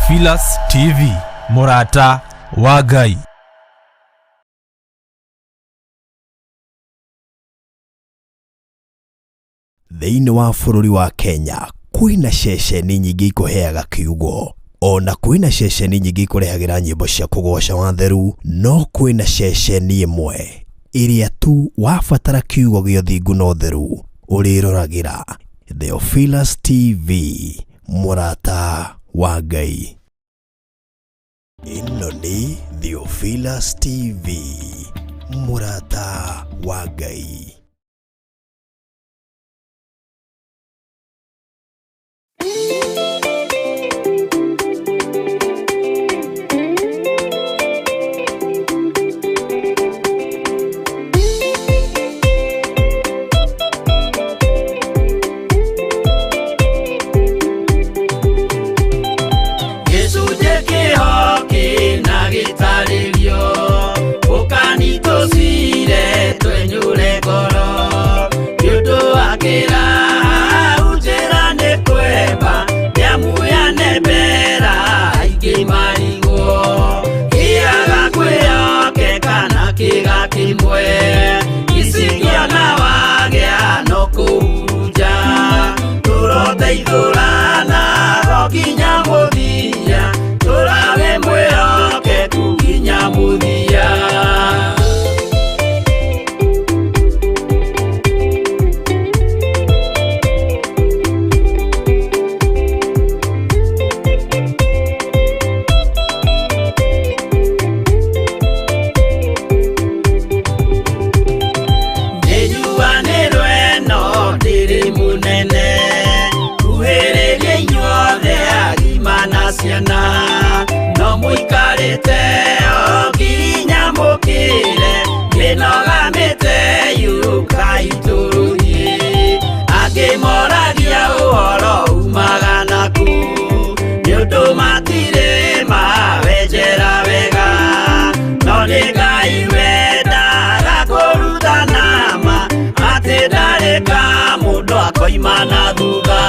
Theophilus TV, mũrata wa Ngai. Thĩinĩ wa bũrũri wa Kenya kwĩna ceceni nyingĩ ikũheaga kiugo ona kwĩna ceceni nyingĩ ikũrehagĩra nyĩmbo cia kũgoca watheru, no kwĩna ceceni ĩmwe ĩrĩa tu wabatara kiugo gĩa ũthingu na ũtheru ũrĩroragĩra. Theophilus TV, mũrata wa Ngai. Ĩno nĩ Theophilus TV, mũrata wa Ngai. Gĩcunjĩ kĩho kĩna gĩtarĩrio, ũkani tũcire twenyũre ngoro, nĩ ũndũ wa kĩraha njĩra nĩ kwemba, nĩamuyane mbera aingĩ marigwo, kĩaga kwĩyokeka na kĩga kĩmwe, icingĩona wagĩa no kũhurunja, tũroteithũrana ho nginya mũthia, tũrawe mwĩhokeku nginya mũthia. Nĩnjuanĩrwo ĩno ndĩrĩ mũnene, kuhĩrĩria inyuothe agima na ciana, no mũikarĩte o nginya mũkĩre, mĩnoga mĩte yũkai tũrũthiĩ, angĩ moragia ũhoro umaga naku, nĩ ũndũ matirĩ mawenjera wega, no nĩ Ngai wendaga kũrutana ma, atĩ ndarĩ ka mũndũ akoima na thutha.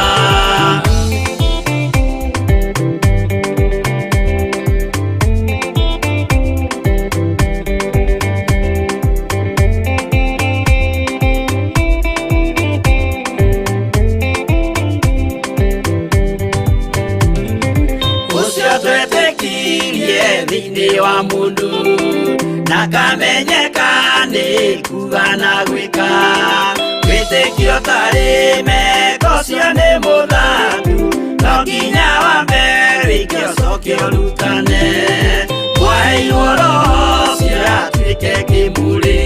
Ũcio twetĩkirie thĩinĩ wa mũndũ, na kamenyeka nĩ kuga na gwĩka, wĩtĩkio tarĩ meko ũcio nĩ mũthangu, no nginya wambe wĩke ũcoke ũrutane, mwaheirwo roho ũcio atuĩke kĩmũrĩ,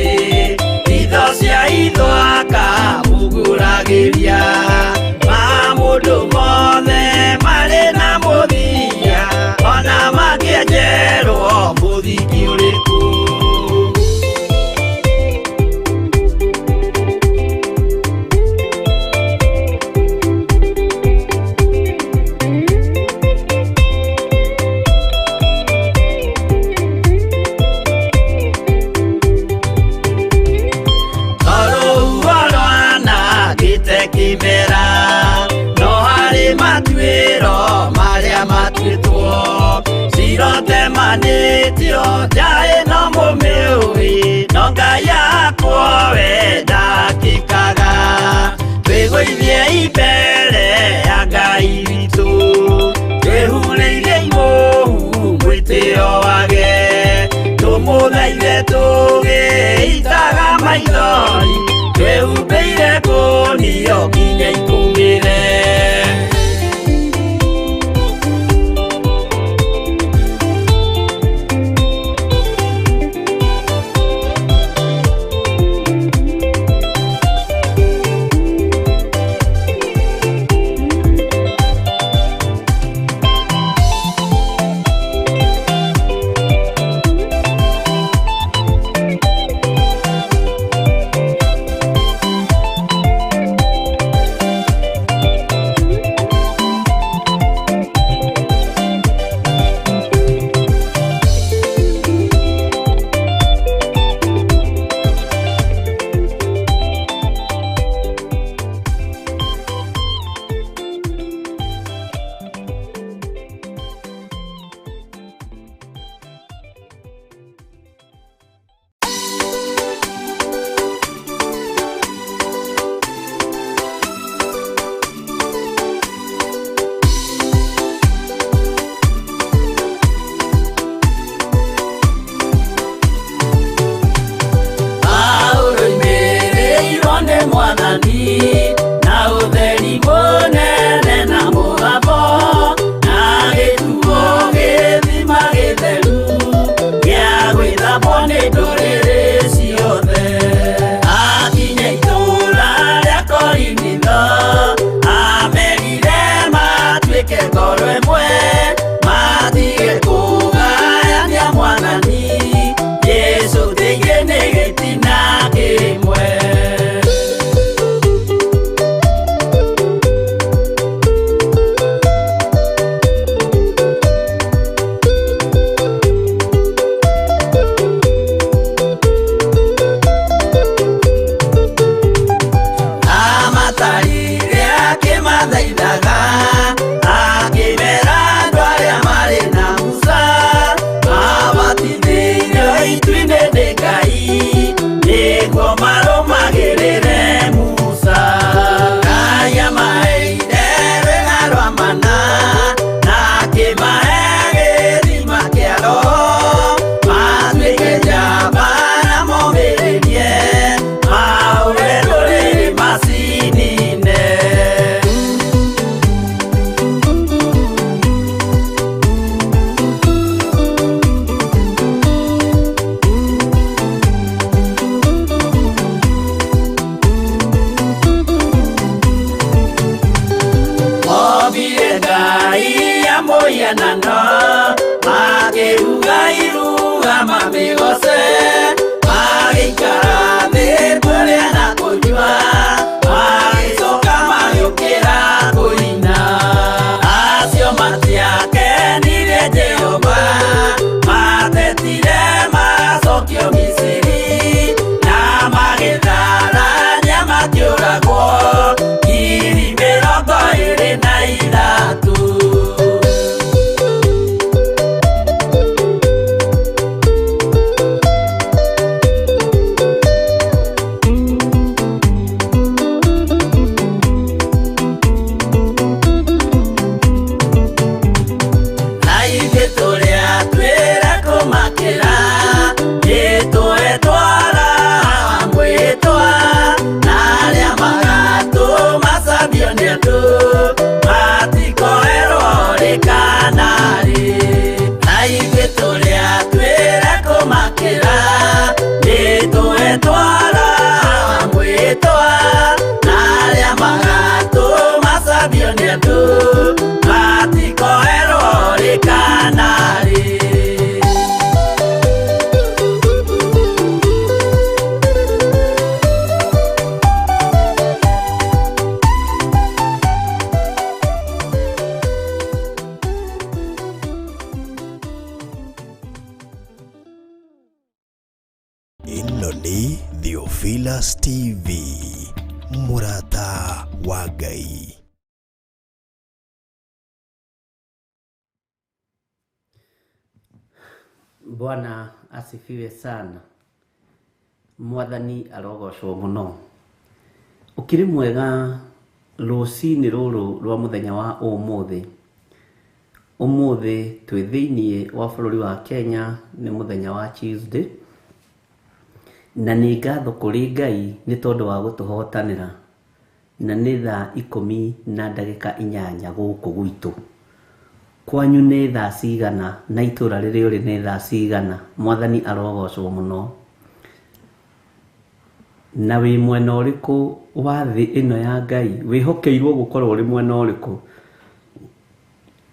itho cia itho akamũgũragĩria, ma mũndũ mothe marĩ na mũthia, ona mangĩenjerwo mũthingi ũrĩkũ. Tondũ rũhuho rwanangĩte kĩmera, mĩhianano makĩruga iruga mamĩgoce magĩikara thĩ kũrĩa na kũnyua magĩcoka magĩũkĩra kũina acio matiakenirie Jehova matetire macokio Misiri na magĩtharania makĩũragwo 23,000. Na ithuĩ tũrĩa twĩra kũmakĩra nĩtũetwara mwĩtwa na arĩa magatũmacambio nĩ andũ matikoerwo rĩ kana rĩ. Na ithuĩ tũrĩa twĩra kũmakĩra nĩtũetwara mwĩtwa na arĩa magatũmacambio nĩ andũ matikoerwo rĩ kana rĩ. Ĩno nĩ Theophilus TV, mũrata wa Ngai. Bwana asifiwe sana. Mwathani arogocwo mũno. Ũkĩrĩ mwega rũcinĩ rũrũ rwa mũthenya wa ũmũthĩ. Ũmũthĩ twĩ thĩiniĩ wa bũrũri wa Kenya, nĩ mũthenya wa Tuesday, na nĩ ngatho kũrĩ Ngai nĩ tondũ wa gũtũhotanĩra, na nĩ thaa 8:08 gũkũ gwitũ. Kwanyu nĩ thaa cigana na itũra rĩrĩa ũrĩ nĩ thaa cigana? Mwathani arogocwo mũno. Na wĩ mwena ũrĩkũ wa thĩ ĩno ya Ngai? Wĩhokeirwo gũkorwo ũrĩ mwena ũrĩkũ?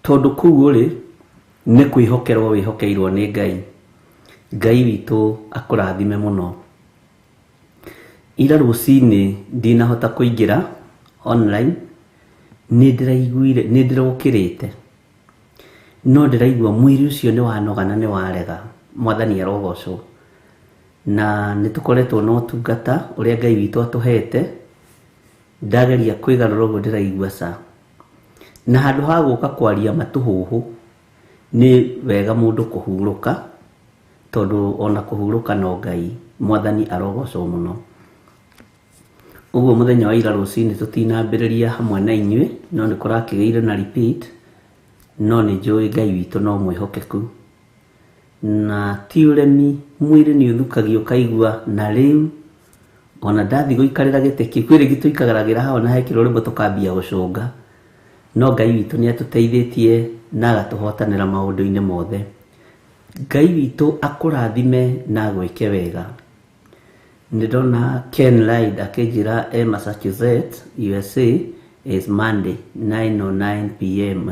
Tondũ kũu ũrĩ nĩ kwĩhokerwo wĩhokeirwo nĩ Ngai. Ngai witũ akũrathime mũno. Ira rũcinĩ ndinahota kũingĩra online, nĩ ndĩraiguire, nĩ ndĩrokĩrĩte, no ndĩraigua mwĩrĩ ũcio nĩ wanoga na nĩ warega. Mwathani arogocwo. Na nĩ tũkoretwo na ũtungata ũrĩa Ngai witũ atũhete. Ndageria kwĩgarũra ũguo ndĩraigua ca. Na handũ ha gũka kwaria matũhũhũ, nĩ wega mũndũ kũhurũka, tondũ ona kũhurũka no Ngai. Mwathani arogocwo mũno. Ũguo mũthenya wa ira rũcinĩ tũtinambĩrĩria hamwe na inyuĩ, no nĩ kũrakĩgĩire na repeat, no nĩ njũĩ Ngai witũ no mwĩhokeku. Na ti ũremi, mwĩrĩ nĩ ũthukagio ũkaigua na rĩu ona ndathi gũikarĩra gĩtĩ kĩu, kwĩ rĩngĩ tũikaragĩra haha ona hekĩrwo rwĩmbo tũkambia gũcũnga. No Ngai witũ nĩ atũteithĩtie na agatũhotanĩra maũndũ-inĩ mothe. Ngai witũ akũrathime na agwĩke wega. Nĩ ndona Ken Lyde akĩnjĩra e Massachusetts, USA, is Monday 9:09 pm.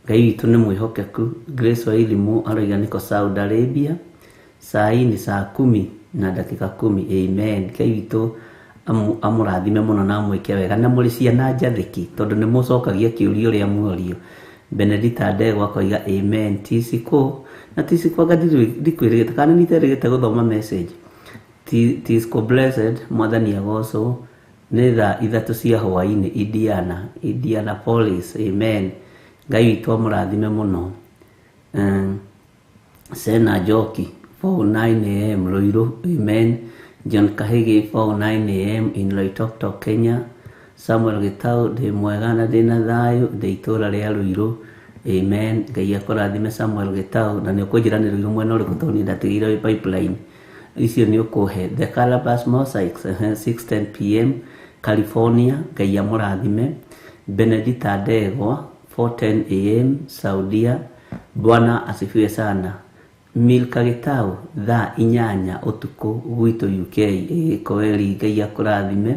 Ngai witũ nĩ mwĩhokeku. Grace Wairimu aroiga nĩko Saudi Arabia, saa hii ni saa 10:10. Amen. Ngai witũ amũrathime mũno na amwĩke wega. Na mũrĩ ciana njathĩki, tondũ nĩ mũcokagia kĩũria ũrĩa muorio. Benedita Ndegwa akoiga amen. Tisiko na Tisiko anga ndikwĩrĩgĩte kana nĩ iterĩgĩte gũthoma message. Tisco blessed, Mwathani agocwo. Nĩ thaa 3 cia hwaĩ-inĩ Indiana, Indianapolis. Amen. Ngai witũ amũrathime mũno. Sena Njoki 4:09 am Ruiru. Amen. John Kahigi 4:09 am in Loitoktok, Kenya. Samuel Gitau ndĩ mwega na ndĩna thayũ, ndĩ itũra rĩa Ruiru. Amen. Ngai akũrathime Samuel Gitau, na nĩ ũkũnjĩra nĩ Ruiru mwena ũrĩkũ tondũ niĩ ndatigĩire wĩ pipeline. Icio nĩ ũkũhe. The Calabash Mosaics 6:10 pm California. Ngai amũrathime. Benedita Ndegwa 4:10 am Saudia. Bwana asifiwe sana. Milka Gitau thaa 8 ũtukũ gwitũ UK. Koeli, Ngai akũrathime.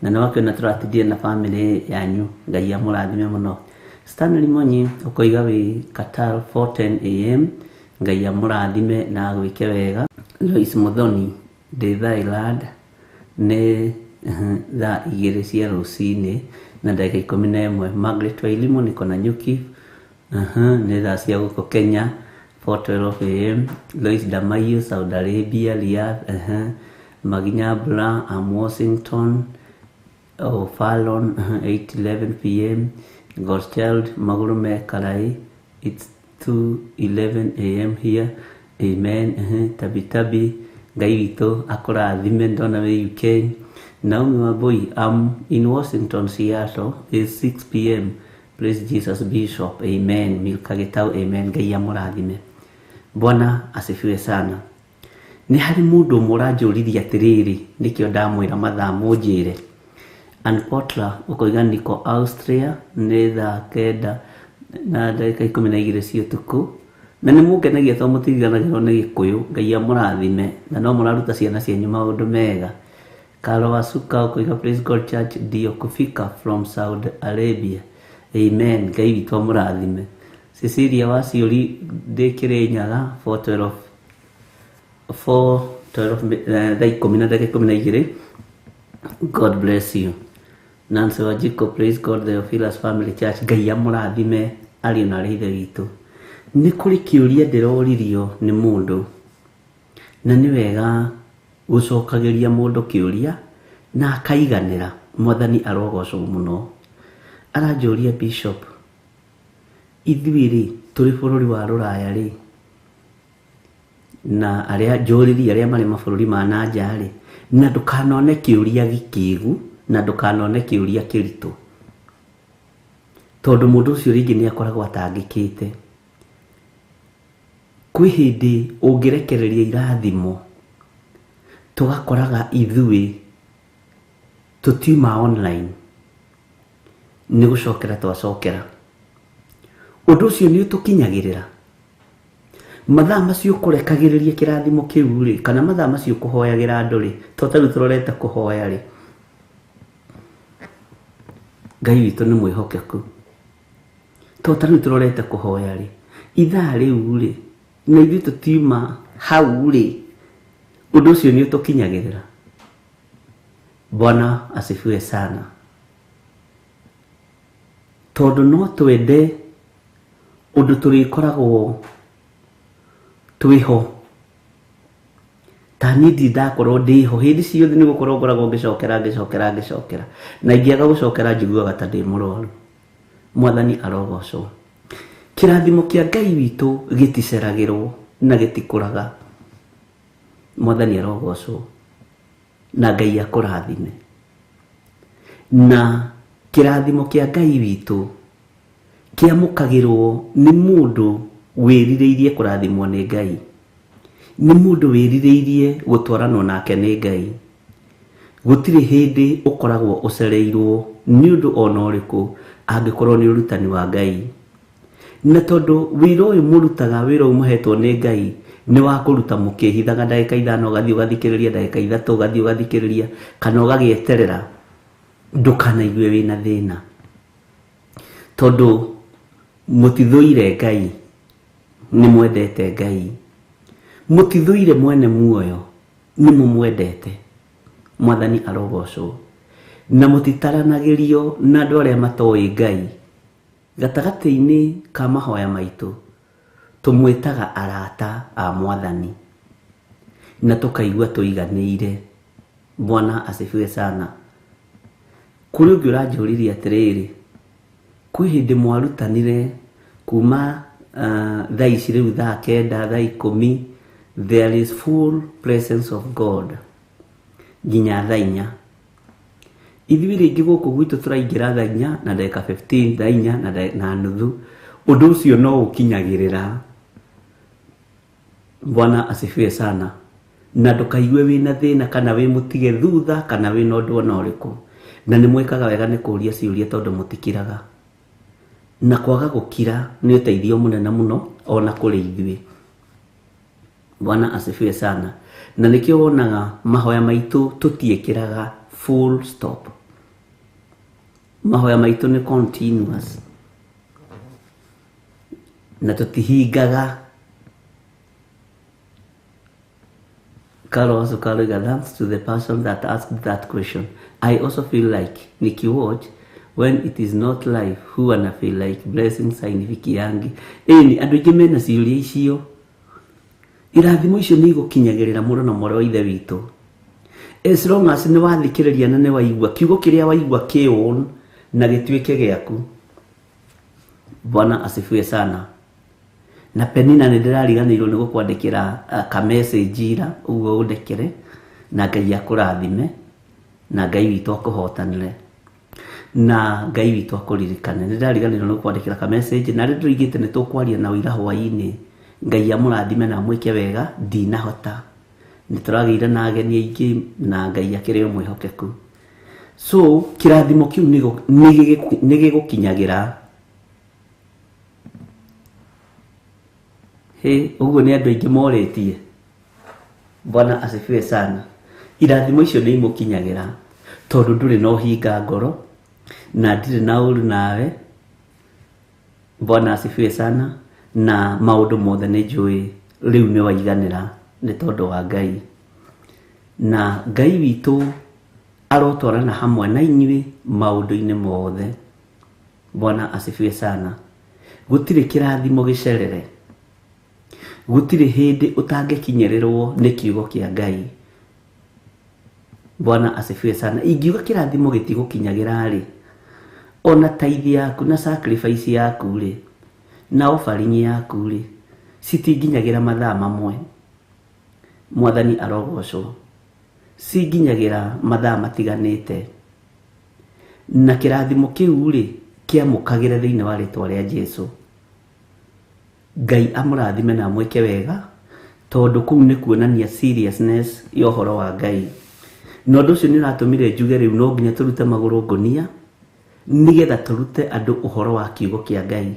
Na nĩ wakĩona tũratindire na family yanyu. Ngai amũrathime mũno. Stanley Monyi ũkoiga wĩ Qatar 4:10 am. Ngai amũrathime na agwĩke wega. Lois Muthoni ndĩ Thailand nĩ thaa 2 cia rũcinĩ na ndagĩka 11. Margaret Wairimu niko na Nyuki nĩ thaa cia gũkũ Kenya 4:12 am. Lois Damayo Saudi Arabia Riyadh. Maginya Bra am Washington Fallon 8:11 pm. Godchild Magũrũ me Karai it's 2:11 am here. Amen. Tabi Tabi Ngai witũ akũrathime ndona wĩ UK. Naomi Wambui I'm in Washington Seattle it's 6 pm. Praise Jesus Bishop. Amen. Milka Gitau amen. Ngai amũrathime. Bwana asifiwe sana. Nĩ harĩ mũndũ ũmwe ũranjũririe atĩrĩrĩ, nĩkĩo ndamwĩra mathaa mũnjĩre. Ann Potler ũkoiga niko Austria nĩ thaa 9 na ndagĩka 12 cia ũtukũ. Na nĩ mũngenagia tondũ mũtiriganagĩrwo nĩ Gĩkũyũ. Ngai amũrathime na no mũraruta ciana cianyu maũndũ mega. Carlo Wasuka ũkoiga Praise God Church ndio kufika from Saudi Arabia. Amen. Ngai witũ amũrathime. Cecilia Waciũri ndĩ Kĩrĩnyaga 4:12 4:12 thaa 10 na ndagĩka 12. God bless you. Nancy Wajiko praise God Theophilus Family Church. Ngai amũrathime ariũ na arĩ ithe witũ. Nĩ kũrĩ kĩũria ndĩroririo nĩ mũndũ, na nĩ wega gũcokagĩria mũndũ kĩũria na akaiganĩra. Mwathani arogocwo mũno. Aranjũria Bishop, ithuĩ rĩ tũrĩ bũrũri wa rũraya rĩ, na arĩa njũrĩrie arĩa marĩ mabũrũri ma na nja rĩ, na ndũkanone kĩũria gĩkĩgu na ndũkanone kĩũria kĩritũ, tondũ mũndũ ũcio rĩngĩ nĩ akoragwo atangĩkĩte. Kwĩ hĩndĩ ũngĩrekereria irathimo tũgakoraga ithuĩ tũtiuma online nĩ gũcokera twacokera. Ũndũ ũcio nĩ ũtũkinyagĩrĩra. Mathaa macio kũrekagĩrĩria kĩrathimo kĩu rĩ, kana mathaa macio kũhoyagĩra andũ rĩ, to ta rĩu tũrorete kũhoya rĩ, Ngai witũ nĩ mwĩhokeku. To ta rĩu tũrorete kũhoya rĩ, ithaa rĩu rĩ, na ithuĩ tũtiuma hau rĩ, ũndũ ũcio nĩ ũtũkinyagĩrĩra. Bwana asifiwe sana. Tondũ no twende ũndũ tũrĩkoragwo twĩho. Ta niĩ ndirĩ ndakorwo ndĩho hĩndĩ ciothe, nĩ gũkorwo ngoragwo ngĩcokera ngĩcokera ngĩcokera, na ingĩaga gũcokera njiguaga ta ndĩ mũrwaru. Mwathani arogocwo. Kĩrathimo kĩa Ngai witũ gĩticeragĩrwo na gĩtikũraga. Mwathani arogocwo na Ngai akũrathime. Na kĩrathimo kĩa Ngai witũ kĩamũkagĩrwo nĩ mũndũ wĩrirĩirie kũrathimwo nĩ Ngai, nĩ mũndũ wĩrirĩirie gũtwaranwo nake nĩ Ngai. Gũtirĩ hĩndĩ ũkoragwo ũcereirwo nĩ ũndũ ona ũrĩkũ angĩkorwo nĩ ũrutani wa Ngai. Na tondũ wĩra ũyũ mũrutaga, wĩra ũyũ mũhetwo nĩ Ngai nĩ wa kũruta mũkĩhithaga ndagĩka 5, ũgathiĩ ũgathikĩrĩria ndagĩka 3, ũgathiĩ ũgathikĩrĩria kana ũgagĩeterera, ndũkanaigue wĩna thĩna, tondũ mũtithũire Ngai, nĩ mwendete Ngai. Mũtithũire mwene muoyo, nĩ mũmwendete. Mwathani arogocwo. Na mũtitaranagĩrio na andũ arĩa matoĩ Ngai. Gatagatĩ-inĩ ka mahoya maitũ tũmwĩtaga arata a Mwathani na tũkaigua tũiganĩire. Bwana asifiwe sana. Kũrĩ ũngĩ ũranjũririe atĩrĩrĩ, kwĩ hĩndĩ mwarutanire kuma thaa ici rĩu thaa 9 thaa 10, there is full presence of God nginya thaa 4. Ithuĩ rĩngĩ gũkũ gwitũ tũraingĩra thaa 4 na ndagĩka 15, thaa 4 na nuthu. Ũndũ ũcio no ũkinyagĩrĩra. Bwana asifiwe sana. Na ndũkaigue wĩna thĩna kana wĩ mũtige thutha kana wĩna ũndũ ona ũrĩkũ. Na nĩ mwĩkaga wega nĩ kũũria ciũria tondũ mũtikiraga. Na kwaga gũkira nĩ ũteithio mũnene mũno ona kũrĩ ithuĩ. Bwana asifiwe sana. Na nĩkĩo wonaga mahoya maitũ tũtiĩkĩraga full stop. Mahoya maitũ nĩ continuous. Na tũtihingaga. Carlos Okaruga, thanks to the person that asked that question. I also feel like nikiwatch when it is not live, huwa na feel like blessings hainifikiangi. Ĩni andũ aingĩ mena ciũria icio. Irathimo icio nĩ igũkinyagĩrĩra mũndũ na mwarĩ wa ithe witũ. As long as nĩ wathikĩrĩria na nĩ waigua kiugo kĩrĩa waigua kĩ na gĩtuĩke gĩaku. Bwana asifiwe sana. Na Penina nĩ ndĩrariganĩirwo nĩ gũkwandĩkĩra ka message ira ũguo ũndekere, na Ngai akũrathime, na Ngai witũ akũhotanĩre, na Ngai witũ akũririkane. Nĩ ndĩrariganĩirwo nĩ gũkwandĩkĩra ka message, na rĩu tũigĩte nĩ tũkwaria na ũira hwaĩ-inĩ. Ngai amũrathime na amwĩke wega. Ndinahota, nĩ tũragĩire na ageni aingĩ na Ngai akĩrĩ o mwĩhokeku. So kĩrathimo kĩu nĩ gĩgũkinyagĩra. Hĩ, ũguo nĩ andũ aingĩ morĩtie. Bwana asifiwe sana. Irathimo icio nĩ imũkinyagĩra tondũ ndũrĩ na ũhinga ngoro na ndirĩ na ũru nawe. Bwana asifiwe sana. Na maũndũ mothe nĩ njũĩ rĩu nĩ waiganĩra nĩ tondũ wa Ngai. Na Ngai witũ arotwarana hamwe na inyuĩ maũndũ-inĩ mothe. Bwana asifiwe sana. Gũtirĩ kĩrathimo gĩcerere. Gũtirĩ hĩndĩ ũtangĩkinyĩrĩrwo nĩ kiugo kĩa Ngai. Bwana asifiwe sana. Ingiuga kĩrathimo gĩtigũkinyagĩra rĩ, ona tithe yaku na sacrifice yaku rĩ, na offering yaku rĩ, citinginyagĩra mathaa mamwe. Mwathani arogocwo. Cinginyagĩra mathaa matiganĩte. Na kĩrathimo kĩu rĩ, kĩamũkagĩre thĩinĩ wa rĩtwa rĩa Jesũ. Ngai amũrathime na amwĩke wega, tondũ kũu nĩ kuonania seriousness ya ũhoro wa Ngai. Na ũndũ ũcio nĩ ũratũmire njuge rĩu no nginya tũrute magũrũ ngũnia nĩgetha tũrute andũ ũhoro wa kiugo kĩa Ngai.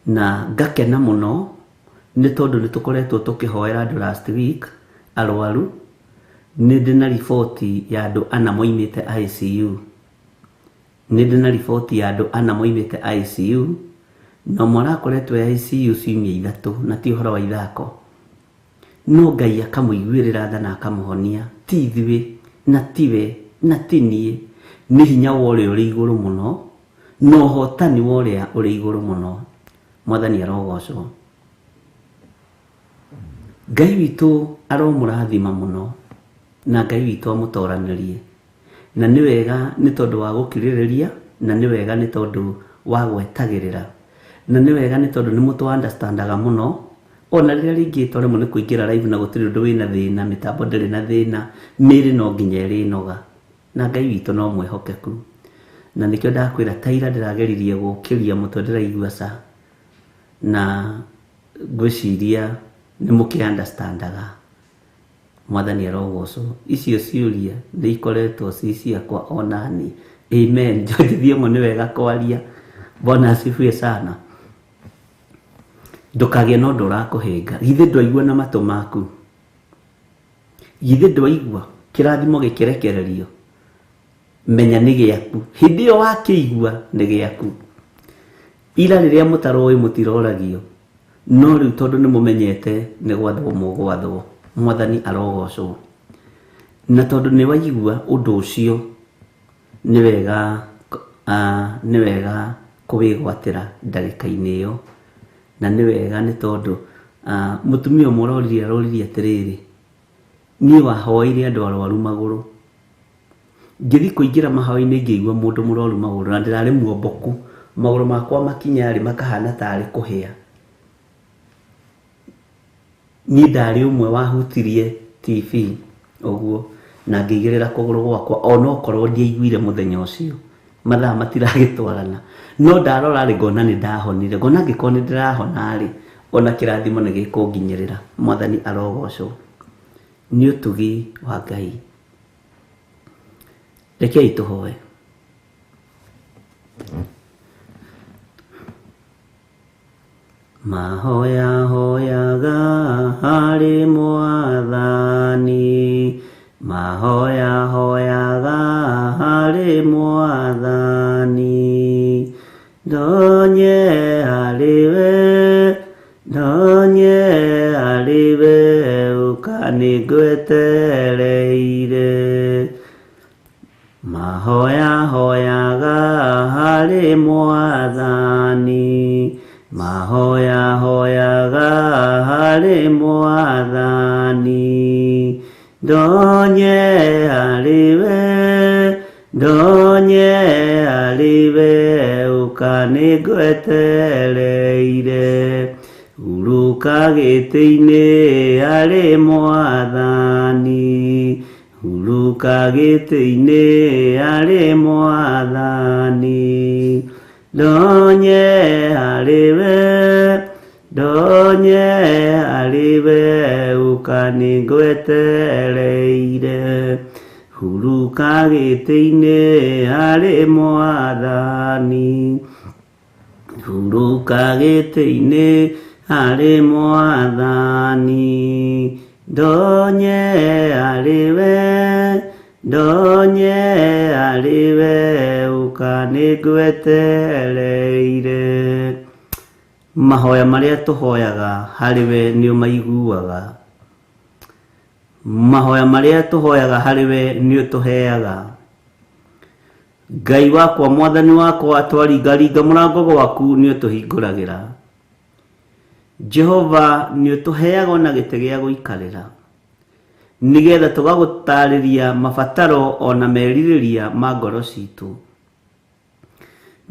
Na ngakena mũno nĩ tondũ nĩ tũkoretwo tũkĩhoera andũ last week arwaru. Nĩ ndĩ na riboti ya andũ ana moimĩte ICU. Nĩ ndĩ na riboti ya andũ ana moimĩte ICU, na ũmwe arakoretwo e ICU ciumia 3, na ti ũhoro wa ithako. No Ngai akamũiguĩrĩra tha na akamũhonia. Ti ithuĩ, na tiwe, na ti niĩ, nĩ hinya wa ũrĩa ũrĩ igũrũ mũno, na ũhotani wa ũrĩa ũrĩ igũrũ mũno. Mwathani arogocwo. Ngai witũ aromũrathima mũno, na Ngai witũ amũtoranĩrie. Na nĩ wega nĩ tondũ wa gũkirĩrĩria, na nĩ wega nĩ tondũ wa gwetagĩrĩra, na nĩ wega nĩ tondũ nĩ mũtũ understandaga mũno. Ona rĩrĩa rĩngĩ twaremwo nĩ kũingĩra live na gũtirĩ ũndũ wĩna thĩna, mĩtambo ndĩrĩ na thĩna, mĩĩrĩ no nginya ĩrĩnoga, na Ngai witũ no mwĩhokeku. Na nĩkĩo ndakwĩra ta ira ndĩrageririe gũkĩria mũtwe ndĩraigua ca, na ngwĩciria nĩ mũkĩ understandaga. Mwathani arogocwo. Icio ciũria nĩ ikoretwo ci ciakwa onani. Amen. George Thiong'o nĩ wega kwaria. Bwana asifiwe sana. Ndũkagĩe na ũndũ ũrakũhĩnga. Githĩ ndwaigua na matũ maku? Githĩ ndwaigua kĩrathimo gĩkĩrekererio? Menya nĩ gĩaku. Hĩndĩ ĩyo wakĩigua nĩ gĩaku. Ira rĩrĩa mũtaroĩ mũtiroragio, no rĩu tondũ nĩ mũmenyete nĩ gwathwo mũgwathwo. Mwathani arogocwo. Na tondũ nĩ waigua ũndũ ũcio, nĩ wega kũwĩgwatĩra ndagĩka-inĩ ĩyo. Na nĩ wega nĩ tondũ mũtumia ũmwe aroririe atĩrĩrĩ, niĩ wahoeire andũ arwaru magũrũ, ngĩthiĩ kũingĩra mahoya-inĩ ngĩigua mũndũ mũrwaru magũrũ, na ndĩrarĩ muomboku, magũrũ makwa makinya rĩ makahana tarĩ kũhĩa. Niĩ ndarĩ ũmwe wahutirie TV ũguo, na ngĩigĩrĩra kũgũrũ gwakwa, onokorwo ndiaiguire mũthenya ũcio, mathaa matiragĩtwarana, no ndarora rĩ ngona nĩ ndahonire, ngona angĩkorwo nĩ ndĩrahona rĩ, ona kĩrathimo nĩ gĩkũnginyĩrĩra. Mwathani arogocwo. Nĩ ũtugi wa Ngai. Rekei tũhoe. Mahoya hoyaga harĩ Mwathani, mahoya hoyaga harĩ Mwathani, Ndonye harĩ we, ndonye harĩ we, ũka nĩngwetereire. Mahoya hoyaga harĩ Mwathani, mahoya hoyaga harĩ Mwathani. Ndonye harĩ we, ndonye harĩ we, ũka nĩngwetereire. Hurũka gĩtĩ-inĩ harĩ Mwathani, hurũka gĩtĩ-inĩ harĩ Mwathani. Ndonye harĩ we, ndonye harĩ we, ũka nĩngwetereire. Hurũka gĩtĩ-inĩ harĩ Mwathani, hurũka gĩtĩ-inĩ harĩ Mwathani. Ndonye harĩ we, ndonye harĩ we, ũka nĩngwetereire. Mahoya marĩa tũhoyaga harĩ we nĩ ũmaiguaga. Mahoya marĩa tũhoyaga harĩ we nĩ ũtũheaga. Ngai wakwa, Mwathani wakwa, twaringaringa mũrango gwaku nĩ ũtũhingũragĩra. Jehova nĩ ũtũheaga ona gĩtĩ gĩa gũikarĩra, nĩgetha tũgagũtarĩria mabataro ona merirĩria ma ngoro citũ.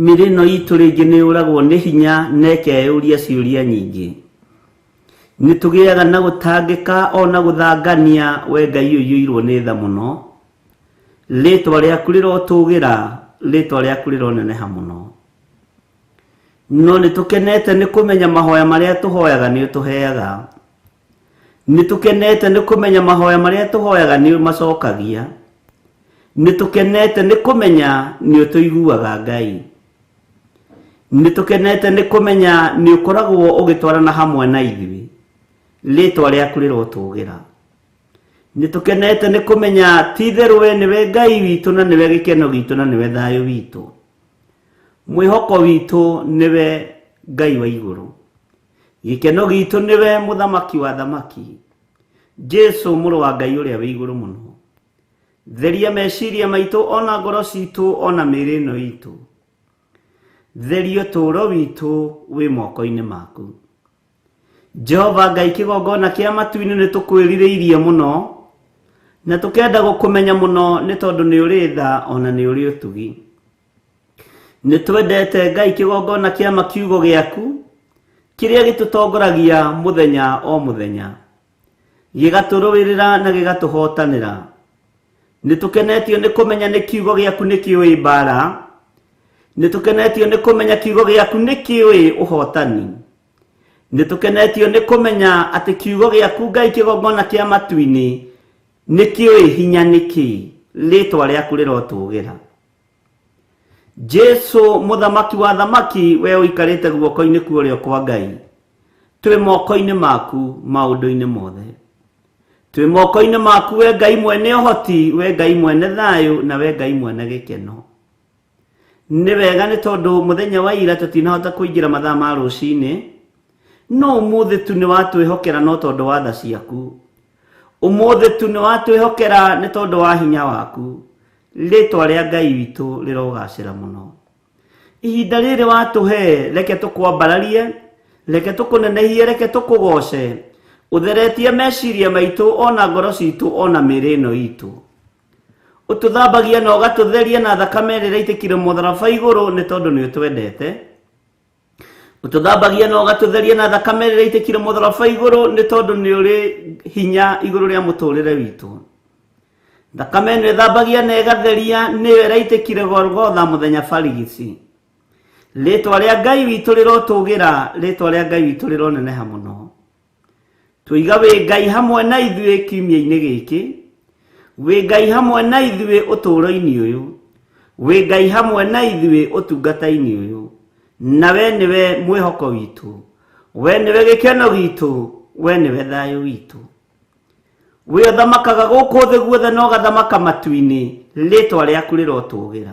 Mĩrĩ ĩno itũ rĩngĩ nĩ yũragwo nĩ hinya na ĩkeyũria ciũria nyingĩ. Nĩ tũgĩaga na gũtangĩka ona gũthangania, we Ngai ũiyũirwo nĩ tha mũno. Rĩtwa rĩaku rĩrotũgĩra, rĩtwa rĩaku rĩroneneha mũno. No nĩ tũkenete nĩ kũmenya mahoya marĩa tũhoyaga nĩ ũtũheaga. Nĩ tũkenete nĩ kũmenya mahoya marĩa tũhoyaga nĩ ũmacokagia. Nĩ tũkenete nĩ kũmenya nĩ ũtũiguaga Ngai. Nĩ tũkenete nĩ kũmenya nĩ ũkoragwo ũgĩtwarana hamwe na ithuĩ. Rĩtwa rĩaku rĩrotũgĩra. Nĩ tũkenete nĩ kũmenya ti itherũ we nĩwe Ngai witũ na nĩwe gĩkeno gitũ na nĩwe thayũ witũ. Mwĩhoko witũ nĩwe Ngai wa igũrũ. Gĩkeno gitũ nĩwe mũthamaki wa thamaki, Jesu mũrũ wa Ngai ũrĩa wĩ igũrũ mũno. Theria meciria maitũ ona ngoro citũ ona mĩĩrĩ ĩno itũ. Theria ũtũũro witũ wĩ moko-inĩ maku. Jehova Ngai kĩgongona kĩa matu-inĩ nĩ tũkwĩrirĩirie mũno na tũkenda gũkũmenya mũno nĩ tondũ nĩ ũrĩ tha ona nĩ ũrĩ ũtugi. Nĩ twendete Ngai kĩgongona kĩa makiugo gĩaku kĩrĩa gĩtũtongoragia mũthenya o mũthenya, gĩgatũrũĩrĩra na gĩgatũhotanĩra. Nĩ tũkenetio nĩ kũmenya nĩ kiugo gĩaku nĩ kĩũĩ mbara. Nĩ tũkenetio nĩ kũmenya kiugo gĩaku nĩ kĩũĩ ũhotani. Nĩ tũkenetio nĩ kũmenya atĩ kiugo gĩaku Ngai kĩgongona kĩa matu-inĩ nĩ kĩũĩ hinya nĩkĩ. Rĩtwa rĩaku rĩrotũgĩra. Jesu mũthamaki wa thamaki, we ũikarĩte guoko-inĩ kwa ũrĩo kwa Ngai, twĩ moko-inĩ maku maũndũ-inĩ mothe. Twĩ moko-inĩ maku we Ngai mwene ũhoti, we Ngai mwene thayũ na we Ngai mwene gĩkeno. Nĩ wega nĩ tondũ mũthenya wa ira tũtinahota kũingĩra mathaa ma rũcinĩ, no ũmũthĩ tu nĩ watwĩhokera no tondũ wa tha ciaku. Ũmũthĩ tu nĩ watwĩhokera nĩ tondũ wa hinya waku. Rĩtwa rĩa Ngai witũ rĩrogacĩra mũno. Ihinda rĩrĩ watũhe, reke tũkwambararie, reke tũkũnenehie, reke tũkũgoce. Ũtheretie meciria maitũ ona ngoro citũ ona mĩĩrĩ ĩno itũ. Ũtũthambagia na ũgatũtheria na thakame ĩrĩa ĩraitĩkire mũtharaba igũrũ nĩ tondũ nĩ ũtwendete. Ũtũthambagia na ũgatũtheria na thakame ĩrĩa ĩraitĩkire mũtharaba igũrũ nĩ tondũ nĩ ũrĩ hinya igũrũ rĩa mũtũrĩre witũ. Thakame ĩno ĩthambagia na ĩgatheria nĩyo ĩraitĩkire Golgotha mũthenya barigici. Rĩtwa rĩa Ngai witũ rĩrotũgĩra, rĩtwa rĩa Ngai witũ rĩroneneha mũno. Tũiga wĩ Ngai hamwe na ithuĩ kiumia-inĩ gĩkĩ, wĩ Ngai hamwe na ithuĩ ũtũũro-inĩ ũyũ, wĩ Ngai hamwe na ithuĩ ũtungata-inĩ ũyũ, na we nĩwe mwĩhoko witũ, we nĩwe gĩkeno gitũ, we nĩwe thayũ witũ. We ũthamakaga gũkũ thĩ guothe na ũgathamaka matu-inĩ, rĩtwa rĩaku rĩrotũgĩra.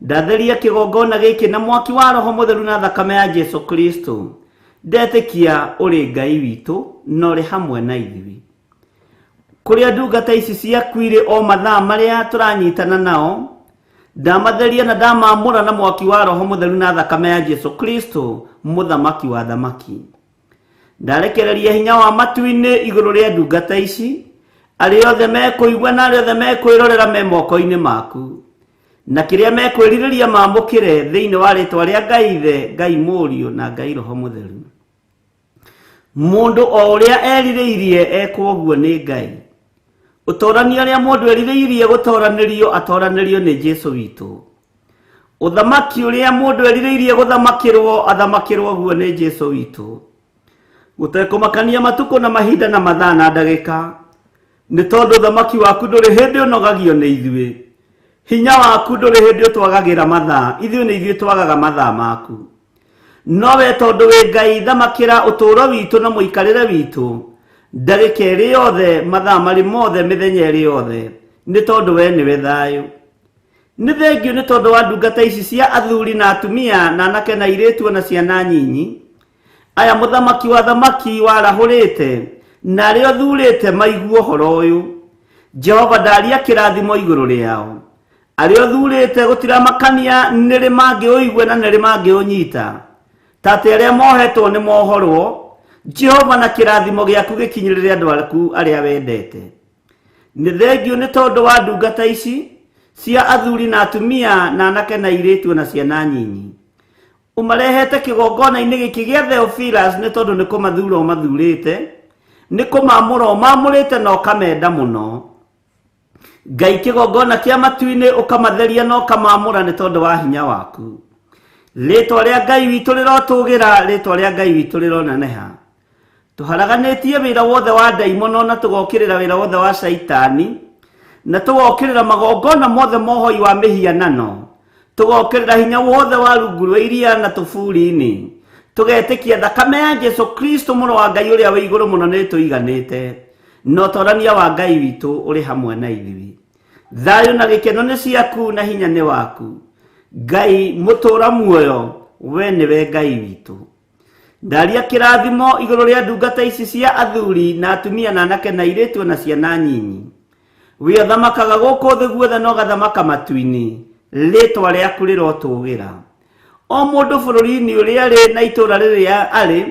Ndatheria kĩgongona gĩkĩ na mwaki wa Roho Mũtheru na thakame ya Jesu Kristo. Ndetĩkia ũrĩ Ngai witũ na ũrĩ hamwe na ithuĩ. Kũrĩa ndungata ici ciaku irĩ o mathaa marĩa tũranyitana nao, ndamatheria na ndamamũra na mwaki wa Roho Mũtheru na thakame ya Jesu Kristo, mũthamaki wa thamaki. Ndarekereria hinya wa matu-inĩ igũrũ rĩa ndungata ici, arĩa othe mekũigua na arĩa othe mekwĩrorera me moko-inĩ maku, na kĩrĩa mekwĩrirĩria mamũkĩre thĩinĩ wa rĩtwa rĩa Ngai Ithe, Ngai Mũriũ na Ngai Roho Mũtheru. Mũndũ o ũrĩa erirĩirie ekwo ũguo nĩ Ngai. Ũtorania ũrĩa mũndũ erirĩirie gũtoranĩrio atoranĩrio nĩ Jesu witũ. Ũthamaki ũrĩa mũndũ erirĩirie gũthamakĩrwo athamakĩrwo guo nĩ Jesu witũ. Gũtekũmakania matukũ na mahinda na mathaa na ndagĩka, nĩ tondũ ũthamaki waku ndũrĩ hĩndĩ ũnogagio nĩ ithuĩ. Hinya waku ndũrĩ hĩndĩ ũtwagagĩra mathaa, ithuĩ nĩ ithuĩ twagaga mathaa maku. No we tondũ wĩ Ngai, thamakĩra ũtũũro witũ na mũikarĩre witũ ndagĩka ĩrĩ yothe, mathaa marĩ mothe, mĩthenya ĩrĩ yothe, nĩ tondũ we nĩwe thayũ. Nĩ thengiũ nĩ tondũ wa ndungata ici cia athuri na atumia na anake na airĩtu na ciana nyinyi, aya mũthamaki wa thamaki warahũrĩte na arĩa ũthurĩte maigue ũhoro ũyũ. Jehova ndaria kĩrathimo igũrũ rĩao. Arĩa ũthurĩte gũtiramakania nĩrĩ mangĩũigua na nĩrĩ mangĩũnyita, ta atĩ arĩa mohetwo nĩ mohorwo. Jehova na kĩrathimo gĩaku gĩkinyĩrĩre andũ aku arĩa wendete. Nĩ thengiũ nĩ tondũ wa ndungata ici cia athuri na atumia na anake na airĩtu na ciana nyinyi, ũmarehete kĩgongona-inĩ gĩkĩ gĩa Theophilus nĩ tondũ nĩ kũmathura ũmathurĩte, nĩ kũmamũra ũmamũrĩte na ũkamenda mũno. Ngai kĩgongona kĩa matu-inĩ ũkamatheria na ũkamamũra nĩ tondũ wa hinya waku. Rĩtwa rĩa Ngai witũ rĩrotũgĩra, rĩtwa rĩa Ngai witũ rĩroneneha. Tũharaganĩtie wĩra wothe wa ndaimono na tũgokĩrĩra wĩra wothe wa caitani, na tũgokĩrĩra magongona mothe mohoi wa mĩhianano, tũgokĩrĩra hinya wothe wa rungu rwa iria na tũburi-inĩ, tũgetĩkia thakame ya Jesu Kristo mũrũ wa Ngai ũrĩa wĩ igũrũ mũno nĩ tũiganĩte, na ũtorania wa Ngai witũ ũrĩ hamwe na ithuĩ. Thayũ na gĩkeno nĩ ciaku na hinya nĩ waku. Ngai mũtũũra muoyo, we nĩwe Ngai witũ. Ndaria kĩrathimo igũrũ rĩa ndungata ici cia athuri na atumia na anake na airĩtu na ciana nyinyi. Wĩ ũthamakaga gũkũ thĩ guothe na ũgathamaka matu-inĩ, rĩtwa rĩaku rĩrotũgĩra. O mũndũ bũrũri-inĩ ũrĩa arĩ na itũũra rĩrĩa arĩ,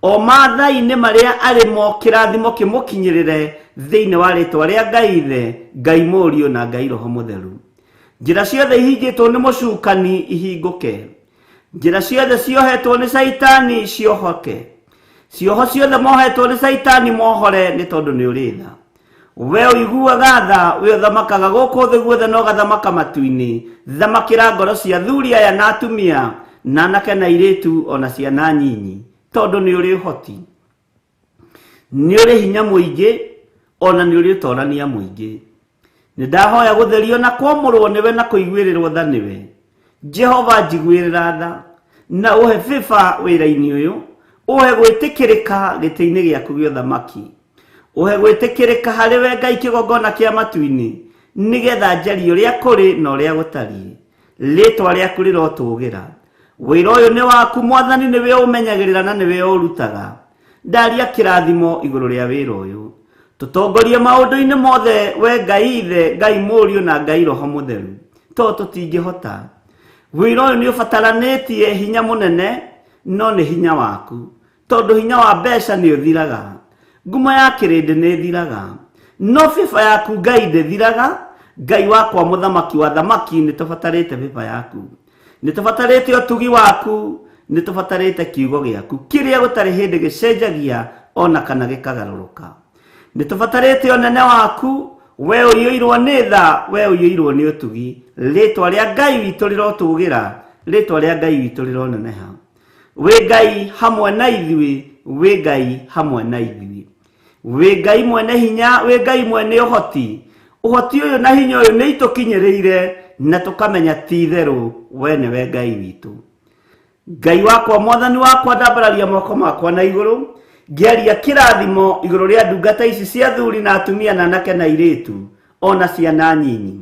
o mathaa-inĩ marĩa arĩ mo kĩrathimo kĩmũkinyĩrĩre thĩinĩ wa rĩtwa rĩa Ngai Ithe, Ngai Mũriũ na Ngai Roho Mũtheru. Njĩra ciothe ihingĩtwo nĩ mũcukani ihingũke. Njĩra ciothe ciohetwo nĩ caitani ciohoke. Cioho ciothe mohetwo nĩ caitani mohore nĩ tondũ nĩ ũrĩ tha. We ũiguaga tha, we ũthamakaga gũkũ thĩ guothe na ũgathamaka matu-inĩ. Thamakĩra ngoro cia athuri aya na atumia na anake na airĩtu ona ciana nyinyi, tondũ nĩ ũrĩ ũhoti, nĩ ũrĩ hinya mũingĩ, ona nĩ ũrĩ ũtorania mũingĩ. Nĩ ndahoya gũtherio na kwamũrwo nĩwe na kũiguĩrĩrwo tha nĩwe. Jehova njiguĩrĩra tha na ũhe favor wĩra-inĩ ũyũ, ũhe gwĩtĩkĩrĩka gĩtĩ-inĩ gĩaku gĩa ũthamaki, ũhe gwĩtĩkĩrĩka harĩ we Ngai kĩgongona kĩa matu-inĩ, nĩgetha njarie ũrĩa kũrĩ na ũrĩa gũtariĩ. Rĩtwa rĩaku rĩrotũgĩra. Wĩra ũyũ nĩ waku Mwathani, nĩwe ũmenyagĩrĩra na nĩwe ũrutaga. Ndaria kĩrathimo igũrũ rĩa wĩra ũyũ. Tũtongorie maũndũ-inĩ mothe we Ngai Ithe, Ngai Mũriũ na Ngai Roho Mũtheru, tondũ tũtingĩhota. Wĩra ũyũ nĩ ũbataranĩtie hinya mũnene, no nĩ hinya waku, tondũ hinya wa mbeca nĩ ũthiraga, ngumo ya kĩrĩndĩ nĩ ĩthiraga, no favor yaku Ngai ndĩthiraga. Ngai wakwa mũthamaki wa thamaki, nĩ tũbatarĩte favor yaku, nĩ tũbatarĩte ũtugi waku, nĩ tũbatarĩte kiugo gĩaku kĩrĩa gũtarĩ hĩndĩ gĩcenjagia ona kana gĩkagarũrũka. Nĩ tũbatarĩte ũnene waku, we ũiyũirwo nĩ tha, we ũiyũirwo nĩ ũtugi. Rĩtwa rĩa Ngai witũ rĩrotũgĩra, rĩtwa rĩa Ngai witũ rĩroneneha. Wĩ Ngai hamwe na ithuĩ, wĩ Ngai hamwe na ithuĩ, wĩ Ngai mwene hinya, wĩ Ngai mwene ũhoti. Ũhoti ũyũ na hinya ũyũ nĩ itũkinyĩrĩire na tũkamenya ti itherũ we nĩwe Ngai witũ. Ngai wakwa, Mwathani wakwa, ndambararia moko makwa na igũrũ ngĩaria kĩrathimo igũrũ rĩa ndungata ici cia athuri na atumia na anake na airĩtu ona ciana nyinyi.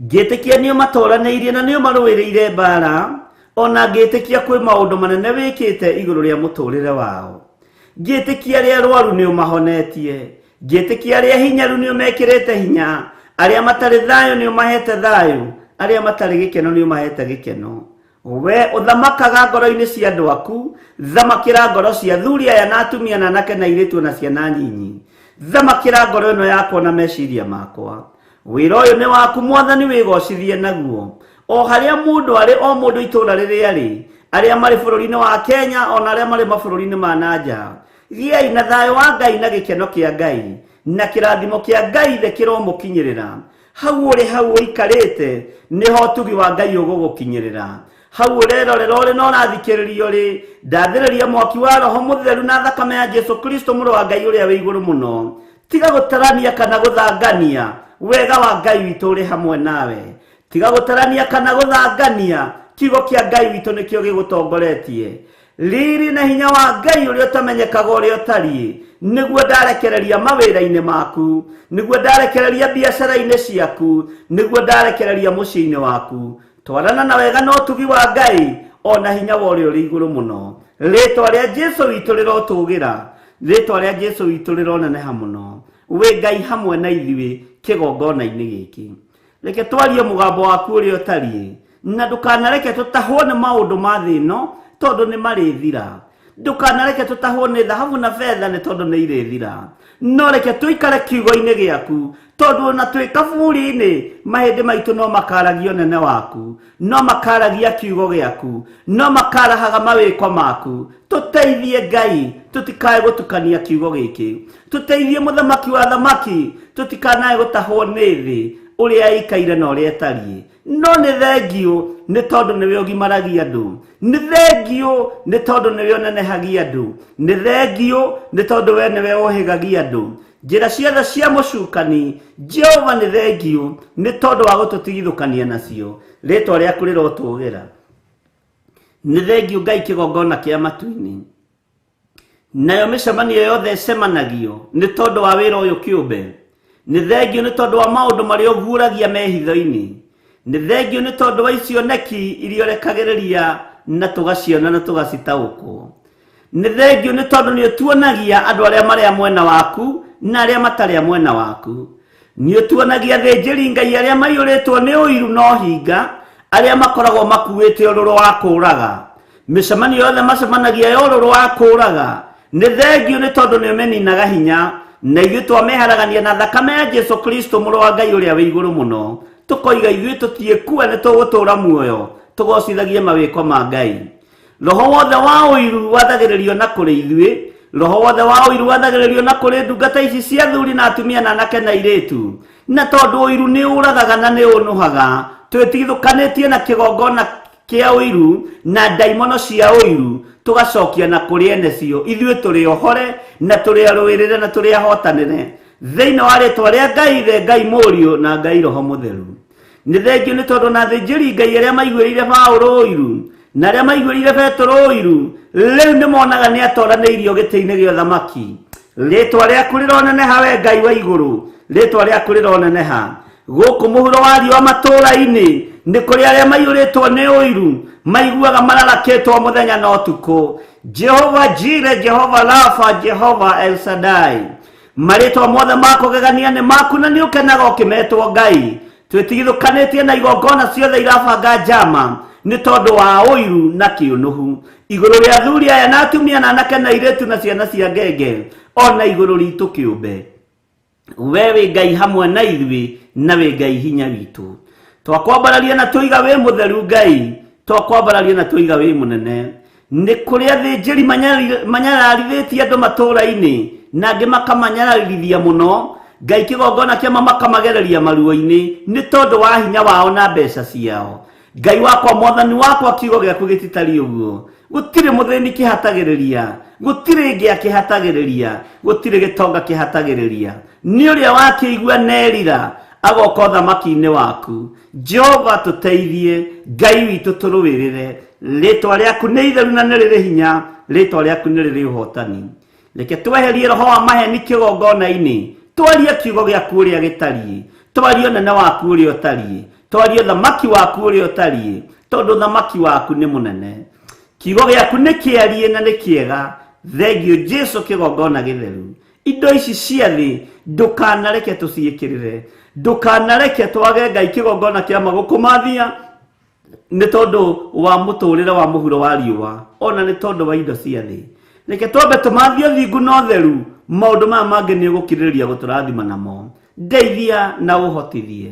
Ngĩtĩkia nĩo matoranĩirie na nĩo marũĩrĩire mbara, ona ngĩtĩkia kwĩ maũndũ manene wĩkĩte igũrũ rĩa mũtũrĩre wao. Ngĩtĩkia arĩa arwaru nĩ ũmahonetie, ngĩtĩkia arĩa hinyaru nĩ ũmekĩrĩte hinya, arĩa matarĩ thayũ nĩ ũmahete thayũ, arĩa matarĩ gĩkeno nĩ ũmahete gĩkeno. We ũthamakaga ngoro-inĩ cia andũ aku, thamakĩra ngoro cia athuri aya na atumia na anake na airĩtu na ciana nyinyi. Thamakĩra ngoro ĩno yakwa na meciria makwa. Wĩra ũyũ nĩ waku Mwathani, wĩgocithie naguo. O harĩa mũndũ arĩ, o mũndũ itũũra rĩrĩa arĩ, arĩa marĩ bũrũri-inĩ wa Kenya ona arĩa marĩ mabũrũri-inĩ ma na nja, gĩai na thayũ wa Ngai na gĩkeno kĩa Ngai na kĩrathimo kĩa Ngai ithe kĩromũkinyĩrĩra. Hau ũrĩ, hau ũikarĩte, nĩho ũtugi wa Ngai ũgũgũkinyĩrĩra. Hau ũrerorera ũrĩ na ũrathikĩrĩria ũrĩ, ndathĩrĩria mwaki wa Roho Mũtheru na thakame ya Jesu Kristo mũrũ wa Ngai ũrĩa wĩ igũrũ mũno. Tiga gũtarania kana gũthangania, wega wa Ngai witũ ũrĩ hamwe nawe. Tiga gũtarania kana gũthangania, kiugo kĩa Ngai witũ nĩkĩo gĩgũtongoretie. Riri na hinya wa Ngai ũrĩa ũtamenyekaga ũrĩa ũtariĩ, nĩguo ndarekereria mawĩra-inĩ maku, nĩguo ndarekereria biacara-inĩ ciaku, nĩguo ndarekereria mũciĩ-inĩ waku. Twarana na wega na ũtugi wa Ngai ona hinya wa ũrĩa ũrĩ igũrũ mũno. Rĩtwa rĩa Jesu witũ rĩrotũgĩra, rĩtwa rĩa Jesu witũ rĩroneneha mũno. Wĩ Ngai hamwe na ithuĩ kĩgongona-inĩ gĩkĩ. Reke twarie mũgambo waku ũrĩa ũtariĩ, na ndũkanareke tũtahwo nĩ maũndũ ma thĩ ĩno, tondũ nĩ marĩthira. Ndũkanareke tũtahwo nĩ thahabu na betha, nĩ tondũ nĩ irĩthira. No reke tũikare kiugo-inĩ gĩaku, tondũ ona twĩ kaburi-inĩ mahĩndĩ maitũ no makaragia ũnene waku, no makaragia kiugo gĩaku, no makarahaga mawĩko maku. Tũteithie Ngai tũtikae gũtukania kiugo gĩkĩ. Tũteithie mũthamaki wa thamaki tũtikanae gũtahwo nĩ thĩ ũrĩa ĩikaire na ũrĩa ĩtariĩ. No nĩ thengiũ nĩ tondũ nĩwe ũgimaragia andũ, nĩ thengiũ nĩ tondũ nĩwe ũnenehagia andũ, nĩ thengiũ nĩ tondũ we nĩwe ũhĩgagia andũ. Njĩra ciothe cia mũcukani, Jehova nĩ thengiũ nĩ tondũ wa gũtũtigithũkania nacio. Rĩtwa rĩaku rĩrotũgĩra. Nĩ thengiũ Ngai kĩgongona kĩa matu-inĩ, nayo mĩcemanio yothe ĩcemanagio nĩ tondũ wa wĩra ũyũ kĩũmbe. Nĩ thengiũ nĩ tondũ wa maũndũ marĩa ũguũragia mehitho-inĩ. Nĩ thengiũ nĩ tondũ wa icioneki iria ũrekagĩrĩria na tũgaciona na tũgacitaũkwo. Nĩ thengiũ nĩ tondũ nĩ ũtuonagia andũ arĩa marĩ a mwena waku na arĩa matarĩ a mwena waku. Nĩ ũtuonagia athĩnjĩri Ngai arĩa maiyũrĩtwo nĩ ũiru na ũhinga, arĩa makoragwo makuĩte ũrũrũ wa kũũraga. Mĩcemanio yothe macemanagia ya ũrũrũ wa kũũraga. Nĩ thengiũ nĩ tondũ nĩ ũmĩninaga hinya, na ithuĩ twamĩharagania na thakame ya Jesu Kristo mũrũ wa Ngai ũrĩa wĩ igũrũ mũno. Tũkoiga ithuĩ tũtiĩkua, nĩ tũgũtũũra muoyo, tũgocithagie mawĩko ma Ngai. Roho wothe wa ũiru wathagĩrĩrio na kũrĩ ithuĩ, roho wothe wa ũiru wathagĩrĩrio na kũrĩ ndungata ici cia athuri na atumia na anake na airĩtu. Na tondũ ũiru nĩ ũragaga na nĩ ũnũhaga, twĩtigithũkanĩtie na kĩgongona kĩa ũiru na ndaimono cia ũiru, tũgacokia na kũrĩ ene cio. Ithuĩ tũrĩ ohore na tũrĩ arũĩrĩre na tũrĩ ahotanĩre thĩinĩ wa rĩtwa rĩa Ngai Ithe, Ngai Mũriũ na Ngai Roho Mũtheru. Nĩ thengiũ nĩ tondũ na athĩnjĩri Ngai arĩa maiguĩrĩire Paũlũ ũiru na arĩa maiguĩrĩire Petero ũiru, rĩu nĩ monaga nĩ atoranĩirio gĩtĩ-inĩ gĩa ũthamaki. Rĩtwa rĩaku rĩroneneha we Ngai wa igũrũ, rĩtwa rĩaku rĩroneneha. Gũkũ mũhuro wa riũa matũũra-inĩ nĩ kũrĩ arĩa maiyũrĩtwo nĩ ũiru, maiguaga mararakĩtwo mũthenya na ũtukũ. Jehova Jire, Jehova Rafa, Jehova El Shaddai, marĩtwa mothe ma kũgegania nĩ maku na nĩ ũkenaga ũkĩmetwo Ngai. Twĩtigithũkanĩtie na igongona ciothe irabanga njama nĩ tondũ wa ũiru na kĩũnũhu igũrũ rĩa athuri aya na atumia na anake na airĩtu na ciana cia ngenge, ona igũrũ ritũ kĩũmbe. We wĩ Ngai hamwe na ithuĩ na wĩ Ngai hinya witũ. Twakwambararia na tũiga wĩ mũtheru Ngai, twakwambararia na tũiga wĩ mũnene. Nĩ kũrĩ athĩnjĩri manyararithĩtie andũ matũũra-inĩ, na angĩ makamanyararithia mũno. Ngai kĩgongona kĩama makamagereria maruo-inĩ nĩ tondũ wa hinya wao na mbeca ciao. Ngai wakwa, mwathani wakwa, kiugo gĩaku gĩtitariĩ ũguo. Gũtirĩ mũthĩni kĩhatagĩrĩria, gũtirĩ ngĩa kĩhatagĩrĩria, gũtirĩ gĩtonga kĩhatagĩrĩria. Nĩ ũrĩa wakĩigua nerira agoka ũthamaki-inĩ waku. Jehova tũteithie, Ngai witũ tũrũĩrĩre. Rĩtwa rĩaku nĩ itheru na nĩ rĩrĩ hinya, rĩtwa rĩaku nĩ rĩrĩ ũhotani. Reke tweherie roho wa maheni kĩgongona-inĩ, twarie kiugo gĩaku ũrĩa gĩtariĩ, twarie ũnene waku ũrĩa ũtariĩ. Twarie thamaki waku ũrĩa ũtariĩ, tondũ thamaki waku nĩ mũnene. Kiugo gĩaku nĩ kĩarie na nĩ kĩega. Thengio Jesu kĩgongona gĩtheru. Indo ici cia thĩ ndũkanareke tũciĩkĩrĩre, ndũkanareke twage Ngai kĩgongona kĩa magũkũmathia nĩ tondũ wa mũtũrĩre wa mũhuro wa riũa, ona nĩ tondũ wa indo cia thĩ. Reke twambe tũmathie ũthingu na ũtheru, maũndũ maya mangĩ nĩ ũgũkirĩrĩria gũtũrathima namo. Ndeithia na ũhotithie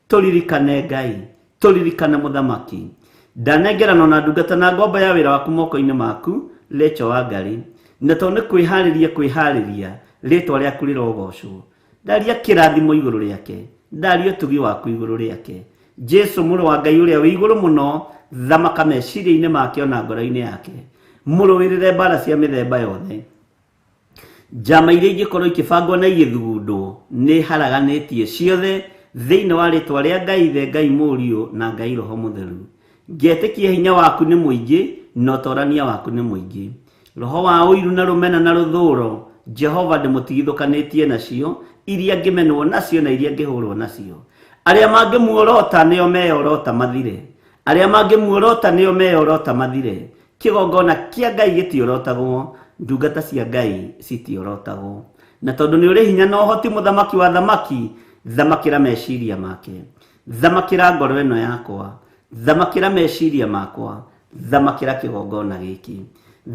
tũririkane Ngai, tũririkane mũthamaki. Ndanengerana na ndungata na ngombo ya wĩra waku moko-inĩ maku, Rachel Wangari, na tondũ nĩ kwĩharĩria kwĩharĩria, rĩtwa rĩaku rĩrogocwo. Ndaria kĩrathimo igũrũ rĩake, ndaria ũtugi waku igũrũ rĩake. Jesu mũrũ wa Ngai ũrĩa wĩ igũrũ mũno, thamaka meciria-inĩ make ona ngoro-inĩ yake. Mũrũĩrĩre mbara cia mĩthemba yothe. Njama iria ingĩkorwo ikĩbangwo na igĩthugundwo nĩ haraganĩtie ciothe thĩinĩ wa rĩtwa rĩa Ngai Ithe, Ngai Mũriũ na Ngai Roho Mũtheru. Ngetĩkia hinya waku nĩ mũingĩ na ũtorania waku nĩ mũingĩ. Roho wa ũiru na rũmena na rũthũro, Jehova ndĩmũtigithũkanĩtie nacio, iria ngĩmenwo nacio na iria ngĩhũrwo nacio. Arĩa mangĩmuorota nĩo meyorota mathire, arĩa mangĩmuorota nĩo meyorota mathire. Kĩgongona kĩa Ngai gĩtiorotagwo, ndungata cia Ngai citiorotagwo. Na tondũ nĩ ũrĩ hinya na ũhoti mũthamaki wa thamaki, thamakĩra meciria make, thamakĩra ngoro ĩno yakwa, thamakĩra meciria makwa, thamakĩra kĩgongona gĩkĩ,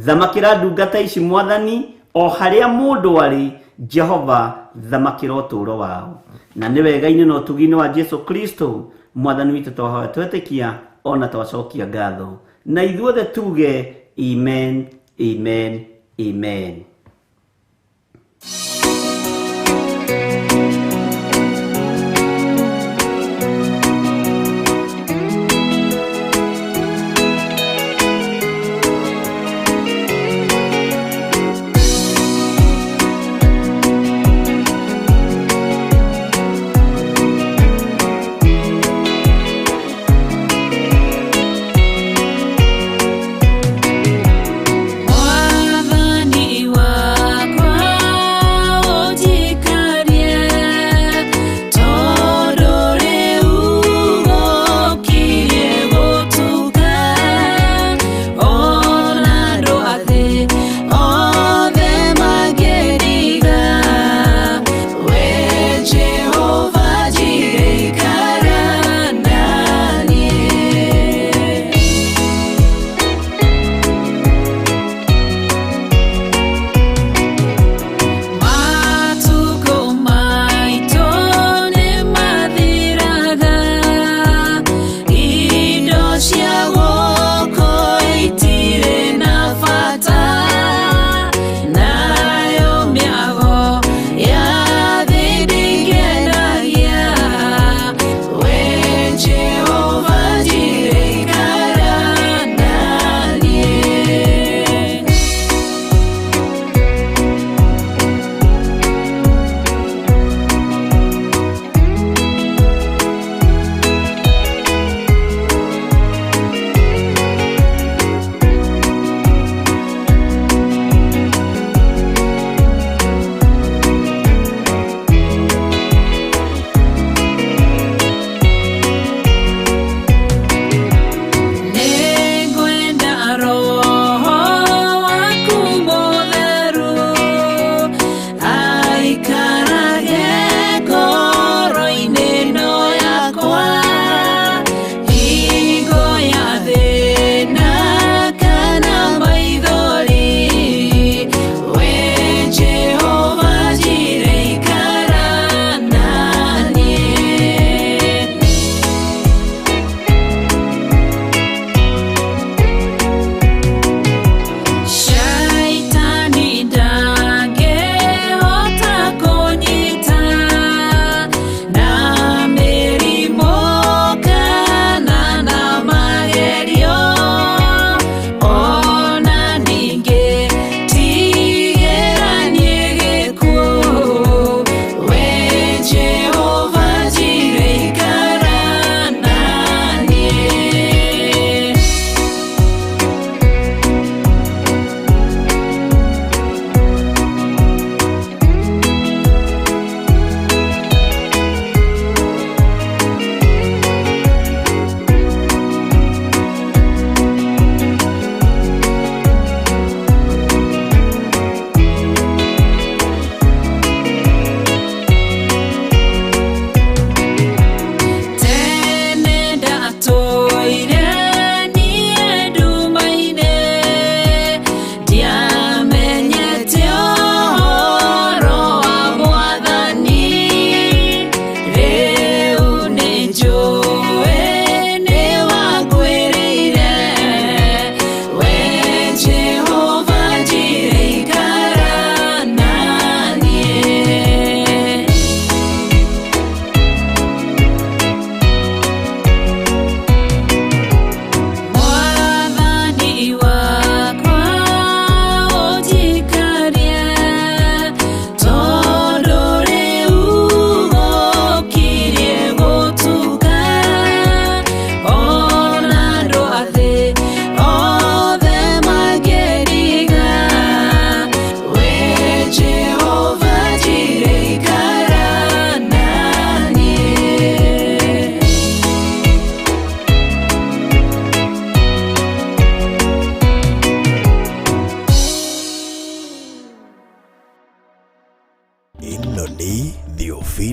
thamakĩra ndungata ici mwathani, o harĩa mũndũ arĩ, Jehova thamakĩra ũtũũro wao. Na nĩ wega-inĩ na ũtugi-inĩ wa Jesu Kristo mwathani witũ twahoya twetĩkia ona twacokia ngatho, na ithuothe tuge amen, amen, amen. Mwathani wa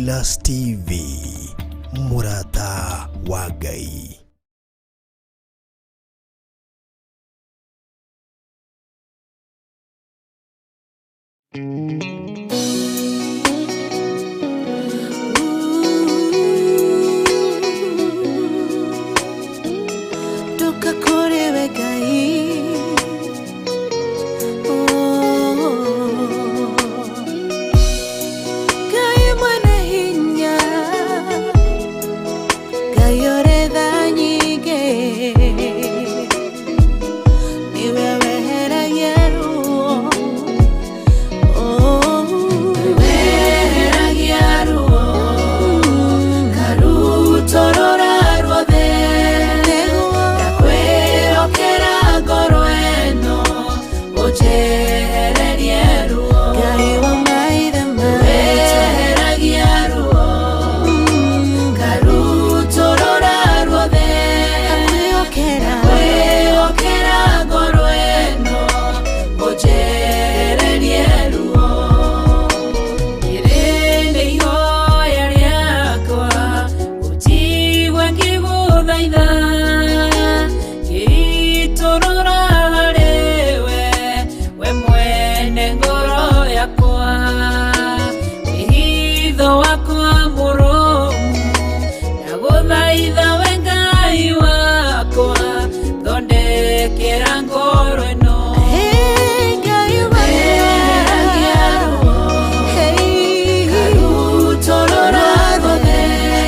Silas TV, mũrata wa Ngai. Ndoka kũrĩ we Ngai. Oh. Ngai mwene hinya, Ngai ũrĩ tha nyingĩ, nĩwe weheragia ruo. Oh. Weheragia ruo karutorora ruothe Nĩguo. Ndakwĩhokera ngoro ĩno ũnjehererie ruo. Ngai wa maithe maitũ. Weheragia ruo karutorora ruothe. Ndakwĩhokera. Ndakwĩhokera ngoro ĩno ũnjehererie ruo. Ĩrĩ nĩ ihoya rĩakwa ũnjigue ngĩgũthaitha, ngĩitũrũra harĩwe we mwene ngoro yakwa. Wĩhitho wakwa mũrũmu ndagũthaitha we Ngai wakwa, thondekera ngoro ĩno. Hey, Ngai wa Weheragia ruo Hey. karutorora ruothe.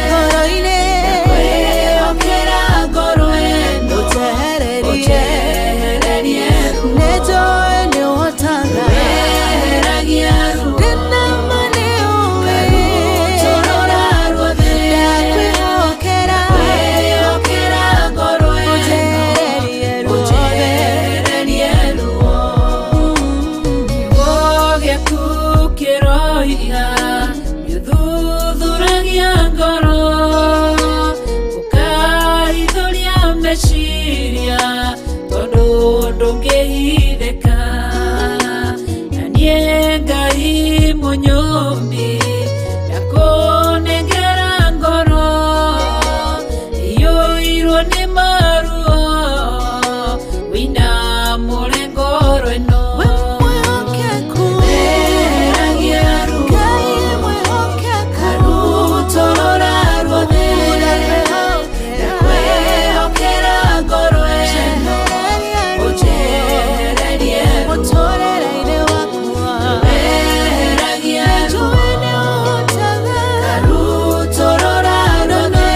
Ngoro-inĩ. Ndakwĩhokera ngoro ĩno Ũnjehererie. ũnjehererie ruo. Nĩnjũĩ nĩũhotaga. Weheragia ruo Ndĩna ma nĩũĩ. karutorora ruothe. Ndakwĩhokera. Ndakwĩhokera ngoro ĩno Ũnjehererie ruothe. ũnjehererie ruo. Kiugo gĩaku kĩroiga nĩũthuthuragia ngoro, ũkarithũria meciria tondũ ndũngĩhithĩka. Na niĩ Ngai mũnyũmbi ndakũnengera ngoro iyũirwo nĩ maruo, wĩinamũre ngoro ĩno. We mwĩhokeku. Weheragia ruo. Ngai mwĩhokeku. Karutorora ruothe. Ndakwĩhokera. Ndakwĩhokera ngoro ĩno ũnjehererie ruo. Mũtũũrĩre-inĩ wakwa. Weheragia ruo. Nĩnjũĩ nĩũhotaga. Karutorora ruothe.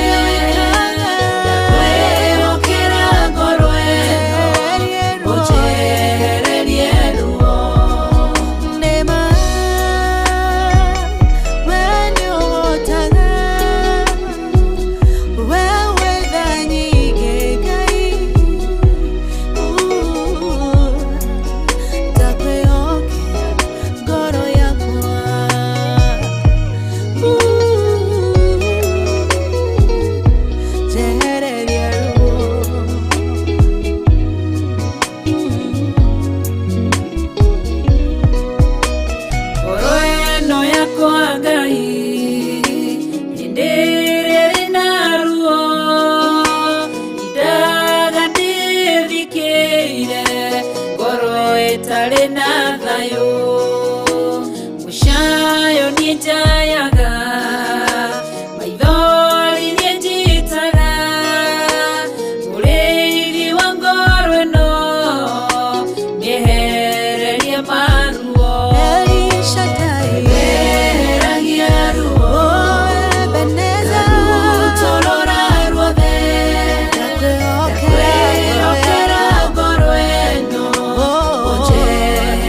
Ndakwĩhokera ngoro ĩno ũnjehererie ruo. Nĩma, we nĩũhotaga. We wĩ tha nyingĩ, Ngai. Ndakwĩhokera ngoro yakwa. Njehereria ruo. Ngoro ĩno yakwa Ngai hĩndĩ ĩrĩa ĩna ruo indaga ndĩthikĩire ngoro ĩtarĩ na thayũ. Mũcayo niĩ njayaga, maithori niĩ njitaga, mũrĩithi wa ngoro ĩno nĩehererie maruo. El Shaddai. Weheragia ruo. Oh, Ebenezer. Karutorora ruothe. Ndakwĩhokera. Ndakwĩhokera ngoro ĩno Oh. ũnjehererie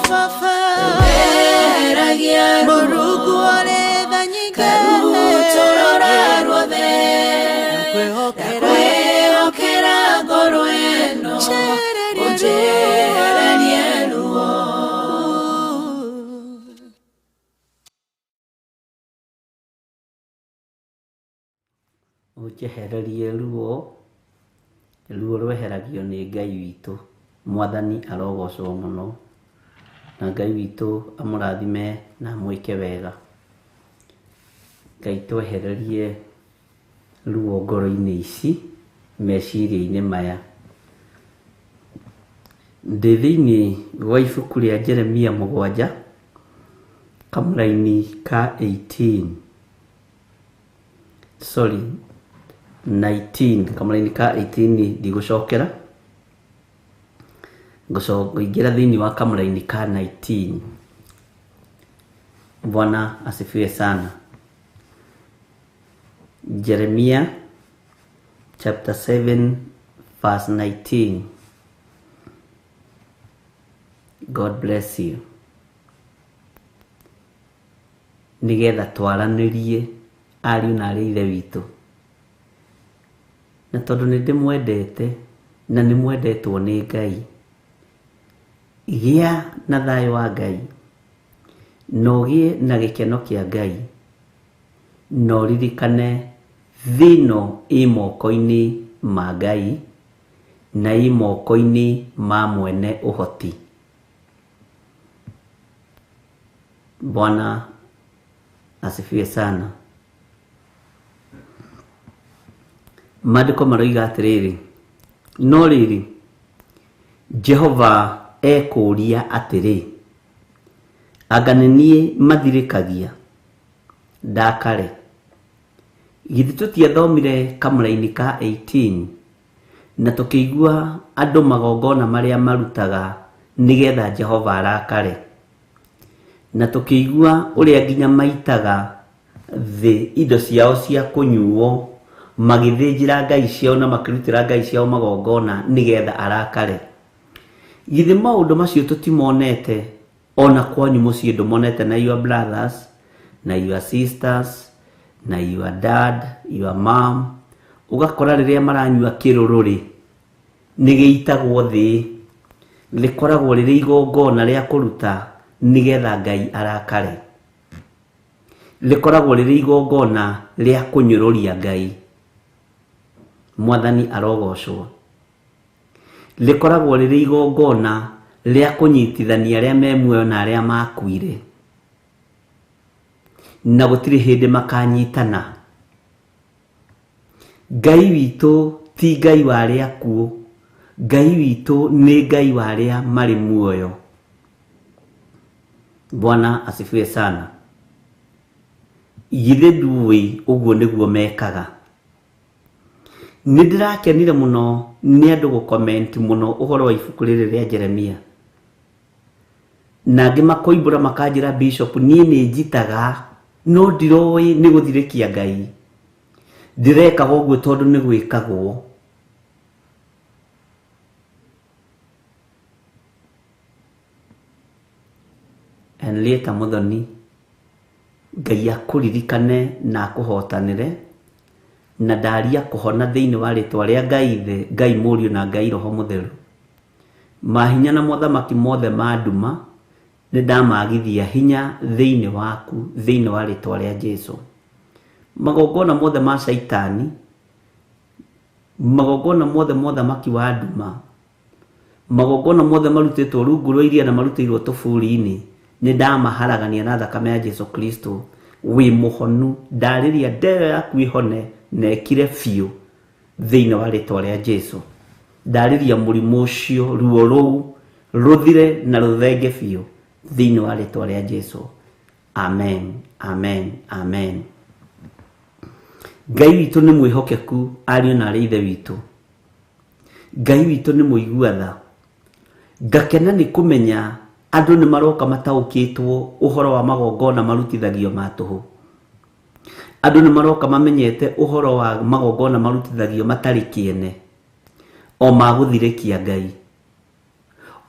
Baba Weheragia ruo Mũrungu ũrĩ tha nyingĩ Karutũrũra ruothe Ndakwĩhokera Ndakwĩhokera ngoro ĩno Njehererie Ũnjehererie ruo Ũnjehererie ruo, ruo rweheragio nĩ Ngai witũ. Mwathani arogocwo mũno, na Ngai witũ amũrathime na amwĩke wega. Ngai twehererie ruo ngoro-inĩ ici, meciria-inĩ maya. Ndĩ thĩiniĩ wa ibuku rĩa Jeremia 7, kamũraini ka 18, sorry, 19, kamũraini ka 18 ndigũcokera, ngũingĩra thĩiniĩ wa kamũraini ka 19. Bwana asifiwe sana. Jeremia chapter 7 verse 19. God bless you. Nĩgetha twaranĩrie ariũ na arĩ ithe witũ, na tondũ nĩ ndĩmwendete na nĩ mwendetwo nĩ Ngai, gĩa na thayũ wa Ngai, na ũgĩe na gĩkeno kĩa Ngai, na ũririkane thĩ ĩno ĩ moko-inĩ ma Ngai na ĩ moko-inĩ ma mwene ũhoti. Bwana asifiwe sana. Maandĩko maroiga atĩrĩrĩ, no rĩrĩ, Jehova ekũũria atĩrĩ, anga nĩ niĩ mathirĩkagia ndakare? Githĩ tũtiathomire kamũraini ka 18 na tũkĩigua andũ magongona marĩa marutaga nĩgetha Jehova arakare, na tũkĩigua ũrĩa nginya maitaga thĩ indo ciao cia kũnyuo magĩthĩnjĩra ngai ciao na makĩrutĩra ngai ciao magongona nĩgetha arakare. Githĩ maũndũ macio tũtimonete ona kwanyu mũciĩ ndũmonete na your brothers na your sisters na your dad, your mom, ũgakora rĩrĩa maranyua kĩrũrũ rĩ, nĩ gĩitagwo thĩ, rĩkoragwo rĩrĩ igongona rĩa kũruta nĩgetha Ngai arakare, rĩkoragwo rĩrĩ igongona rĩa kũnyũrũria Ngai. Mwathani arogocwo. Rĩkoragwo rĩrĩ igongona rĩa kũnyitithania arĩa me muoyo na arĩa makuire, na gũtirĩ hĩndĩ makanyitana. Ngai witũ ti Ngai wa arĩa akuũ, Ngai witũ nĩ Ngai wa arĩa marĩ muoyo. Bwana asifiwe sana. Githĩ nduĩ ũguo nĩguo mekaga? Nĩ ndĩrakenire mũno nĩ andũ gũcomment mũno ũhoro wa ibuku rĩrĩ rĩa Jeremia, na angĩ makoimbũra makanjĩra, Bishop, niĩ nĩ njitaga no ndiroĩ nĩ gũthirĩkia Ngai, ndĩrekaga ũguo tondũ nĩ gwĩkagwo. Henrietta Muthoni, Ngai akũririkane na akũhotanĩre, na ndaria kũhona thĩinĩ wa rĩtwa rĩa Ngai Ithe, Ngai Mũriũ na Ngai Roho Mũtheru. Mahinya na mothamaki mothe ma nduma nĩ ndamagithia hinya thĩinĩ waku, thĩinĩ wa rĩtwa rĩa Jesu. Magongona mothe ma Shaitani, magongona mothe ma ũthamaki wa nduma, magongona mothe marutĩtwo rungu rwa iria na marutĩirwo tũburi-inĩ, nĩ ndamaharagania na thakame ya Jesu Kristo. Wĩ mũhonu, ndarĩria ndeo yaku ĩhone na ĩkire biũ thĩinĩ wa rĩtwa rĩa Jesu. Ndarĩria mũrimũ ũcio, ruo rũu rũthire na rũthenge biũ thĩinĩ wa rĩtwa rĩa Jesu. Amen, amen, amen. Ngai witũ nĩ mwĩhokeku, ariũ na arĩ ithe witũ. Ngai witũ nĩ mũigua tha. Ngakena nĩ kũmenya andũ nĩ maroka mataũkĩtwo ũhoro wa magongona marutithagio ma tũhũ. Andũ nĩ maroka mamenyete ũhoro wa magongona marutithagio matarĩ kĩene, o magũthirĩkia Ngai,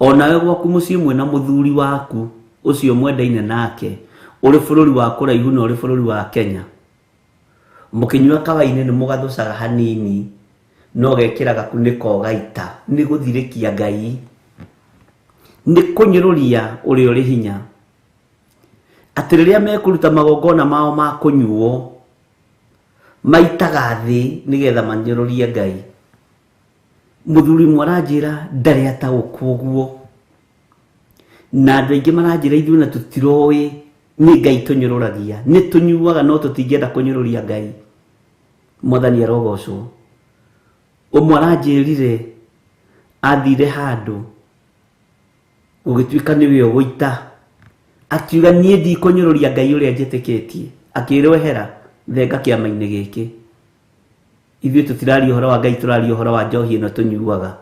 Onawe gwaku mũciĩ mwĩna mũthuri waku ũcio mwendaine nake ũrĩ bũrũri wa kũraihu na ũrĩ bũrũri wa Kenya, mũkĩnyua kawainĩ nĩ mũgathũcaga hanini no gekĩra gakunĩko gaita. Nĩ gũthirĩkia Ngai, nĩ kũnyũrũria ũrĩa ũrĩ hinya. Atĩ rĩrĩa mekũruta magongona mao ma kũnyuo maitaga thĩ nĩgetha manyũrũrie Ngai. Mũthuri ũmwe aranjĩra ndarĩ ataũkwo ũguo, na andũ aingĩ maranjĩra ithuĩ na tũtiroĩ nĩ Ngai tũnyũrũragia, nĩ tũnyuaga no tũtingĩenda kũnyũrũria Ngai. Mwathani arogocwo. Ũmwe aranjĩrire athire handũ gũgĩtuĩka nĩwe ũgũita, akiuga niĩ ndikũnyũrũria Ngai ũrĩa njĩtĩkĩtie, akĩrwo ehera thenga kĩama-inĩ gĩkĩ. Ithuĩ tũtiraria ũhoro wa Ngai, tũraria ũhoro wa njohi ĩno tũnyuaga,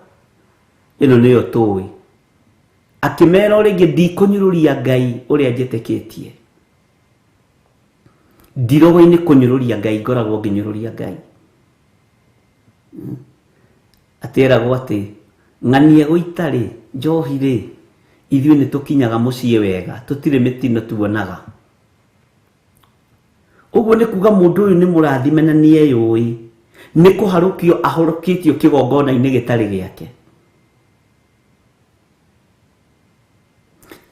ĩno nĩyo tũĩ. Akĩmera o rĩngĩ ndikũnyũrũria Ngai ũrĩa njĩtĩkĩtie, ndiroĩ nĩ kũnyũrũria Ngai ngoragwo ngĩnyũrũria Ngai. Atĩragwo atĩ ng'ania gũita rĩ, njohi rĩ, ithuĩ nĩ tũkinyaga mũciĩ wega, tũtirĩ mĩtino tuonaga. Ũguo nĩ kuga mũndũ ũyũ nĩ mũrathime na nĩ eyũĩ, nĩ kũharũkio ahũrũkĩtio kĩgongona-inĩ gĩtarĩ gĩake.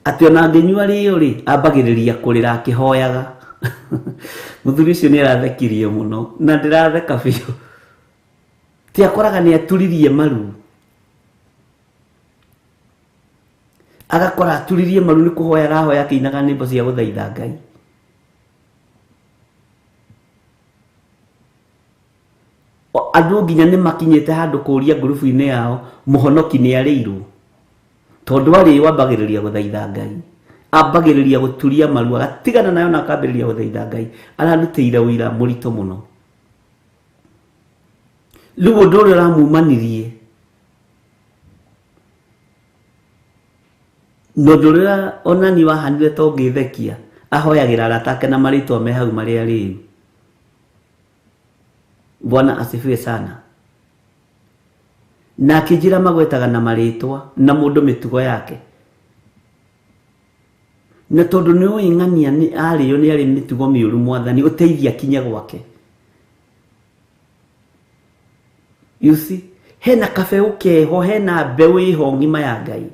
Atĩ ona angĩnyua rĩo rĩ, ambagĩrĩria kũrĩra akĩhoyaga. Mũthuri ũcio nĩ arathekirie mũno na ndĩratheka biũ. Ti akoraga nĩ aturirie maru, agakora aturirie maru nĩ kũhoya arahoya akĩinaga nyĩmbo cia gũthaitha Ngai. Andũ nginya nĩ makinyĩte handũ kũũria ngurubu-inĩ yao mũhonoki nĩ arĩirwo, tondũ arĩo ambagĩrĩria gũthaitha Ngai, ambagĩrĩria gũturia maru agatigana nayo na akambĩrĩria gũthaitha Ngai. Ararutĩire ũira mũritũ mũno. Rĩu ũndũ ũrĩa ũramumanirie na ũndũ ũrĩa onani wahanire to ngĩthekia, ahoyagĩra arata ake na marĩtwa me hau marĩa rĩu. Bwana asifiwe sana. Na akĩnjĩra magwetaga na marĩtwa na mũndũ mĩtugo yake, na tondũ nĩ ũĩ ng'ania nĩ arĩo nĩ arĩ mĩtugo mĩũru, Mwathani ũteithia kinye gwake. You see, hena kabeũ keho, hena mbeũ ĩho ng'ima ya Ngai.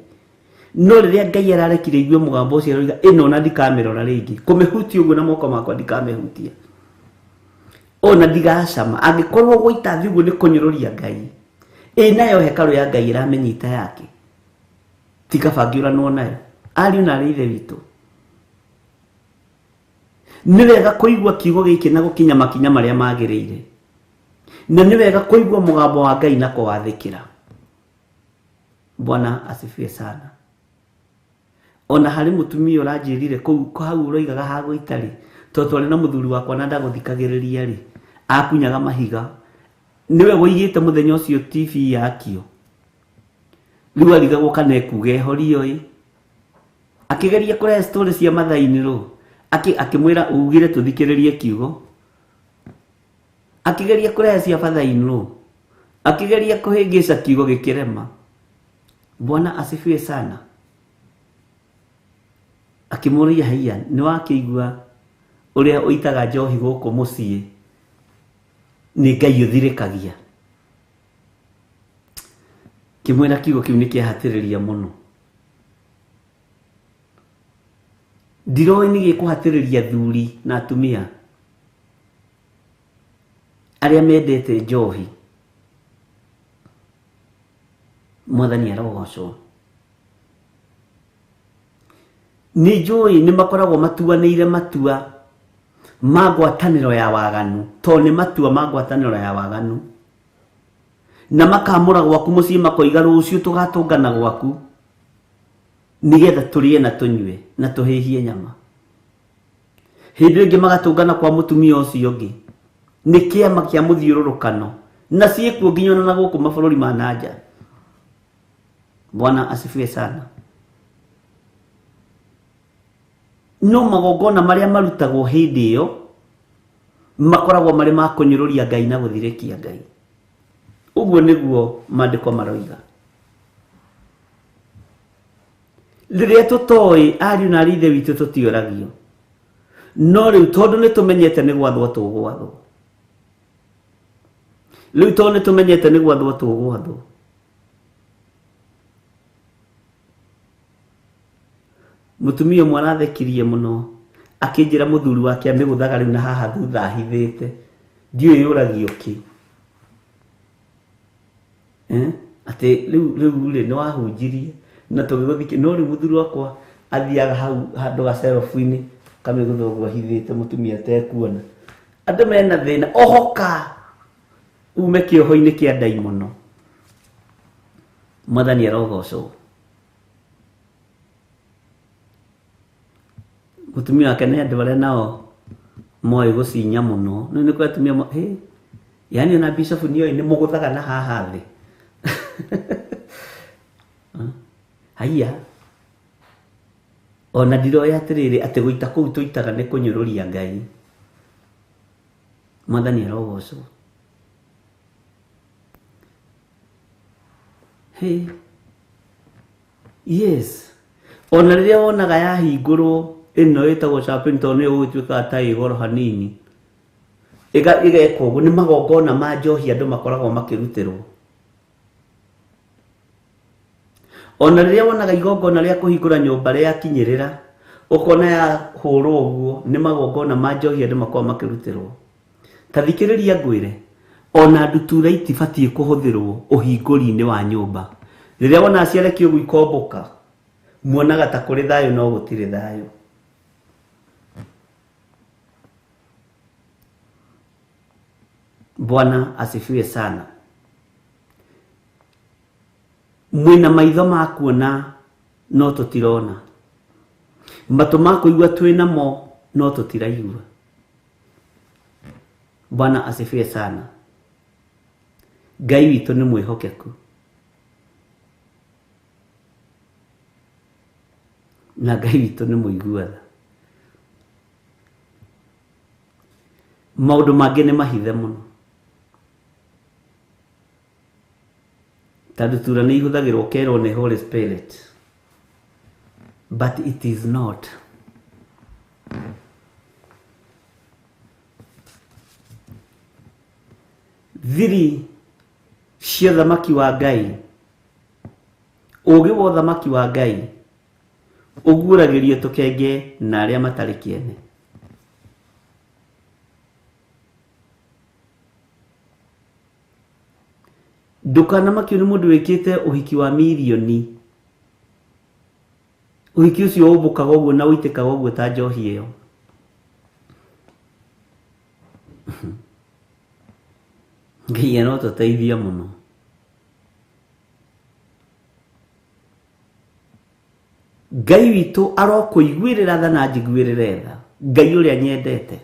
No rĩrĩa Ngai ararekire igue mũgambo ũcio aroiga ĩno ona ndikamĩrora rĩngĩ, kũmĩhutia ũguo na moko makwa ndikamĩhutia, ona ndigacama. Angĩkorwo gũita thĩ ũguo nĩ kũnyũrũria Ngai, ĩ nayo hekarũ ya Ngai ĩramĩnyita yake, ti kaba ngĩũranwo nayo. Ariũ na arĩ ithe witũ, nĩ wega kũigua kiugo gĩkĩ na gũkinya makinya marĩa magĩrĩire, na nĩ wega kũigua mũgambo wa Ngai na kũwathĩkĩra. Bwana asifiwe sana. Ona harĩ mũtumia ũranjĩrire kũu hau ũroigaga ha gũita rĩ, tondũ twarĩ na mũthuri wakwa na ndagũthikagĩrĩria rĩ, akunyaga mahiga, nĩwe wũigĩte mũthenya ũcio TV yakio. Rĩu arigagwo kana ekuga ehorio ĩ. Akĩgeria kũrehe story cia mathainĩ rũ, akĩmwĩra ugire tũthikĩrĩrie kiugo. Akĩgeria kũrehe cia bathainĩ rũ, akĩgeria kũhĩngĩca kiugo gĩkĩrema. Bwana asifiwe sana. Akĩmũria haiya, nĩ wakĩigua ũrĩa ũitaga njohi gũkũ mũciĩ nĩ Ngai ũthirĩkagia. Kĩmwĩra kiugo kĩu nĩ kĩahatĩrĩria mũno. Ndiroĩ nĩ gĩkũhatĩrĩria thuri na atumia arĩa mendete njohi. Mwathani arogocwo. Nĩ njũĩ nĩ makoragwo matuanĩire matua ma ngwatanĩro ya waganu, tondũ nĩ matua ma ngwatanĩro ya waganu, na makamũra gwaku mũciĩ makoiga rũciũ tũgatũngana gwaku nĩgetha tũrĩe na tũnyue na tũhĩhie nyama. Hĩndĩ ĩngĩ magatũngana kwa mũtumia ũcio ũngĩ, nĩ kĩama kĩa mũthiũrũrũkano, na ciĩkuo nginya ona na gũkũ mabũrũri ma na nja. Bwana asifiwe sana. No magongona marĩa marutagwo hĩndĩ ĩyo makoragwo marĩ ma kũnyũrũria Ngai na gũthirĩkia Ngai. Ũguo nĩguo maandĩko maroiga. Rĩrĩa tũtoĩ ariũ na arĩ ithe witũ tũtiũragio. No rĩu tondũ nĩ tũmenyete nĩ gwathwo tũgwathwo. Rĩu tondũ nĩ tũmenyete nĩ gwathwo tũgwathwo. Mũtumia ũmwe arathekirie mũno akĩnjĩra mũthuri wake amĩgũthaga rĩu na haha thutha ahithĩte. Ndiũĩ yũragio kĩ. Atĩ rĩu rĩu rĩ nĩ wahunjirie na tũgĩgũthikia no rĩu mũthuri wakwa athiaga hau handũ gacerobu-inĩ kamĩgũtha ũguo ahithĩte mũtumia atekuona. Andũ mena thĩna ohoka ume kĩoho-inĩ kĩa ndaimono. Mwathani arogocwo. Mũtumia wake nĩ andũ arĩa nao moĩ gũcinya mũno. Nĩ nĩ kũrĩ atumia hĩ, yaani ona bishop nĩoĩ nĩ mũgũthaga na haha thĩ. Haiya. Ona ndiroĩ atĩrĩrĩ atĩ gũita kũu tũitaga nĩ kũnyũrũria Ngai. Mwathani arogocwo. Hĩ. Yes. Ona rĩrĩa wonaga yahingũrwo ĩno ĩtagwo champagne tondũ nĩyo gũgĩtuĩkaga ta ĩ goro hanini. Ĩgekwo ũguo nĩ magongona ma njohi andũ makoragwo makĩrutĩrwo. Ona rĩrĩa wonaga igongona rĩa kũhingũra nyũmba rĩakinyĩrĩra, ũkona yahũrwo ũguo nĩ magongona ma njohi andũ makoragwo makĩrutĩrwo. Ta thikĩrĩria ngwĩre, ona ndutura itibatiĩ kũhũthĩrwo ũhingũri-inĩ wa nyũmba. Rĩrĩa wona ciarekio ũguo ikombũka, muonaga ta kũrĩ thayũ no gũtirĩ thayũ. Bwana asifiwe sana. Mwĩna maitho ma kuona no tũtirona, matũ ma kũigua twĩnamo no tũtiraigua. Bwana asifiwe sana. Ngai witũ nĩ mwĩhokeku na Ngai witũ nĩ mũigua tha. Maũndũ mangĩ nĩ mahithe mũno. Ta ndutura nĩ ihũthagĩrwo kerwo nĩ Holy Spirit, but it is not. Thiri cia ũthamaki wa Ngai, ũũgĩ wa ũthamaki wa Ngai ũguũragĩrio tũkenge na arĩa matarĩ kĩene. Ndũkanamakio nĩ mũndũ wĩkĩte ũhiki wa mirioni. Ũhiki ũcio ũmbũkaga ũguo na ũitĩkaga ũguo ta njohi ĩyo. Ngai arotũteithia mũno. Ngai witũ arokũiguĩrĩra tha na anjiguĩrĩre tha. Ngai ũrĩa nyendete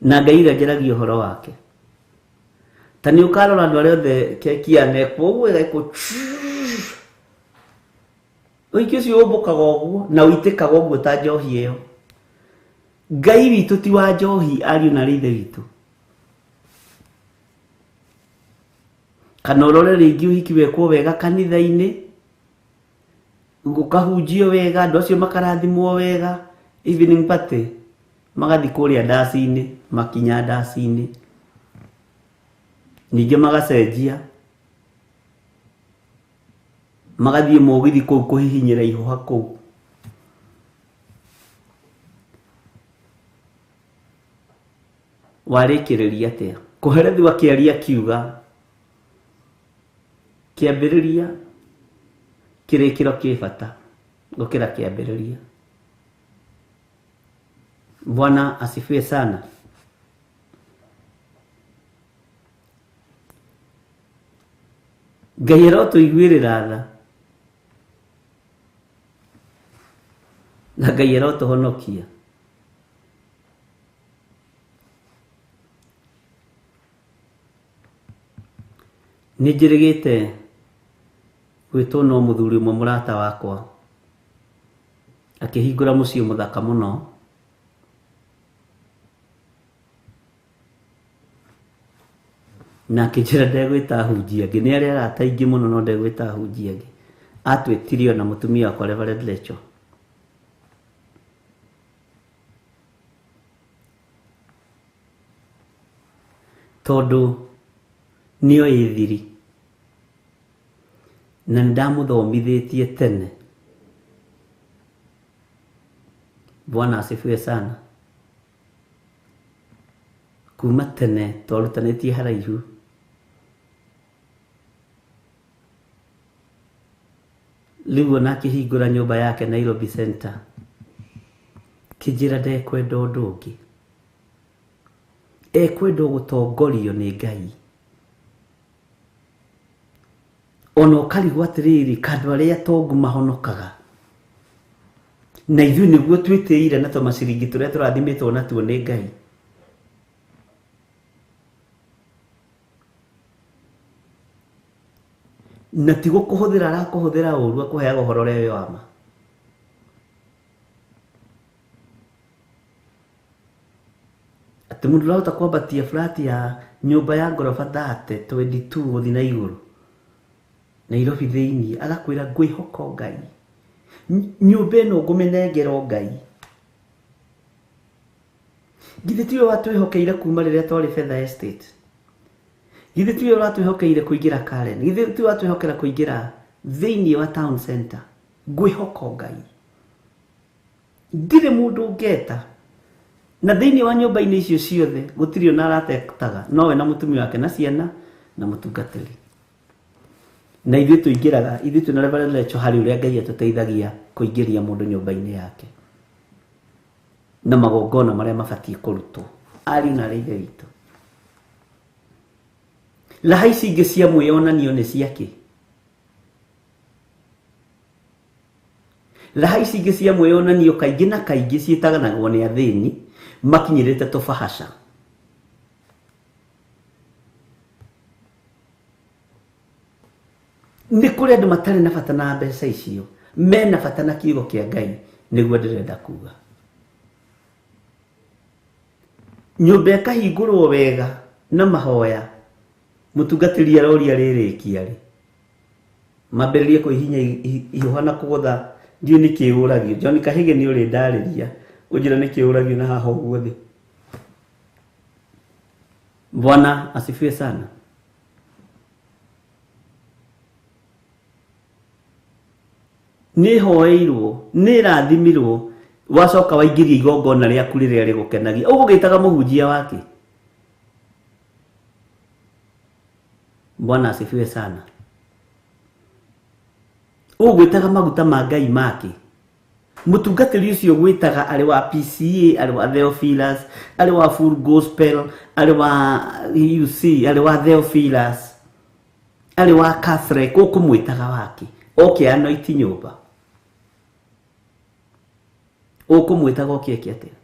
na Ngai ũrĩa njaragia ũhoro wake. Ta nĩ ũkarora andũ arĩa othe keki yanekwo ũguo ĩgekwo ũhiki ũcio ũmbũkaga ũguo na ũitĩkaga ũguo ta njohi ĩyo. Ngai witũ ti wa njohi ariũ na arĩ ithe witũ. Kana ũrore rĩngĩ ũhiki wekwo wega kanitha-inĩ, gũkahunjio wega, andũ acio makarathimwo wega, evening party magathiĩ kũrĩa ndaci-inĩ, makinya ndaci-inĩ. Ningĩ magacenjia magathiĩ mũgithi kũu kũhihinyĩra ihũha kũu. Warĩkĩrĩria atĩa? Kũherethu akĩaria akiuga kĩambĩrĩria kĩrĩkĩro kĩ bata gũkĩra kĩambĩrĩria. Bwana asifiwe sana. Ngai arotũiguĩrĩra tha na Ngai arotũhonokia. Nĩ njĩrĩgĩte gwĩtwo no mũthuri ũmwe mũrata wakwa akĩhingũra mũciĩ mũthaka mũno. Na akĩnjĩra ndegwĩta ahunjia angĩ, nĩ arĩ arata aingĩ mũno no ndegwĩta ahunjia angĩ. Atwĩtirio na mũtumia wakwa Reverend Lecho. Tondũ nĩoĩ thiri na nĩndamũthomithĩtie tene. Bwana asifiwe sana. Kuma tene twarutanĩtie haraihu. Rĩu ona akĩhingũra nyũmba yake Nairobi Center, kĩnjĩra ndekwenda ũndũ ũngĩ, ekwenda gũtongorio nĩ Ngai. Ona ũkarigwo atĩrĩrĩ, kandũ arĩa tongu mahonokaga na ithuĩ nĩguo twĩtĩire na tũmaciringi tũrĩa tũrathimĩtwo natuo nĩ Ngai. Na ti gũkũhũthĩra arakũhũthĩra ũru, akũheaga ũhoro ũrĩa wĩ wa ma. Atĩ mũndũ ũrahota kwambatia flat ya nyũmba ya ngoroba 30 22 gũthiĩ na igũrũ Nairobi thĩiniĩ, agakwĩra ngwĩhoka Ngai, nyũmba ĩno ngũmĩnengera Ngai. Githĩ tiwe watwĩhokeire kuma rĩrĩa twarĩ Fedha Estate? Githĩ tiwe ũratwĩhokeire kũingĩra Karen? Githĩ tiwe watwĩhokera kũingĩra thĩiniĩ wa town center? Ngwĩhoka Ngai, ndirĩ mũndũ ũngeta. Na thĩiniĩ wa nyũmba-inĩ icio ciothe gũtirĩ ona aratetaga, nowe na mũtumia wake na ciana na mũtungatĩri. Na ithuĩ tũingĩraga, ithuĩ twĩna Reverend Lecho harĩ ũrĩa Ngai atũteithagia kũingĩria mũndũ nyũmba-inĩ yake na magongona marĩa mabatiĩ kũrutwo. Ariũ na arĩ ithe witũ, raha ici ingĩ cia mwĩyonanio nĩ ciakĩ? Raha ici ingĩ cia mwĩyonanio kaingĩ na kaingĩ ciĩtaganagwo nĩ athĩni makinyĩrĩte tũbahaca. Nĩ kũrĩ andũ matarĩ na bata na mbeca icio, mena bata na kiugo kĩa Ngai, nĩguo ndĩrenda kuga. Nyũmba ĩkahingũrwo wega na mahoya, mũtungatĩri aroria rĩrĩkia rĩ, mambĩrĩrie kwĩhinya ihũha na kũgũtha, ndiũĩ nĩkĩ ũragio. John Kahĩgĩ nĩ ũrĩ ndarĩria, ũnjĩre nĩkĩ ũragio na haha ũguo thĩ. Bwana asifiwe sana. Nĩ hoeirwo, nĩ rathimirwo, wacoka waingĩria igongona rĩaku rĩrĩa rĩgũkenagia. Ũgũgĩtaga mũhunjia wake. Bwana asifiwe sana. Ũgwĩtaga maguta ma Ngai make. Mũtungatĩri ũcio gwĩtaga arĩ wa PCA, arĩ wa Theophilus, arĩ wa Full Gospel, arĩ wa UC, arĩ wa Theophilus, arĩ wa Catholic, ũkũmwĩtaga wake. Oke anoiti nyũmba. Ũkũmwĩtaga oke eke atĩa?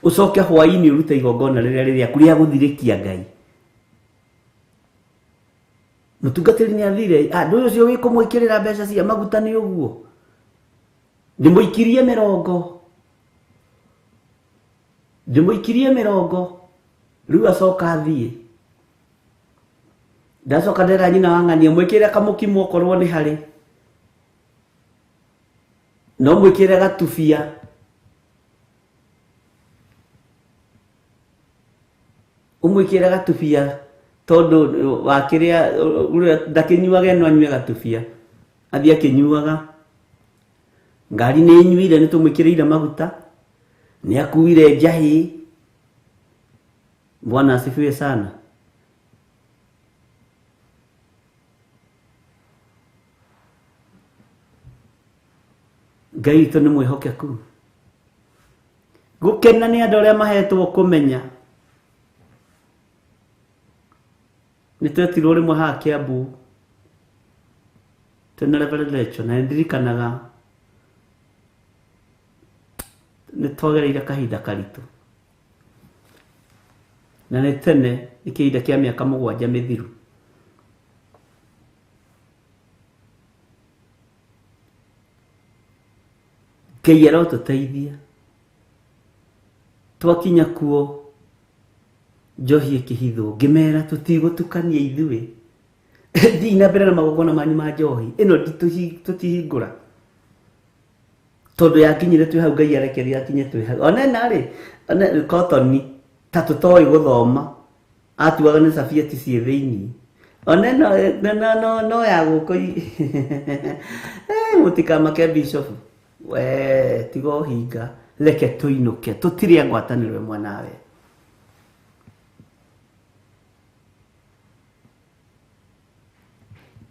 Ũcoke hwaĩ-inĩ ũrute igongona rĩrĩa rĩrĩaku rĩa gũthirĩkia Ngai. Mũtungatĩri nĩ athire, andũ ũcio wĩkũmwĩkĩrĩra mbeca cia maguta nĩ ũguo. Ndĩmũikirie mĩrongo. Ndĩmũikirie mĩrongo. Rĩu acoka athiĩ. Ndacoka ndera nyina wa ng'ania, mwĩkĩre kamũkimo okorwo nĩ harĩ. No mwĩkĩre gatubia. Ũmwĩkĩre gatubia tondũ wakĩrĩa ndakĩnyuaga ĩno anyue gatubia. Athiĩ akĩnyuaga. Ngari nĩ ĩnyuire, nĩ tũmwĩkĩrĩire maguta. Nĩ akuire njahĩ. Bwana asifiwe sana. Ngai witũ nĩ mwĩhokeku. Gũkena nĩ andũ arĩa mahetwo kũmenya. Nĩ twetirwo rĩmwe haha Kiambu twĩna Reverend Lecho, na nĩndirikanaga nĩ twagereire kahinda karitũ. Na nĩ tene, nĩ kĩhinda kĩa mĩaka 7 mĩthiru. Ngai arotũteithia. Twakinya kuo njohi ĩkĩhithwo, ngĩmera tũtigũtukania ithuĩ. Thiĩ na mbere na magongona manyu ma njohi ĩno tũtihingũra tondũ yakinyire twĩ hau Ngai arekeria akinye twĩ hau ona ĩna rĩ ona kotoni ta tũtoĩ gũthoma atuaga nĩ cabiati ciĩ thĩinĩ ona ĩno no ya gũkũ mũtikamake bishop we tiga ũhinga reke tũinũke tũtirĩ a ngwatanĩro ĩmwe nawe.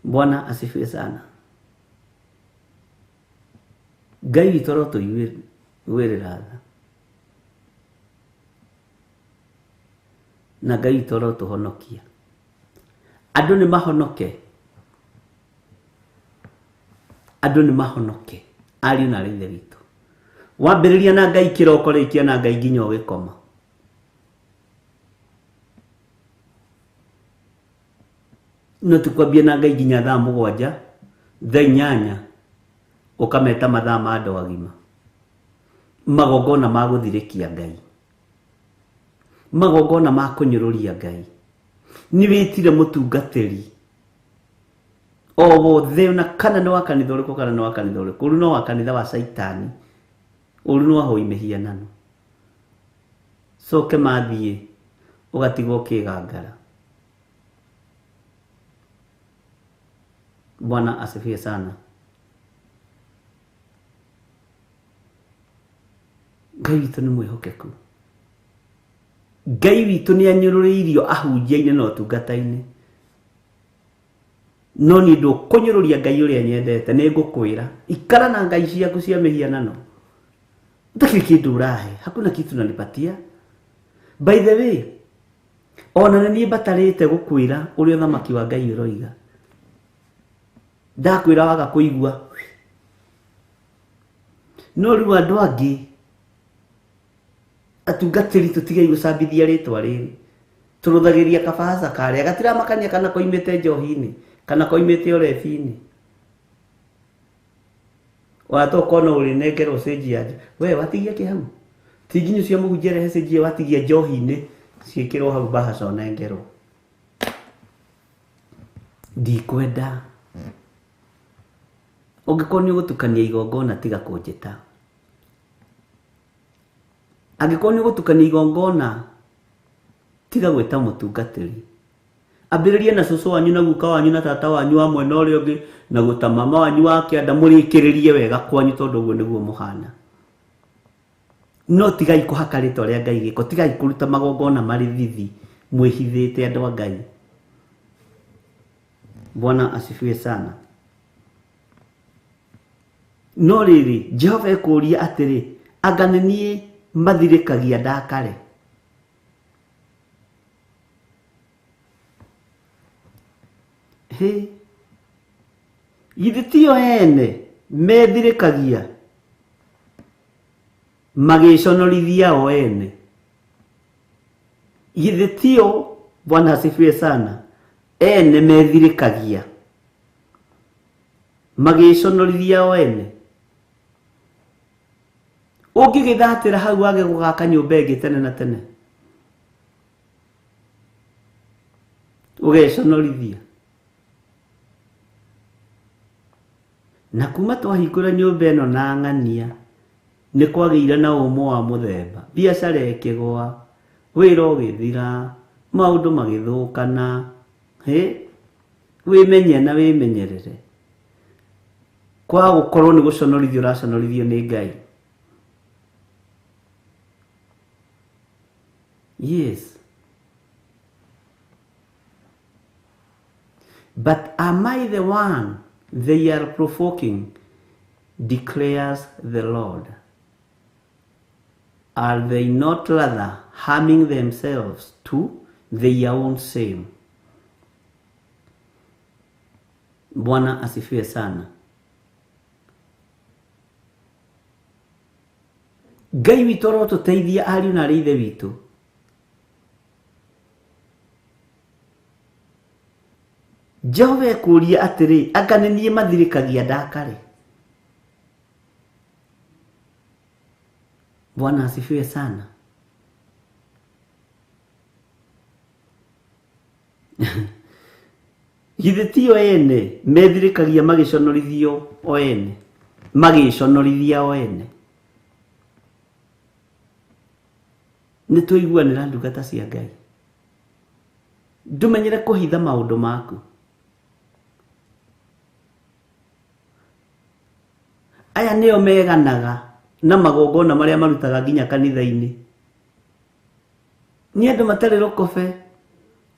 Bwana asifiwe sana. Ngai witũ arotũiguĩrĩra tha na Ngai witũ arotũhonokia. Andũ nĩ mahonoke, andũ nĩ mahonoke ariũ na aarĩ a Ithe witũ. Wambĩrĩria na Ngai kĩroko rĩkia na Ngai nginya ũgĩkoma. No tukwambie na Ngai nginya thaa 7 thaa 8 ũkameta mathaa ma andũ agima magongona ma gũthirĩkia Ngai magongona ma kũnyũrũria Ngai. Nĩ wĩtire mũtungatĩri o wothe ona kana nĩ wa kanitha ũrĩkũ kana nĩ wa kanitha ũrĩkũ ũru no wa kanitha wa Caitani ũru no ahoi mĩhianano coke mathiĩ ũgatigwo ũkĩgangara. Bwana asifiwe sana. Ngai witũ nĩ mwĩhokeku. Ngai witũ nĩ anyũrũrĩirio ahunjia-inĩ na ũtungata-inĩ. No niĩ ndũkũnyũrũria Ngai ũrĩa nyendete nĩ ngũkwĩra ikara na ngai ciaku cia mĩhianano utakiri kĩndũ ũrahe hakuna kitu unanipatia. By the way ona nĩ niĩ mbatarĩte gũkwĩra ũrĩa ũthamaki wa Ngai ũroiga ndakwĩra waga kũigua no rĩu andũ angĩ atungatĩri tũtigei gũcambithia rĩtwa rĩrĩ tũrũthagĩria kabahaca karĩa gatiramakania kana koimĩte njohi-inĩ kana koimĩte ũrebi-inĩ ona to ũkona ũrĩnengerwo cĩnji ya we watigia kĩ hau ti nginyo cia mũhunjia rehe cĩnji ĩyo watigia njohi-inĩ ciĩkĩrwo hau mbahaca ũnengerwo. Ndikwenda ũngĩkorwo nĩ ũgũtukania igongona tiga kũnjĩta. Angĩkorwo nĩ ũgũtukania igongona tiga gwĩta mũtungatĩri. Ambĩrĩria na cũcũ wanyu na guka wanyu na tata wanyu wa mwena ũrĩa ũngĩ na gũta mama wanyu wa kĩanda mũrĩkĩrĩrie wega kwanyu tondũ ũguo nĩguo mũhana. No tigai kũhaka rĩtwa rĩa Ngai gĩko, tigai kũruta magongona marĩ thithi mwĩhithĩte andũ a Ngai. Bwana asifiwe sana. No rĩrĩ Jehova ekũũria atĩrĩ anga nĩ niĩ mathirĩkagia ndakare. Hĩ githĩ tio ene methirĩkagia magĩconorithia o ene githĩ tio Bwana asifiwe sana ene methirĩkagia magĩconorithia o ene. Ũngĩgĩthatĩra hau wage gũgaka nyũmba ĩngĩ tene na tene ũgeconorithia. Na kuma twahingũra nyũmba ĩno na ng'ania nĩ kwagĩire na ũmũ wa mũthemba biacara ĩkĩgũa wĩra ũgĩthira maũndũ magĩthũkana. Hĩ wĩmenye na wĩmenyerere kwaga gũkorwo nĩ gũconorithio ũraconorithio nĩ Ngai. Yes. But am I the one they are provoking, declares the Lord? Are they not rather harming themselves to their own shame? Bwana asifiwe sana. Ngai witũ arotũteithia ariũ na aarĩ a Ithe witũ. Jehova ekũũria atĩrĩ anga nĩ niĩ mathirĩkagia ndakare. Bwana asifiwe sana. Githĩ ti o ene methirĩkagia magĩconorithio o ene, magĩconorithia o ene. Nĩ tũiguanĩra ndungata cia Ngai. Ndũmenyere kũhitha maũndũ maku. Aya nĩo meganaga na magongona marĩa marutaga nginya kanitha-inĩ. Nĩ andũ matarĩ rũkobe,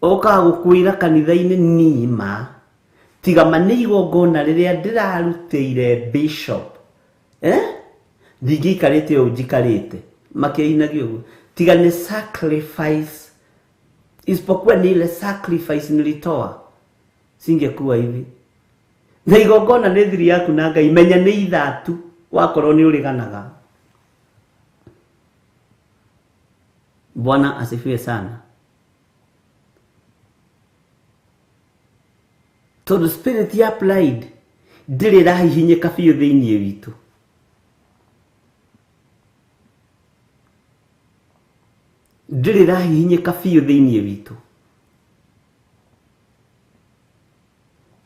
okaga gũkwĩra kanitha-inĩ nima tiga ma nĩ igongona rĩrĩa ndĩrarutĩire bishop, ndingĩikarĩte ũũ njikarĩte makĩinagia ũguo, tiga nĩ sacrifice, isipokuwa ni ile sacrifice nilitoa singekuwa hivi. Na igongona nĩ thiri yaku na Ngai, menya nĩ ithatu wakorwo nĩ ũrĩganaga. Bwana asifiwe sana. Tondũ spirit ya pride ndĩrĩ ĩrahihinyĩka biũ thĩinĩ witũ. Ndĩrĩ ĩrahihinyĩka biũ thĩinĩ witũ.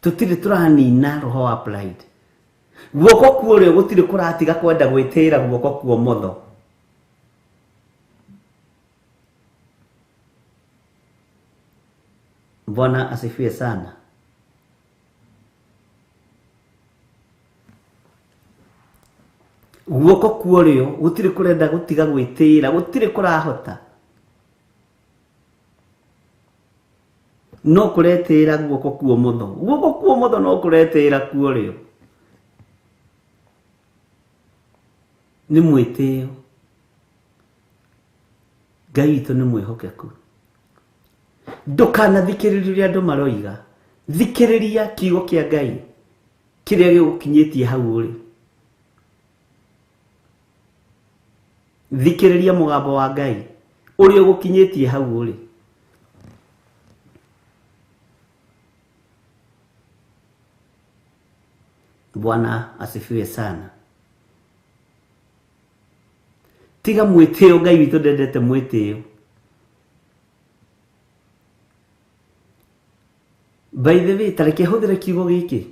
Tũtirĩ tũranina roho wa pride. Guoko kuo gũtirĩ kũratiga kwenda gwĩtĩĩra guoko kuo motho. Bwana asifiwe sana. Guoko kuo rĩo gũtirĩ kũrenda gũtiga gwĩtĩĩra, gũtirĩ kũrahota. No kũretĩĩra guoko kuo motho. Guoko kuo motho no kũretĩĩra kuo rĩo. Nĩ mwĩtĩo. Ngai witũ nĩ mwĩhokeku. Ndũkanathikĩrĩrie ũrĩa andũ maroiga. Thikĩrĩria kiugo kĩa Ngai kĩrĩa gĩgũkinyĩtie hau ũrĩ. Thikĩrĩria mũgambo wa Ngai ũrĩa ũgũkinyĩtie hau ũrĩ. Bwana asifiwe sana. Tiga mwĩtĩo, Ngai witũ ndendete mwĩtĩo. By the way, tareke hũthĩre kiugo gĩkĩ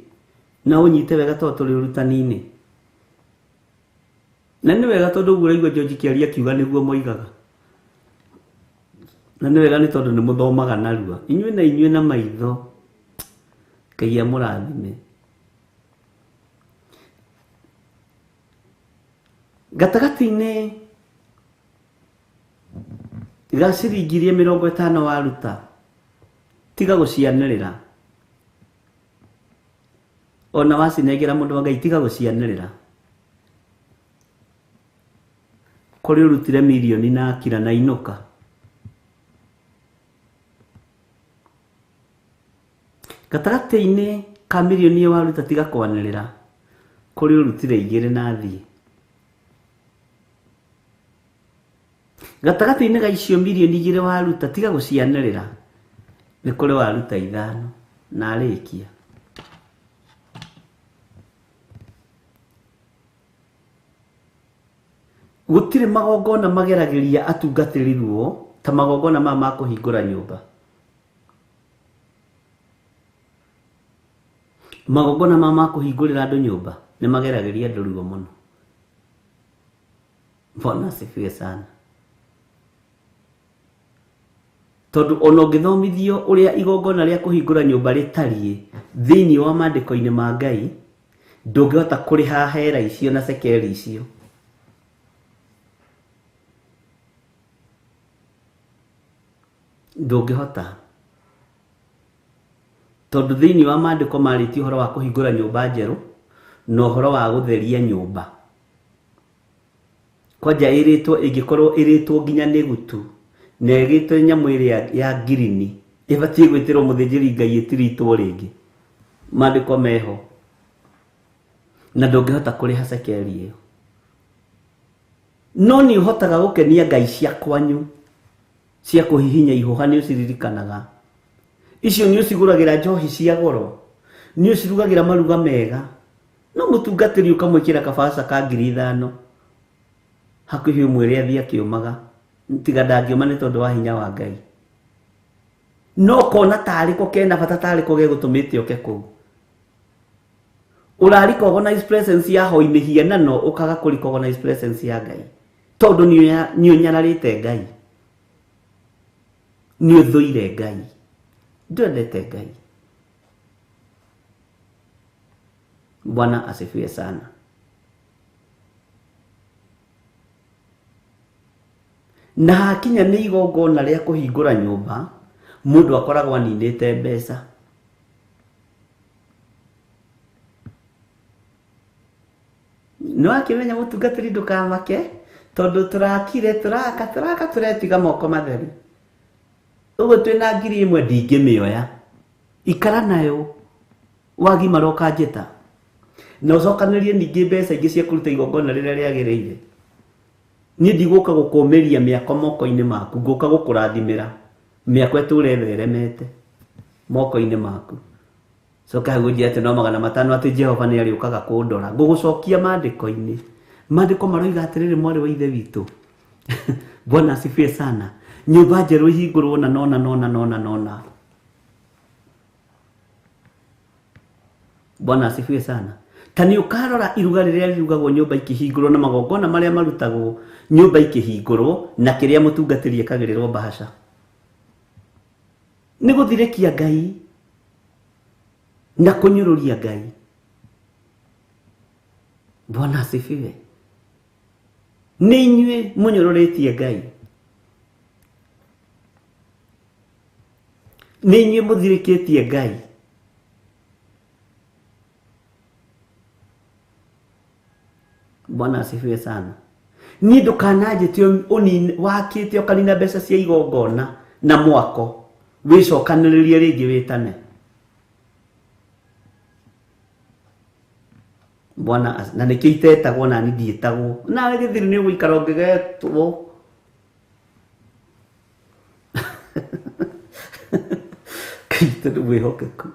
na ũnyite wega tondũ tũrĩ ũrutani-inĩ. Na nĩ wega tondũ ũguo ũraigua George kĩaria kiuga nĩguo moigaga. Na nĩ wega nĩ tondũ nĩ mũthomaga narua. Inyuĩ na inyuĩ na maitho. Ngai amũrathime. Gatagatĩ-inĩ ga ciringi iria 50 waruta, tiga gũcianĩrĩra. Ona wacinengera mũndũ wa Ngai, tiga gũcianĩrĩra. Kũrĩ ũrutire mirioni na akira na inũka. Gatagatĩ-inĩ ka mirioni ĩyo waruta, tiga kwanĩrĩra. Kũrĩ ũrutire 2 na thiĩ. Gatagatĩ-inĩ ga icio mirioni 2 waruta, tiga gũcianĩrĩra. Nĩ kũrĩ waruta 5 na arĩkia. Gũtirĩ magongona mageragĩria atungatĩri ruo ta magongona maya ma kũhingũra nyũmba. Magongona maya ma kũhingũrĩra andũ nyũmba nĩ mageragĩria andũ ruo mũno. Bwana asifiwe sana. Tondũ ona ũngĩthomithio ũrĩa igongona rĩa kũhingũra nyũmba rĩtariĩ thĩinĩ wa maandĩko-inĩ ma Ngai, ndũngĩhota kũrĩha hera icio na cekeri icio. Ndũngĩhota. Tondũ thĩinĩ wa maandĩko marĩtie ũhoro wa kũhingũra nyũmba njerũ na ũhoro wa gũtheria nyũmba. Kwanja ĩrĩtwo, ĩngĩkorwo ĩrĩtwo nginya nĩ gutu na ĩgĩtwo nyamũ ĩrĩa ya ngirini, ĩbatiĩ gwĩtĩrwo mũthĩnjĩri Ngai ĩtiritwo rĩngĩ. Maandĩko meho. Na ndũngĩhota kũrĩha cekeri ĩyo. No nĩ ũhotaga gũkenia Ngai cia kwanyu cia kũhihinya ihũha, nĩ ũciririkanaga. Icio nĩ ũcigũragĩra njohi cia goro, nĩ ũcirugagĩra maruga mega. No mũtungatĩri ũkamwĩkĩra kabaca ka 5,000 hakuhĩ ũmwĩre athiĩ akĩũmaga, tiga ndangĩũma nĩ tondũ wa hinya wa Ngai. No kona tarĩ ko kena bata tarĩ ko gegũtũmĩte ũke kũu. Ũra recognize presence ya hoi mĩhianano ũkaga kũ recognize presence ya Ngai. Tondũ nĩ ũnyararĩte Ngai. Nĩ ũthũire Ngai. Ndwendete Ngai. Bwana asifiwe sana. Na hakinya nĩ igongona rĩa kũhingũra nyũmba, mũndũ akoragwo aninĩte mbeca. No akĩmenya mũtungatĩri ndũkamake tondũ tũrakire tũraka tũraka tũretiga moko matheru. Ũguo twĩna 1,000 ndingĩmĩoya. Ikara nayo wagimara ũkanjĩta. Na ũcokanĩrie ningĩ mbeca ingĩ cia kũruta igongona rĩrĩa rĩagĩrĩire. Niĩ ndigũka gũkũmĩria mĩako moko-inĩ maku, ngũka gũkũrathimĩra mĩako ĩtũre ĩtheremete moko-inĩ maku. Coka hau ũnjĩre atĩ no 500 atĩ Jehova nĩ arĩũkaga kũndora. Ngũgũcokia maandĩko-inĩ. Maandĩko maroiga atĩrĩrĩ mwarĩ wa ithe witũ. Bwana asifiwe sana. Nyũmba njerũ ĩhingũrwo na nona nona nona nona. Bwana asifiwe sana. Ta nĩ ũkarora iruga rĩrĩa rĩrugagwo nyũmba ikĩhingũrwo na magongona marĩa marutagwo nyũmba ikĩhingũrwo na kĩrĩa mũtungatĩri ekagĩrĩrwo mbahaca. Nĩ gũthirĩkia Ngai na kũnyũrũria Ngai. Bwana asifiwe. Nĩ inyuĩ mũnyũrũrĩtie Ngai. Nĩ inyuĩ mũthirĩkĩtie Ngai. Bwana asifiwe sana. Niĩ ndũkananjĩte wakĩte ũkanina mbeca cia igongona na mwako wĩcokanĩrĩrie rĩngĩ wĩtane. Bwana na nĩkĩo itetagwo na niĩ ndiĩtagwo. Nawe gĩthiri nĩ ũgũikara ũngĩgetwo. Kristo nĩ mwĩhokeku.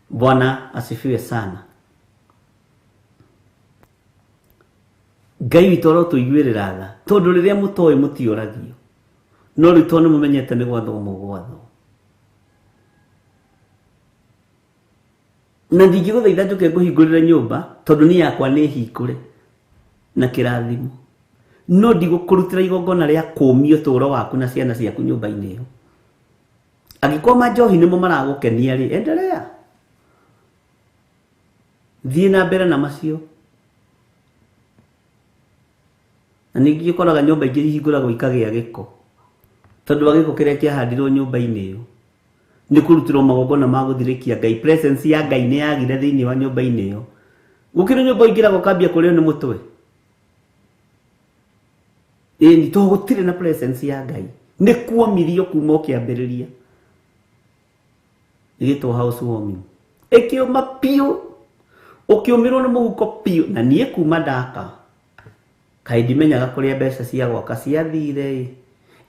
Bwana asifiwe sana. Ngai witũ arotũiguĩrĩra tha tondũ rĩrĩa mũtoĩ mũtiũragio no rĩu tondũ nĩmũmenyete nĩ gwathwo mũgwathwo. Na ndingĩgũthaitha njũke ngũhingũrĩre nyũmba tondũ niĩ yakwa nĩ hingũre na kĩrathimo. No ndigũkũrutĩra igongona rĩa kũũmia ũtũũro waku na ciana ciaku nyũmba-inĩ ĩyo. Angĩkorwo manjohi nĩmo maragũkenia rĩ, endelea. Thiĩ na mbere na macio. Na ningĩ ũkoraga nyũmba ingĩ ihingũragwo ikagĩa gĩko. Tondũ wa gĩko kĩrĩa kĩahandirwo nyũmba-inĩ ĩyo. Nĩ kũrutĩrwo magongona ma gũthirĩkia Ngai. Presence ya Ngai nĩ yagire thĩinĩ wa nyũmba-inĩ ĩyo. Gũkĩrĩ nyũmba ũingĩraga ũkambia kũrĩo nĩ mũtwe. Ĩni to gũtirĩ na presence ya Ngai. Nĩ kuomirio kuma ũkĩambĩrĩria. Ĩgĩtwo house warming. Ĩkĩũma biũ. Ũkĩũmĩrwo nĩ mũhuko biũ. Na niĩ kuma ndaka. Kaĩ ndimenyaga kũrĩa mbeca cia gwaka ciathire ĩ.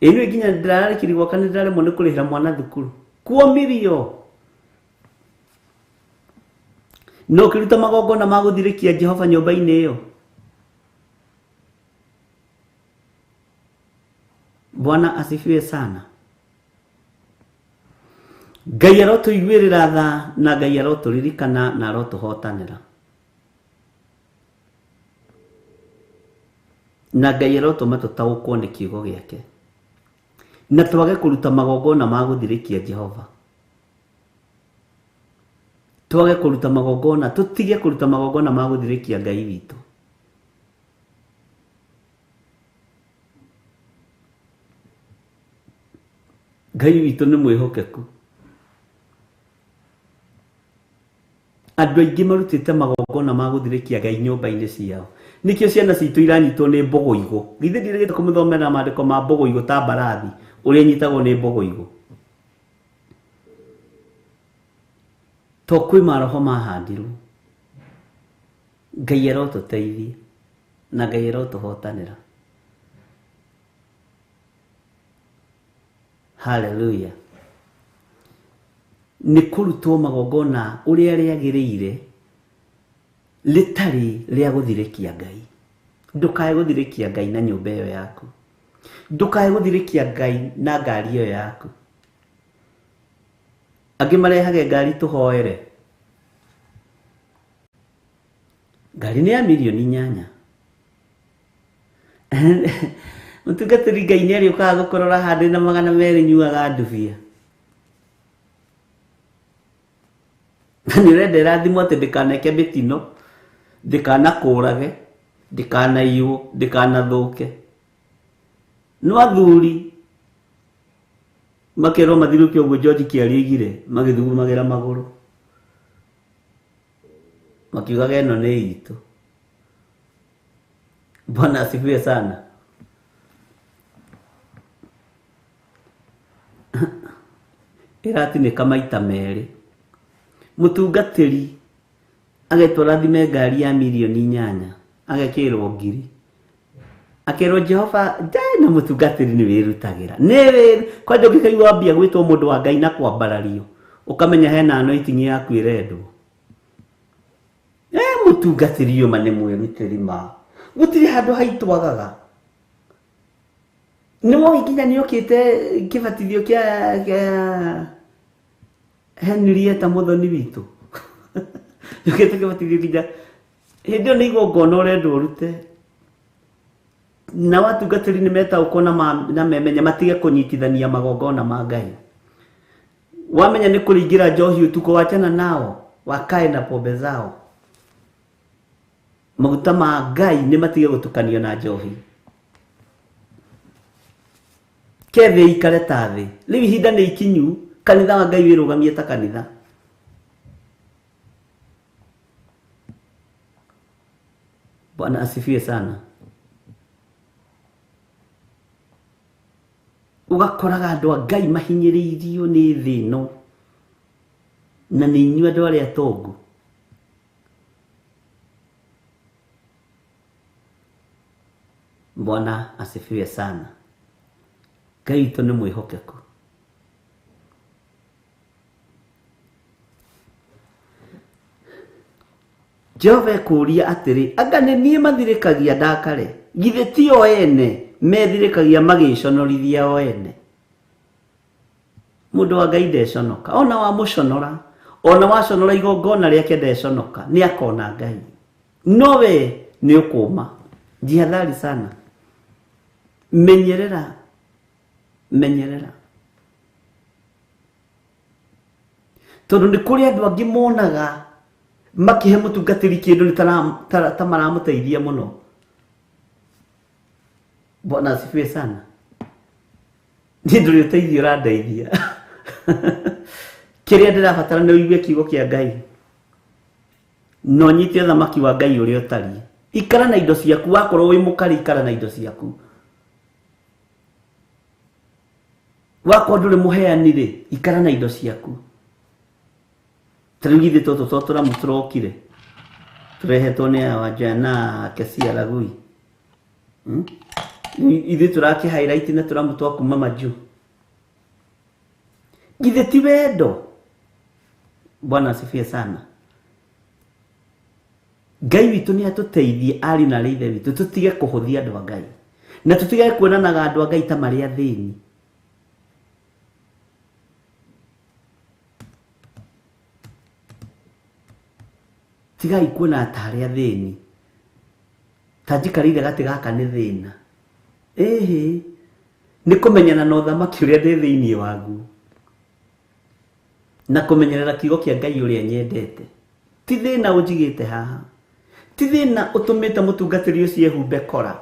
Ĩ nginya ndĩrarĩkirie gwaka nĩ ndĩraremwo nĩ kũrĩhĩra mwana thukuru. Kuomirio. No ũkĩruta magongona ma gũthirĩkia Jehova nyũmba-inĩ ĩyo. Bwana asifiwe sana. Ngai arotũiguĩrĩra tha na Ngai arotũririkana na arotũhotanĩra. Na Ngai arotũma tũtaũkwo nĩ kiugo gĩake. Na twage kũruta magongona ma gũthirĩkia Jehova. Twage kũruta magongona, tũtige kũruta magongona ma gũthirĩkia Ngai witũ. Ngai witũ nĩ mwĩhokeku. Andũ aingĩ marutĩte magongona ma gũthirĩkia Ngai nyũmba-inĩ ciao. Nĩkĩo ciana citũ iranyitwo nĩ mbũgũigũ. Githĩ ndirĩgĩte kũmũthomera maandĩko ma mbũgũigũ ta mbarathi ũrĩa ĩnyitagwo nĩ mbũgũigũ. To kwĩ maroho mahandirwo. Ngai arotũteithia na Ngai arotũhotanĩra. Hallelujah. Nĩ kũrutwo magongona ũrĩa rĩagĩrĩire rĩtarĩ rĩa gũthirĩkia Ngai. Ndũkae gũthirĩkia Ngai na nyũmba ĩyo yaku. Ndukae guthirikia Ngai na ngari iyo yaku. Angĩ marehage ngari tuhoere. Ngari nĩ ya 8 milioni. Mũtungatĩri Ngai nĩ arĩũkaga gũkũrora handũ na 200 nyuaga ndubia. Na nĩ ũrenda ĩrathimwo atĩ ndĩkaneke mĩtino, ndĩkanakũrage, ndĩkanaiywo, ndĩkanathũke. No athuri makerwo mathirũke ũguo George Kĩaria oigire, magĩthugumagĩra magũrũ. Makiugaga ĩno nĩ itũ. Bwana asifiwe sana. Ĩratinĩka maita merĩ. Mũtungatĩri agetwo rathime ngari ya 8 milioni, agekĩrwo ngiri. Akerwo Jehova ngai na mũtungatĩri nĩ wĩrutagĩra. Nĩ wĩru kwanja ũngĩkaigua wambia gwĩtwo mũndũ wa Ngai na kwambarario, ũkamenya hena anointing yaku ĩrendwo. Mũtungatĩri ũyũ ma nĩ mwĩrutĩri ma. Gũtirĩ handũ haitwagaga. Nĩ woĩ nginya nĩ okĩte kĩbatithio kĩa Henrietta mũthoni witũ. Okĩte kĩbatithio nginya hĩndĩ ĩyo nĩ igongona ũrendwo ũrute. Na watungatĩri nĩ metaũkwo na memenya matige kũnyitithania magongona ma Ngai. Wamenya nĩ kũringĩra njohi ũtukũ, wachana nao, wakae na pombe zao. Maguta ma Ngai nĩ matige gũtukanio na njohi. Ke thĩ ikare ta thĩ. Rĩu ihinda nĩ ikinyu kanitha wa Ngai wĩrũgamie ta kanitha. Bwana asifiwe sana. Ũgakoraga andũ a Ngai mahinyĩrĩirio nĩ thĩ ĩno na nĩ inyuĩ andũ arĩa atongu. Bwana asifiwe sana. Ngai witũ nĩ mwĩhokeku. Jehova ekũũria atĩrĩ, anga nĩ niĩ mathirĩkagia ndakare? Githĩ ti o ene methirĩkagia magĩconorithia o ene? Mũndũ wa Ngai ndeconoka. Ona wamũconora, ona waconora igongona rĩake ndeconoka, nĩ akona Ngai. No we nĩ ũkũma. Jihadhari sana. Menyerera, menyerera. Tondũ nĩ kũrĩ andũ angĩ monaga makĩhe mũtungatĩri kĩndũ nĩ ta maramũteithia mũno. Bwana asifiwe sana. Niĩ ndũrĩ ũteithio ũrandeithia. Kĩrĩa ndĩrabatara nĩ ũigue kiugo kĩa Ngai. Na ũnyite ũthamaki wa Ngai ũrĩa ũtariĩ. Ikara na indo ciaku, wakorwo wĩ mũkarĩ ikara na indo ciaku. Wakorwo ndũrĩ mũheani rĩ, ikara na indo ciaku. Ta rĩu githĩ tũtũ to tũramu tũrokire tũrehetwo nĩ aya Wanjana Kesia Lagui. Ithuĩ tũrakĩ highlight na tũramu twa kuma majuu. Githĩ ti wendo? Bwana asifiwe sana. Ngai witũ nĩ atũteithie ariũ na arĩ ithe witũ tũtige kũhũthia andũ a Ngai na tũtige kuonanaga andũ a Ngai ta marĩ athĩni. Tigai kuona ta arĩ athĩni, ta njikarĩire gatĩ gaka nĩ thĩna. Ĩhĩ, nĩ kũmenyana na ũthamaki ũrĩa ndĩ thĩinĩ waguo na kũmenyerera kiugo kĩa Ngai ũrĩa nyendete. Ti thĩna ũnjigĩte haha, ti thĩna ũtũmĩte mũtungatĩri ũcio ehumbe kora.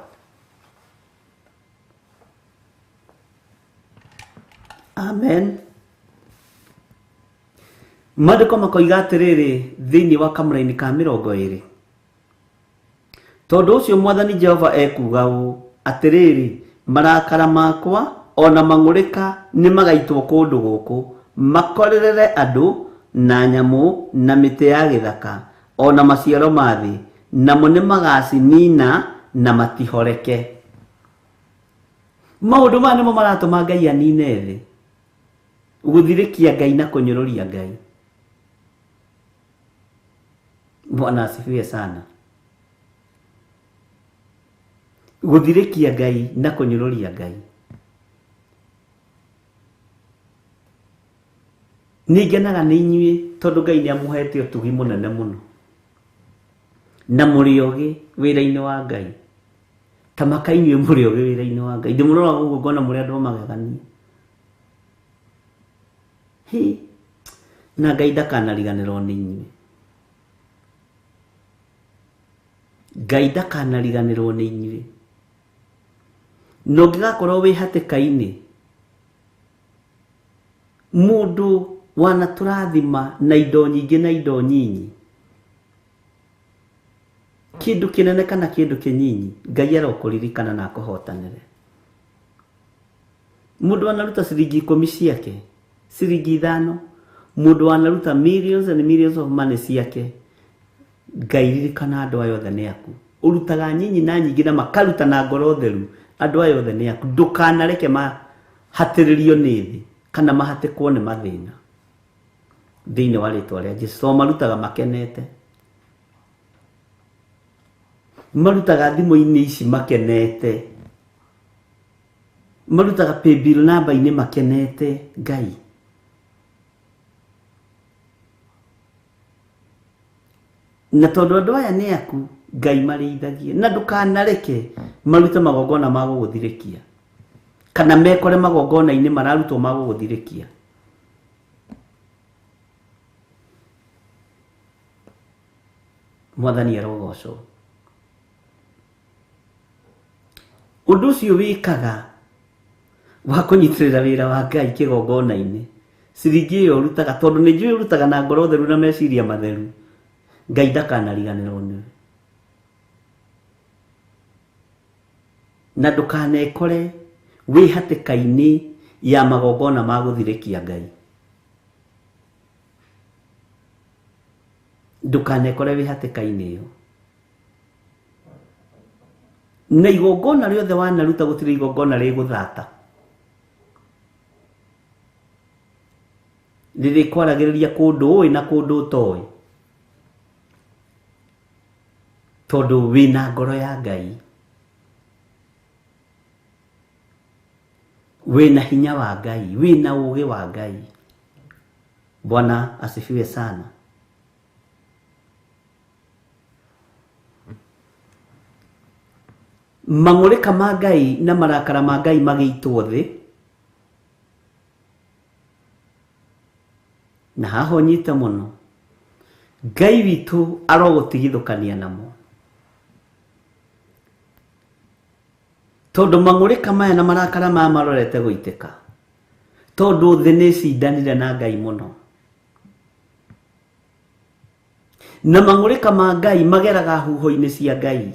Amen. Maandĩko makoiga atĩrĩrĩ thĩinĩ wa kamũraini ka 20. Tondũ ũcio Mwathani Jehova ekuuga ũũ, atĩrĩrĩ, marakara makwa ona mang'ũrĩka nĩ magaitwo kũndũ gũkũ, makorerere andũ na nyamũ na mĩtĩ ya gĩthaka ona maciaro ma thĩ, namo nĩ magacinina na matihoreke. Maũndũ maya nĩmo maratũma Ngai anine thĩ, gũthirĩkia Ngai na kũnyũrũria Ngai. Bwana asifiwe sana. Gũthirĩkia Ngai na kũnyũrũria Ngai. Nĩ ngenaga nĩ inyuĩ tondũ Ngai nĩ amũhete ũtugi mũnene mũno. Na mũrĩ ogĩ wĩra-inĩ wa Ngai. Ta maka inyuĩ mũrĩ ogĩ wĩra-inĩ wa Ngai. Ndĩmũroraga ũguo ngona mũrĩ andũ a magegania. Hi. Na Ngai ndakanariganĩrwo nĩ inyuĩ. Ngai ndakanariganĩrwo nĩ inyuĩ. Na ũngĩgakorwo wĩ hatĩka-inĩ, mũndũ wanatũrathima na indo nyingĩ na indo nyinyi, kĩndũ kĩnene kana kĩndũ kĩnyinyi, Ngai arokũririkana na akũhotanĩre. Mũndũ wanaruta ciringi 10 ciake, ciringi 5, mũndũ wanaruta millions and millions of money ciake, Ngai ririkana andũ aya othe nĩ aku. Ũrutaga nyinyi na nyingĩ na makaruta na ngoro theru, andũ aya othe nĩ aku. Ndũkanareke mahatĩrĩrio nĩ thĩ kana mahatĩkwo nĩ mathĩna. Thĩinĩ wa rĩtwa rĩa Jesũ, tondũ marutaga makenete. Marutaga thimũ-inĩ ici makenete. Marutaga paybill number-inĩ makenete. Ngai. Na tondũ andũ aya nĩ aku, Ngai marĩithagie. Na ndũkanareke marute magongona ma gũgũthirĩkia. Kana mekore magongona-inĩ mararutwo ma gũgũthirĩkia. Mwathani arogocwo. Ũndũ ũcio wĩkaga wa kũnyitĩrĩra wĩra wa Ngai kĩgongona-inĩ, ciringi ĩyo ũrutaga, tondũ nĩ njũĩ ũrutaga na ngoro theru na meciria matheru, Ngai ndakanariganĩrwo nĩwe. Na ndũkanekore wĩ hatĩka-inĩ ya magongona ma gũthirĩkia Ngai. Ndũkanekore wĩ hatĩka-inĩ ĩyo. Na igongona rĩothe wanaruta gũtirĩ igongona rĩgũthata. Rĩrĩkwaragĩrĩria kũndũ ũĩ na kũndũ ũtoĩ. Tondũ wĩna ngoro ya Ngai. Wĩna hinya wa Ngai, wĩna ũũgĩ wa Ngai. Bwana asifiwe sana. Mang'ũrĩka ma Ngai na marakara ma Ngai magĩitwo thĩ. Na haha ũnyite mũno. Ngai witũ arogũtigithũkania namo. Tondũ mang'ũrĩka maya na marakara maya marorete gũitĩka. Tondũ thĩ nĩ ĩcindanire na Ngai mũno. Na mang'ũrĩka ma Ngai mageraga huho-inĩ cia Ngai.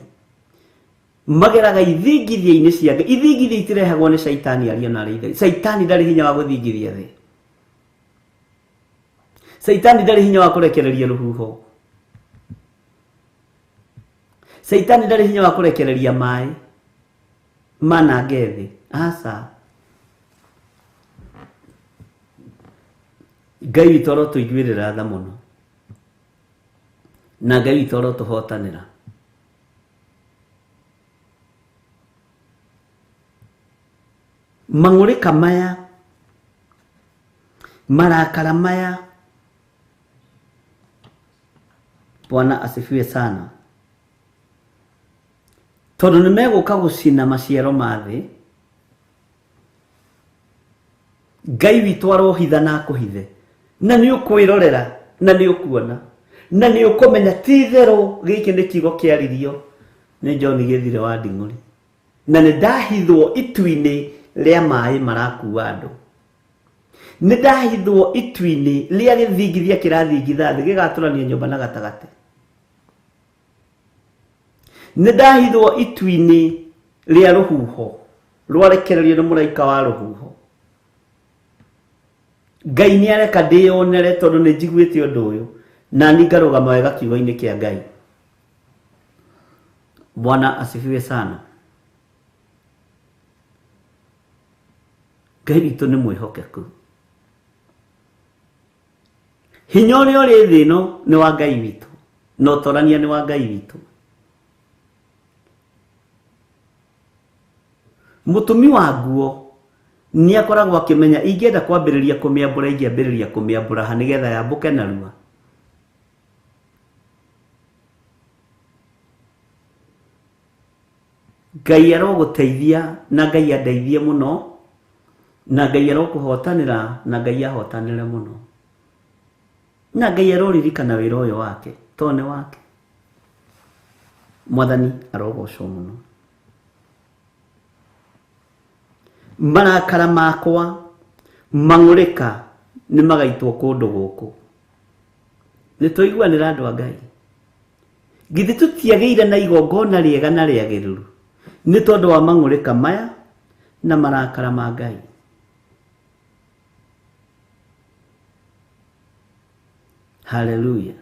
Mageraga ithingithia-inĩ cia Ngai. Ithingithia itirehagwo nĩ Caitani aria na arĩa ithe. Caitani ndarĩ hinya wa gũthingithia thĩ. Caitani ndarĩ hinya wa kũrekereria rũhuho. Caitani ndarĩ hinya wa kũrekereria maĩ manange thĩ. Aca. Ngai witũ arotũiguĩrĩra tha mũno. Na Ngai witũ arotũhotanĩra. Mang'ũrĩka maya, marakara maya, Bwana asifiwe sana. Tondũ nĩ megũka gũcina maciaro ma thĩ, Ngai witũ arohitha na akũhithe. Na nĩ ũkwĩrorera, na nĩ ũkuona, na nĩ ũkũmenya ti itherũ gĩkĩ nĩ kiugo kĩaririo nĩ John Gĩthire wa Nding'ũri. Na nĩ ndahithwo itu-inĩ rĩa maĩ marakua andũ. Nĩ ndahithwo itu-inĩ rĩa gĩthingithia kĩrathingitha thĩ gĩgatũrania nyũmba na gatagatĩ. Nĩ ndahithwo itu-inĩ rĩa rũhuho rwarekererio nĩ mũraika wa rũhuho. Ngai nĩ areka ndĩyonere tondũ nĩ njiguĩte ũndũ ũyũ na niĩ ngarũgama wega kiugo-inĩ kĩa Ngai. Bwana asifiwe sana. Ngai witũ nĩ mwĩhokeku. Hinya ũrĩa ũrĩ thĩ ĩno nĩ wa Ngai witũ, na ũtorania nĩ wa Ngai witũ. Mũtumi wa nguo nĩ akoragwo akĩmenya ingĩenda kwambĩrĩria kũmĩambũra ingĩambĩrĩria kũmĩambũra ha nĩgetha yambũke narua. Ngai arogũteithia na Ngai andeithie mũno na Ngai arokũhotanĩra na Ngai ahotanĩre mũno na Ngai aroririkana wĩra ũyũ wake tondũ nĩ wake. Mwathani arogocwo mũno. Marakara makwa mang'ũrĩka nĩ magaitwo kũndũ gũkũ. Nĩ twaiguanĩra andũ a Ngai. Githĩ tũtiagĩire na igongona rĩega na rĩagĩrĩru nĩ tondũ wa mang'ũrĩka maya na marakara ma Ngai. Haleluya.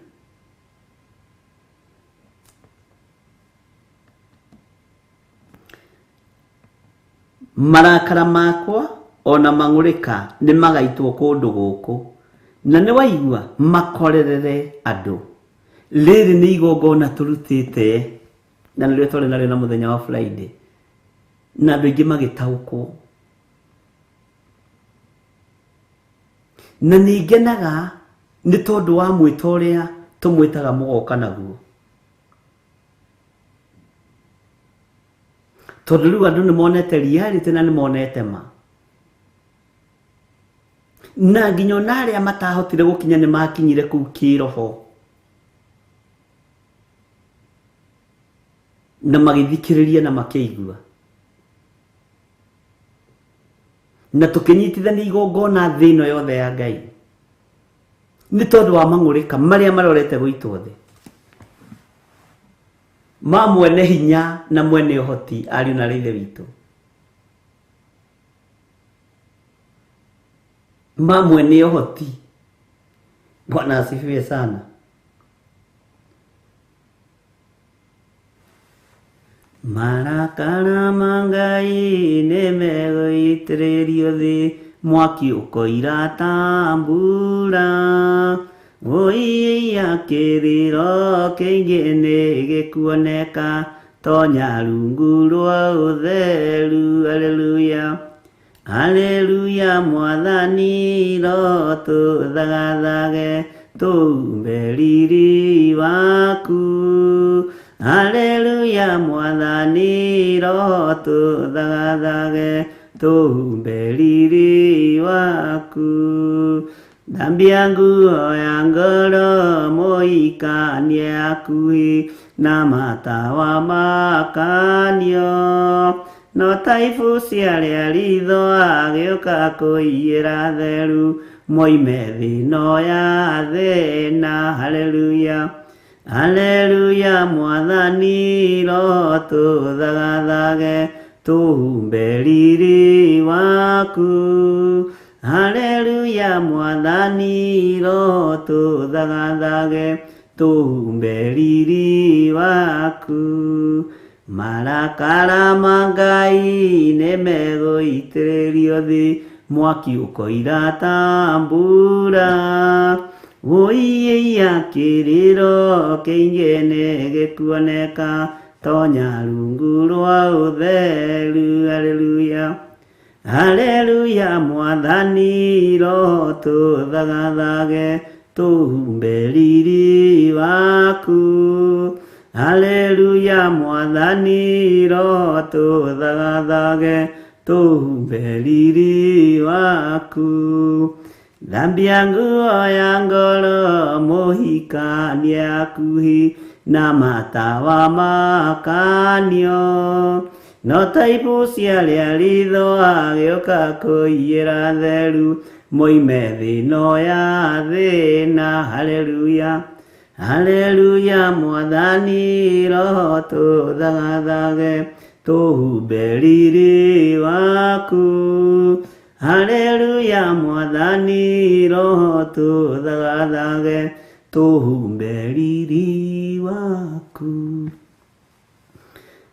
Marakara makwa ona mang'ũrĩka nĩ magaitwo kũndũ gũkũ na nĩ waigua makorerere andũ. Rĩrĩ nĩ igongona tũrutĩte na nĩrĩo twarĩ narĩo na mũthenya wa Friday na andũ aingĩ magĩtaũkwo. Na nĩ ngenaga nĩ tondũ wa mwĩto ũrĩa tũmwĩtaga mũgoka naguo. Tondũ rĩu andũ nĩ monete reality na nĩ monete ma. Na nginya ona arĩa matahotire gũkinya nĩ makinyire kũu kĩroho na magĩthikĩrĩria na makĩigua. Na tũkĩnyitithania igongona thĩ ĩno yothe ya Ngai nĩ tondũ wa mang'ũrĩka marĩa marorete gũitwo thĩ ma mwene hinya na mwene ũhoti ariũ na ithe witũ, ma mwene ũhoti. Bwana asifiwe sana. Marakara ma Ngai nĩ megũitĩrĩrio thĩ, mwaki ũkoira ta mbura. Ũiya kĩrĩro kĩingĩ nĩ gĩkuoneka, tonya rungu rwa ũtheru. Haleluya, haleluya. Mwathani ro tũthagathage tũumbe riri waku. Haleluya, Mwathani ro tũthagathage tũumbe riri waku. Thambia nguo ya ngoro mũikanie hakuhĩ na matawa makanio. No ta ibuci arĩa ritho agĩũka kũiyĩra theru moime thĩ ĩno ya thĩna. Haleluya, haleluya. Mwathani ro tũthagathage tũhumbe riri waku. Haleluya, Mwathani ro tũthagathage tũhumbe riri waku. Marakara ma Ngai nĩ megũitĩrĩrio thĩ, mwaki ũkoira ta mbura. Ũiya kĩrĩro kĩingĩ nĩ gĩkuoneka, tonya rungu rwa ũtheru. Haleluya, haleluya. Mwathani ro tũthagathage tũhumbe riri waku. Haleluya, Mwathani ro tũthagathage tũhumbe riri waku. Thambia nguo ya ngoro mũhikanie hakuhĩ na matawa makanio. No ta ibuci arĩa ritho agĩũka kũiyĩra theru moime thĩ ĩno ya thĩna. Haleluya, haleluya. Mwathani ro tũthagathage tũhumbe riri waku. Haleluya, Mwathani ro tũthagathage tũhumbe riri waku.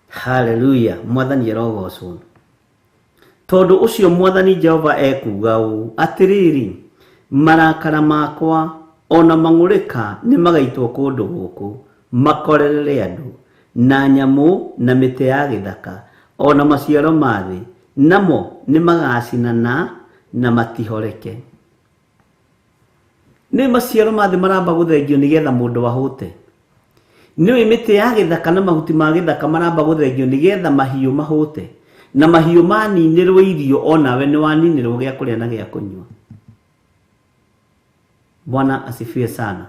Haleluya. Mwathani arogocwo. Tondũ ũcio Mwathani Jehova ekuuga ũũ, atĩrĩrĩ, marakara makwa ona mang'ũrĩka nĩ magaitwo kũndũ gũkũ makorerere andũ na nyamũ na mĩtĩ ya gĩthaka ona maciaro ma thĩ. Namo nĩ magacinana na matihoreke. Nĩ maciaro ma thĩ maramba gũthengio nĩgetha mũndũ ahũte. Nĩũĩ mĩtĩ ya gĩthaka na mahuti ma gĩthaka maramba gũthengio nĩgetha mahiũ mahũte. Na mahiũ maninĩrwo irio onawe nĩ waninĩrwo gĩa kũrĩa na gĩa kũnyua. Bwana asifiwe sana.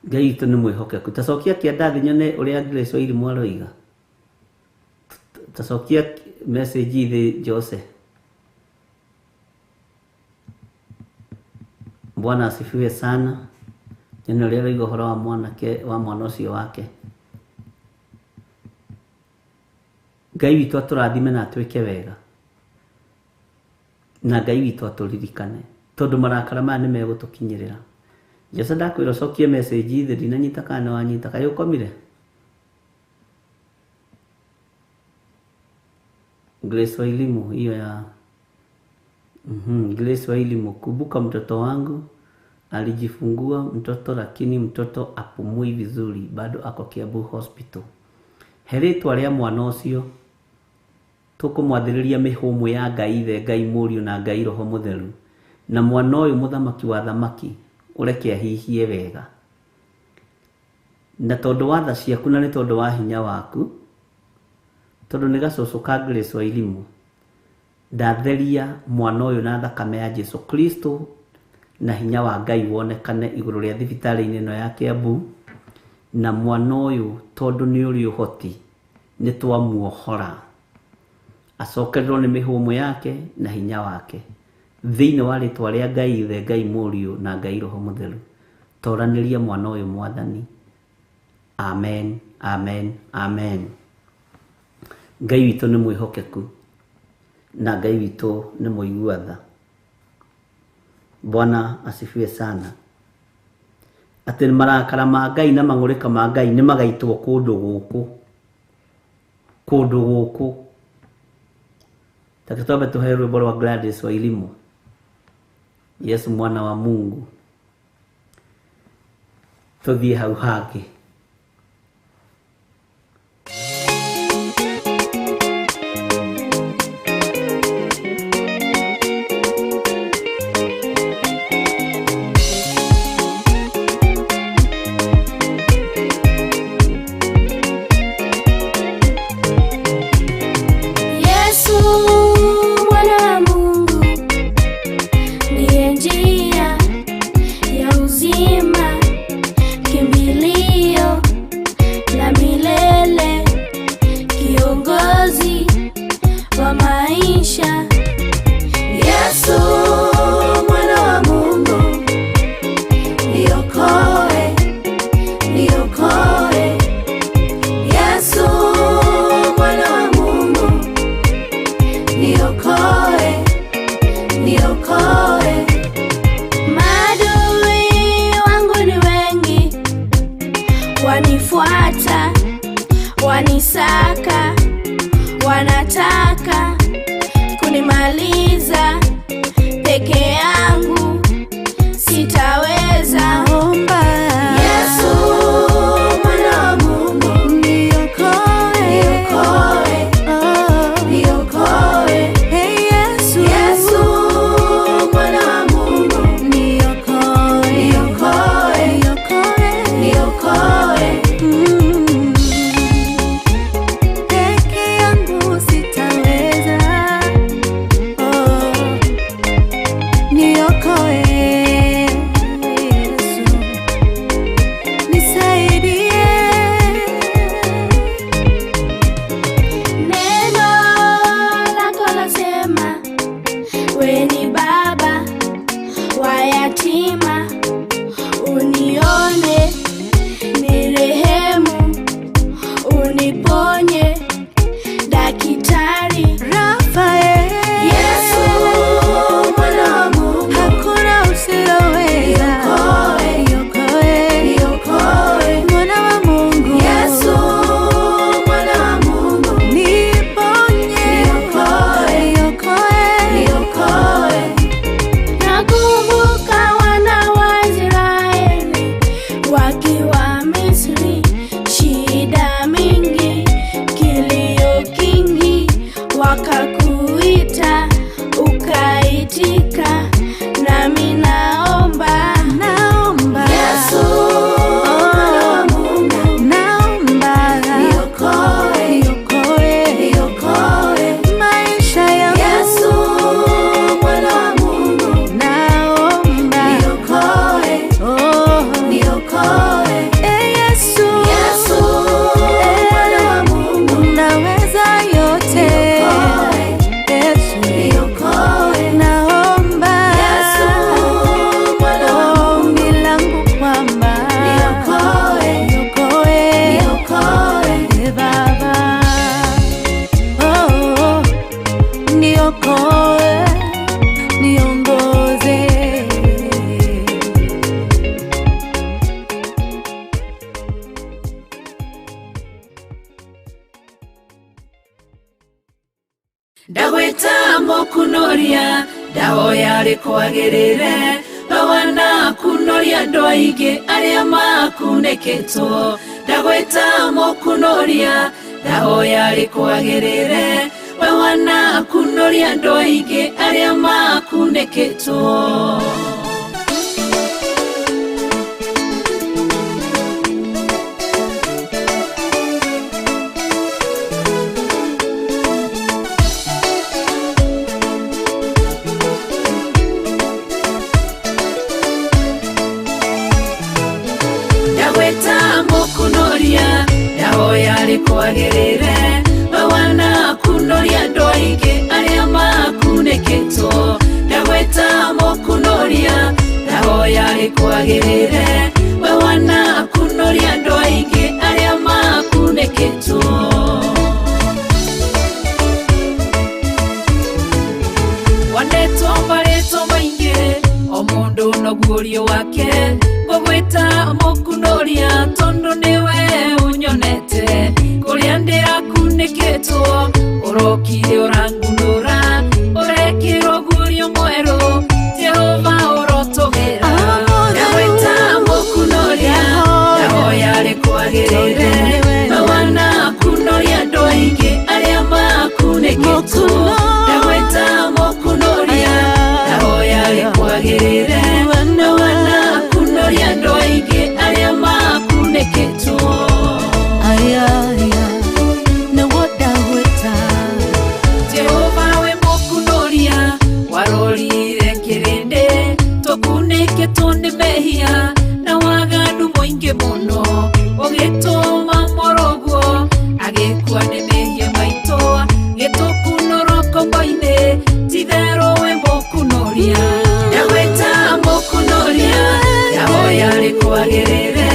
Ngai witũ nĩ mwĩhokeku. Ta cokia kĩanda thĩ nyone ũrĩa Grace Wairimu aroiga. Ta cokia message thĩ Jose. Bwana asifiwe sana. Nyone ũrĩa aroiga ũhoro wa mwanake wa mwana ũcio wake. Ngai witũ atũrathime na atwĩke wega. Na Ngai witũ atũririkane. Tondũ marakara maya nĩ megũtũkinyĩrĩra. Jose ndakwĩra ũcokie message thĩ ndinanyita kana nĩ wanyita kaĩ ũkomire? Grace Wairimu hiyo ya Grace Wairimu, kumbuka mtoto wangu alijifungua mtoto lakini mtoto apumui vizuri bado ako Kiambu Hospital. He rĩtwa rĩa mwana ũcio tũkũmwathĩrĩria mĩhũmũ ya Ngai Ithe, Ngai Mũriũ na Ngai Roho Mũtheru, na mwana ũyũ mũthamaki wa thamaki ũreke ahihie wega. Na tondũ wa tha ciaku na nĩ tondũ wa hinya waku, tondũ nĩ gacũcũ ka Grace Wairimu, ndatheria mwana ũyũ na thakame ya Jesu Kristo na hinya wa Ngai wonekane igũrũ rĩa thibitarĩ-inĩ ĩno ya Kiambu, na mwana ũyũ tondũ nĩ ũrĩ ũhoti nĩ twamuohora acokererwo nĩ mĩhũmũ yake na hinya wake thĩinĩ wa rĩtwa rĩa Ngai Ithe, Ngai Mũriũ na Ngai Roho Mũtheru. Toranĩria mwana ũyũ Mwathani. Amen, amen, amen. Ngai witũ nĩ mwĩhokeku na Ngai witũ nĩ mũigua tha. Bwana asifiwe sana. Atĩ marakara ma Ngai na mang'ũrĩka ma Ngai nĩ magaitwo kũndũ gũkũ. Kũndũ gũkũ. Take twambe tũhe rwĩmbo rwa Gladys Wairimu, Yesu mwana wa Mungu. Tũthiĩ hau hangĩ. Yesu mwana wa Mungu ndiye njia ya uzima, kimbilio la milele, kiongozi wa maisha. Yesu mwana wa Mungu, niokoe, niokoe. Yesu mwana wa Mungu, niokoe, niokoe. Maadui wangu ni wengi, wanifuata, wanisaka, wanataka kunimaliza. Peke yangu sitaweza. Omba Yesu mwana wa Mungu, niokoe, niokoe, niokoe. Hey Yesu, Yesu mwana wa Mungu, niokoe, niokoe, niokoe, niokoe. Ndagwĩta mũkunoria ndahoya rĩkwagĩrĩre we wanakunoria andũ aingĩ arĩa makunĩkĩtwo. Ndagwĩta mũkunoria ndahoya rĩkwagĩrĩre we wanakunoria andũ aingĩ arĩa makunĩkĩtwo. Ndagwĩta mũkunoria ndahoya rĩkwagĩrĩre we wanakunoria andũ aingĩ arĩa makunĩkĩtwo. Ndagwĩta mũkunoria ndahoya rĩkwagĩrĩre we wanakunoria andũ aingĩ arĩa makunĩkĩtwo. Wanetwo marĩtwa maingĩ o mũndũ noguo wake ngũgwĩta mũkunoria tondũ nĩwe ũnyonete kũrĩa ndĩrakunĩkĩtwo ũrokire ũrangunũra ũrekĩrwo guorio mwerũ Jehova ũrotũgĩra. Ndagwĩta mũkunoria ndahoya rĩkwagĩrĩre we wanakunoria andũ aingĩ arĩa makunĩkĩtwo. Ndagwĩta mũkunoria ndahoya rĩkwagĩrĩre we wanakunoria andũ aingĩ arĩa makunĩkĩtwo. Jehova we mũkunoria warorire kĩrĩndĩ tũkunĩkĩtwo nĩ mehia na waganu mũingĩ mũno ũgĩtũma mũrũguo agĩkua nĩ mehia maitũ gĩtũkunũrwo ngombo-inĩ titherũ we mũkunoria. Ndagwĩta mũkunoria ndahoya rĩkwagĩrĩre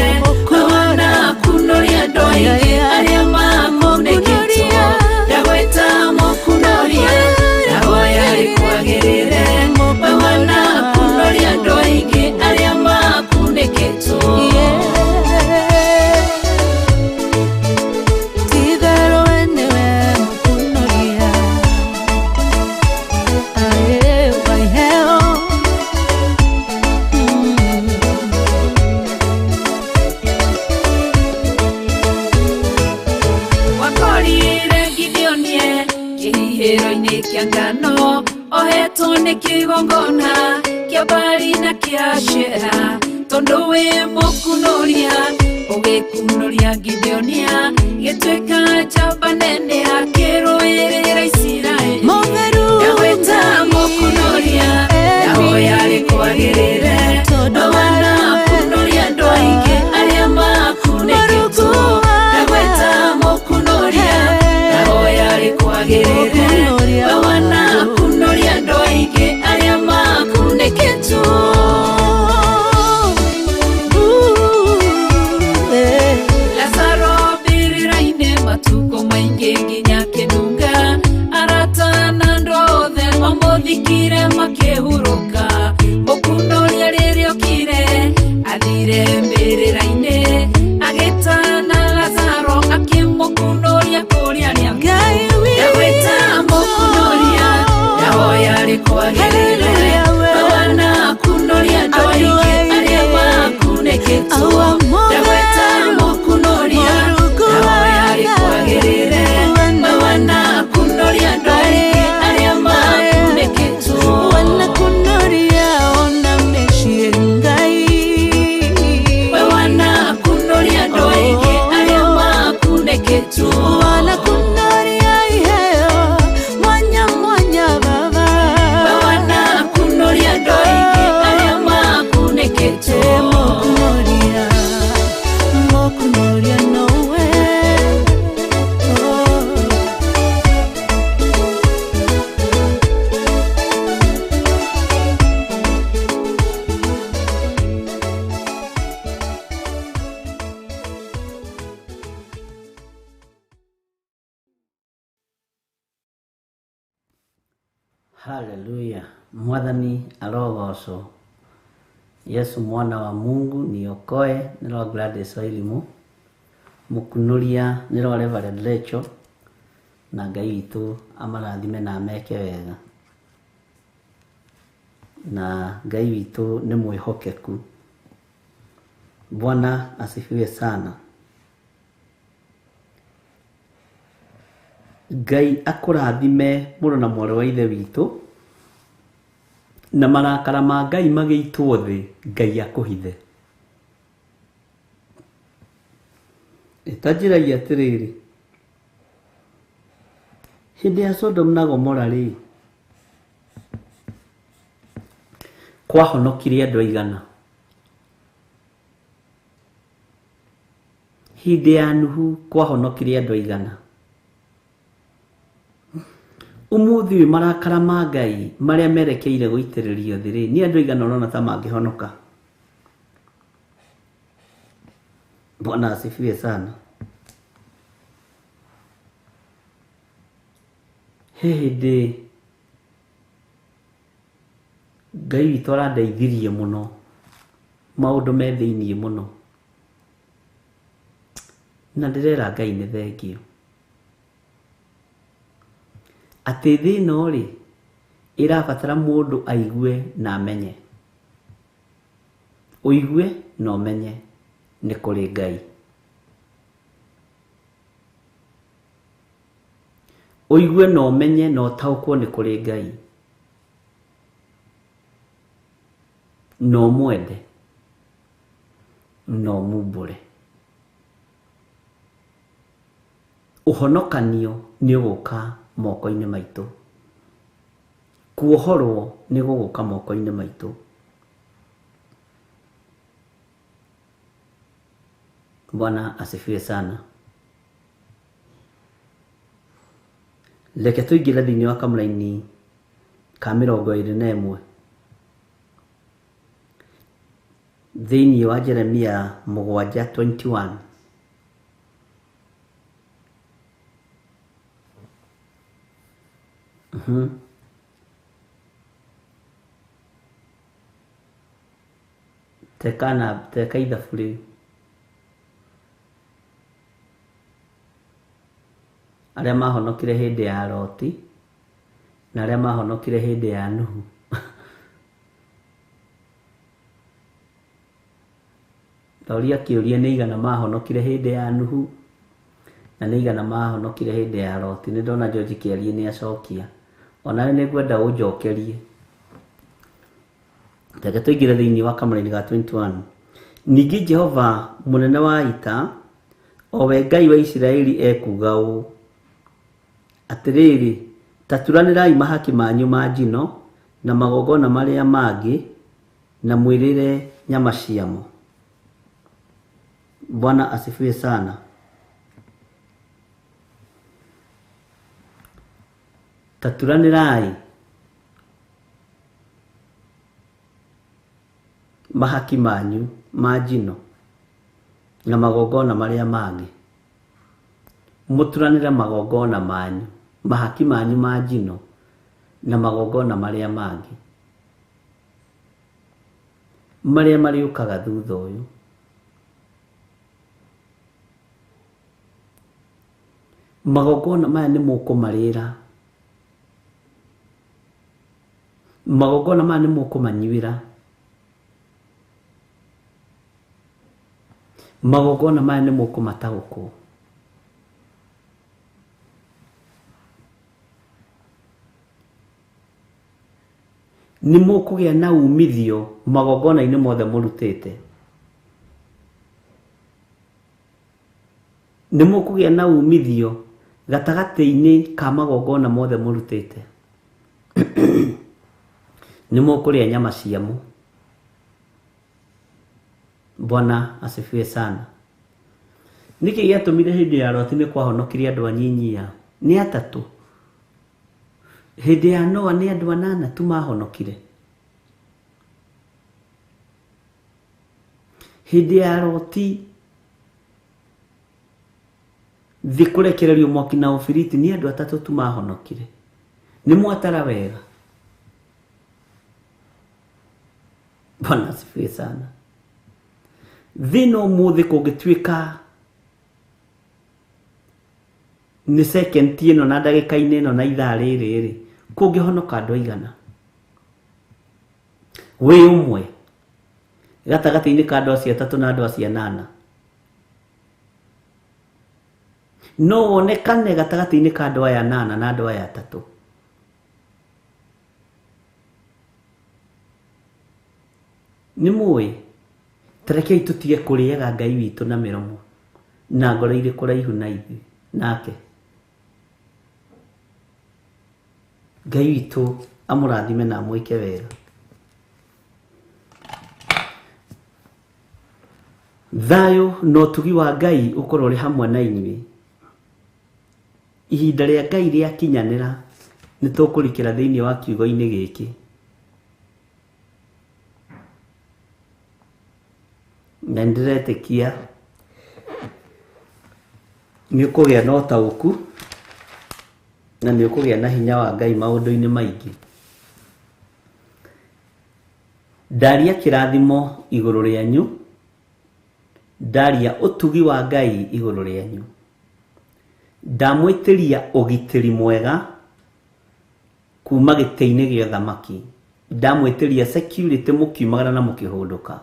we wanakunoria andũ aingĩ arĩa makunĩkĩtwo. Ndagwĩta mũkunoria ndahoya rĩkwagĩrĩre we wanakunoria andũ aingĩ arĩa makunĩkĩtwo. Wakorire Gideonie kĩhihĩro-inĩ kĩa ngano ohetwo nĩ kĩgongona kĩa Baali na kĩa Ashera tondũ wĩ mũkunoria ũgĩkunoria Gideonia gĩtuĩka njamba nene akĩrũĩrĩra Isiraeli. Ndagwĩta mũkunoria ndahoya rĩkwagĩrĩre we wanakunoria andũ aingĩ arĩa makunĩkĩtwo. Ndagwĩta mũkunoria ndahoya rĩkwagĩrĩre we wanakunoria andũ aingĩ arĩa makunĩkĩtwo. Lazaro mbĩrĩra-inĩ matukũ maingĩ nginya kĩnunga arata na andũ othe mamũthikire makĩhurũka. Mũkunoria rĩrĩa okire athire mbĩrĩra-inĩ agĩtana Lazaro akĩmũkunoria kũrĩa arĩa. Ndagwĩta mũkunoria ndahoya rĩkwagĩrĩre we wanakunoria andũ aingĩ arĩa makunĩkĩtwo. Ndagwĩta mũkunoria ndahoya rĩkwagĩrĩre we wanakunoria andũ aingĩ arĩa makunĩkĩtwo. We wanakunoria andũ aingĩ arĩa makunĩkĩtwo. We wanakunoria andũ aingĩ arĩa makunĩkĩtwo. Haleluya, mwathani arogocwo. Yesu mwana wa Mungu niokoe nĩ rwa Gladys Wairimu. Mũkunoria nĩ rwa Reverend Rachel. Na Ngai witũ amarathime na ameke wega. Na Ngai witũ nĩ mwĩhokeku. Bwana asifiwe sana. Ngai akũrathime mũrũ na mwarĩ wa ithe witũ, na marakara ma Ngai magĩitwo thĩ, Ngai akũhithe. Ta njĩrai atĩrĩrĩ, hĩndĩ ya Sodom na Gomora rĩ, kwahonokire andũ aigana? Hĩndĩ ya Nuhu kwahonokire andũ aigana? Ũmũthĩ ũyũ marakara ma Ngai marĩa merekeire gũitĩrĩrio thĩ rĩ, nĩ andũ aigana ũrona ta mangĩhonoka? Bwana asifiwe sana. He hĩndĩ Ngai witũ arandeithirie mũno, maũndũ me thĩiniĩ mũno, na ndĩrera Ngai nĩ thengio atĩ thĩ ĩno rĩ ĩrabatara mũndũ aigue na amenye, ũigue na ũmenye nĩ kũrĩ Ngai, ũigue na ũmenye na ũtaũkwo nĩ kũrĩ Ngai, na ũmwende na ũmumbũre. Ũhonokanio nĩ ũgũka moko-inĩ maitũ, kuohorwo nĩ gũgũka moko-inĩ maitũ. Bwana asifiwe sana. Reke tũingĩre thĩinĩ wa kamũraini ka 21 thĩinĩ wa Jeremia 7:21. Teka ithabu rĩu. Arĩa mahonokire hĩndĩ ya Loti na arĩa mahonokire hĩndĩ ya Nuhu. Toria kĩũria nĩ igana mahonokire hĩndĩ ya Nuhu na nĩ igana mahonokire hĩndĩ ya Loti. Nĩ ndona George kĩarie nĩ acokia, onawe nĩ ngwenda ũnjokerie. Reke tũingĩre thĩinĩ wa kamũraini ga 21. Ningĩ Jehova mũnene wa ita, o we Ngai wa Isiraeli, ekuuga ũũ: atĩrĩrĩ, ta turanĩrai mahaki manyu ma njino na magongona marĩa mangĩ, na mwĩrĩre nyama ciamo. Bwana asifiwe sana. Ta turanĩrai mahaki manyu ma njino na magongona marĩa mangĩ, mũturanĩre magongona manyu, mahaki manyu ma njino na magongona marĩa mangĩ marĩa marĩũkaga thutha ũyũ. Magongona maya nĩ mũkũmarĩra, magongona maya nĩ mũkũmanyuĩra, magongona maya nĩ mũkũmataũkwo. Nĩ mũkũgĩa na umithio magongona-inĩ mothe mũrutĩte. Nĩ mũkũgĩa na umithio gatagatĩ-inĩ ka magongona mothe mũrutĩte. Nĩ mũkũrĩa nyama ciamo. Bwana asifiwe sana. Nĩkĩ gĩatũmire hĩndĩ ya Loti nĩ kwahonokirie andũ anyinyia? Nĩ atatũ. Hĩndĩ ya Noa nĩ andũ anana tu mahonokire. Hĩndĩ ya Loti thĩ kũrekererio mwaki na ũbiriti nĩ andũ atatũ tu mahonokire. Nĩ mwatara wega. Bwana asifiwe sana. Thĩ no mũthĩ kũngĩtuĩka Nĩ second ĩno na ndagĩka-inĩ ĩno na ithaa rĩrĩ rĩ, kũngĩhonoka andũ aigana? Wĩ ũmwe gatagatĩ-inĩ ka andũ acio atatũ na andũ acio anana. No wonekane gatagatĩ-inĩ ka andũ aya anana na andũ aya atatũ. Nĩ mũĩ, tarekei tũtige kũrĩaga Ngai witũ na mĩromo na ngoro irĩ kũraihu na ithuĩ nake. Ngai witũ amũrathime na amwĩke wega. Thayũ na ũtugi wa Ngai ũkorwo ũrĩ hamwe na inyuĩ. Ihinda rĩa Ngai rĩakinyanĩra nĩ tũkũrikĩra thĩinĩ wa kiugo-inĩ gĩkĩ. Na nĩndĩretĩkia nĩ ũkũgĩa na ũtaũku na nĩ ũkũgĩa na hinya wa Ngai maũndũ-inĩ maingĩ. Ndaria kĩrathimo igũrũ rĩanyu, ndaria ũtugi wa Ngai igũrũ rĩanyu, ndamwĩtĩria ũgitĩri mwega kuma gĩtĩ-inĩ gĩa ũthamaki, ndamwĩtĩria security mũkiumagara na mũkĩhũndũka,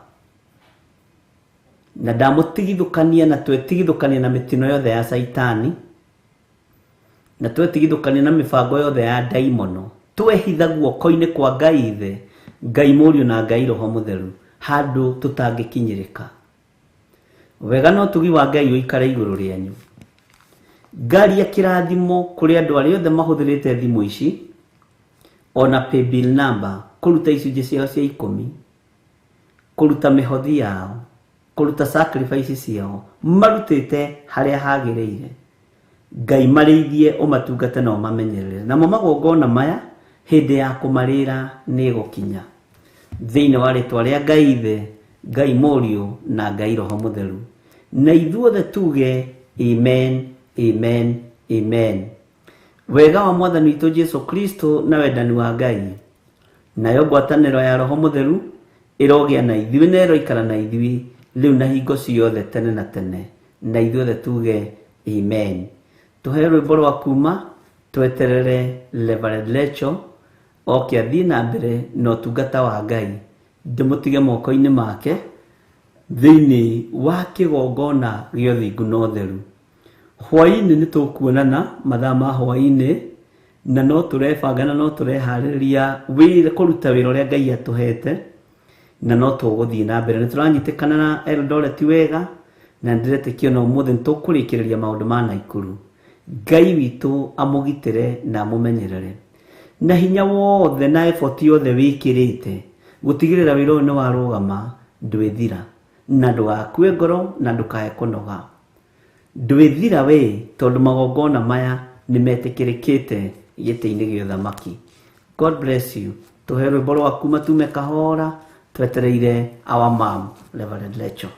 na ndamũtigithũkania na twetigithũkania na mĩtino yothe ya Caitani, na twetigithũkania na mĩbango yothe ya ndaimono, twehitha guoko-inĩ kwa Ngai Ithe, Ngai Mũriũ na Ngai Roho Mũtheru, handũ tũtangĩkinyĩrĩka. Wega na ũtugi wa Ngai ũikare igũrũ rĩanyu. Ngaria kĩrathimo kũrĩ andũ arĩa othe mahũthĩrĩte thimũ ici, ona paybill number, kũruta icunjĩ ciao cia 10, kũruta mĩhothi yao, kũruta sacrifice ciao, marutĩte harĩa hagĩrĩire. Ngai marĩithie ũmatungate na ũmamenyerere. Namo magongona maya hĩndĩ ya kũmarĩra nĩ ĩgũkinya. Thĩinĩ wa rĩtwa rĩa Ngai Ithe, Ngai Mũriũ na Ngai Roho Mũtheru. Na ithuothe tuge amen, amen, amen. Wega wa Mwathani witũ Jesu Kristo na wendani wa Ngai, nayo ngwatanĩro ya Roho Mũtheru ĩrogĩa na ithuĩ na ĩroikara na ithuĩ rĩu na hingo ciothe tene na tene. Na ithuothe tuge amen. Tũhe rwĩmbo rwa kuma tweterere Reverend Rachel oke athiĩ na mbere na ũtungata wa Ngai, ndĩmũtige moko-inĩ make thĩinĩ wa kĩgongona gĩa ũthingu na ũtheru. Hwaĩ-inĩ nĩ tũkuonana mathaa ma hwaĩ-inĩ, na no tũrebanga na no tũreharĩrĩria wĩra kũruta wĩra ũrĩa Ngai atũhete, na no tũgũthiĩ na mbere. Nĩ tũranyitĩkana na Eldoret wega, na nĩndĩretĩkia ona ũmũthĩ nĩ tũkũrĩkĩrĩria maũndũ ma Naikuru. Ngai witũ amũgitĩre na amũmenyerere na hinya wothe na effort yothe wĩkĩrĩte gũtigĩrĩra wĩra ũyũ nĩ warũgama, ndwĩthira na ndũgakue ngoro na ndũkae kũnoga. Ndwĩthira we, tondũ magongona maya nĩ metĩkĩrĩkĩte gĩtĩ-inĩ gĩa ũthamaki. God bless you. Tũhe rwĩmbo rwa kuma tume kahora twetereire our mom Reverend Rachel.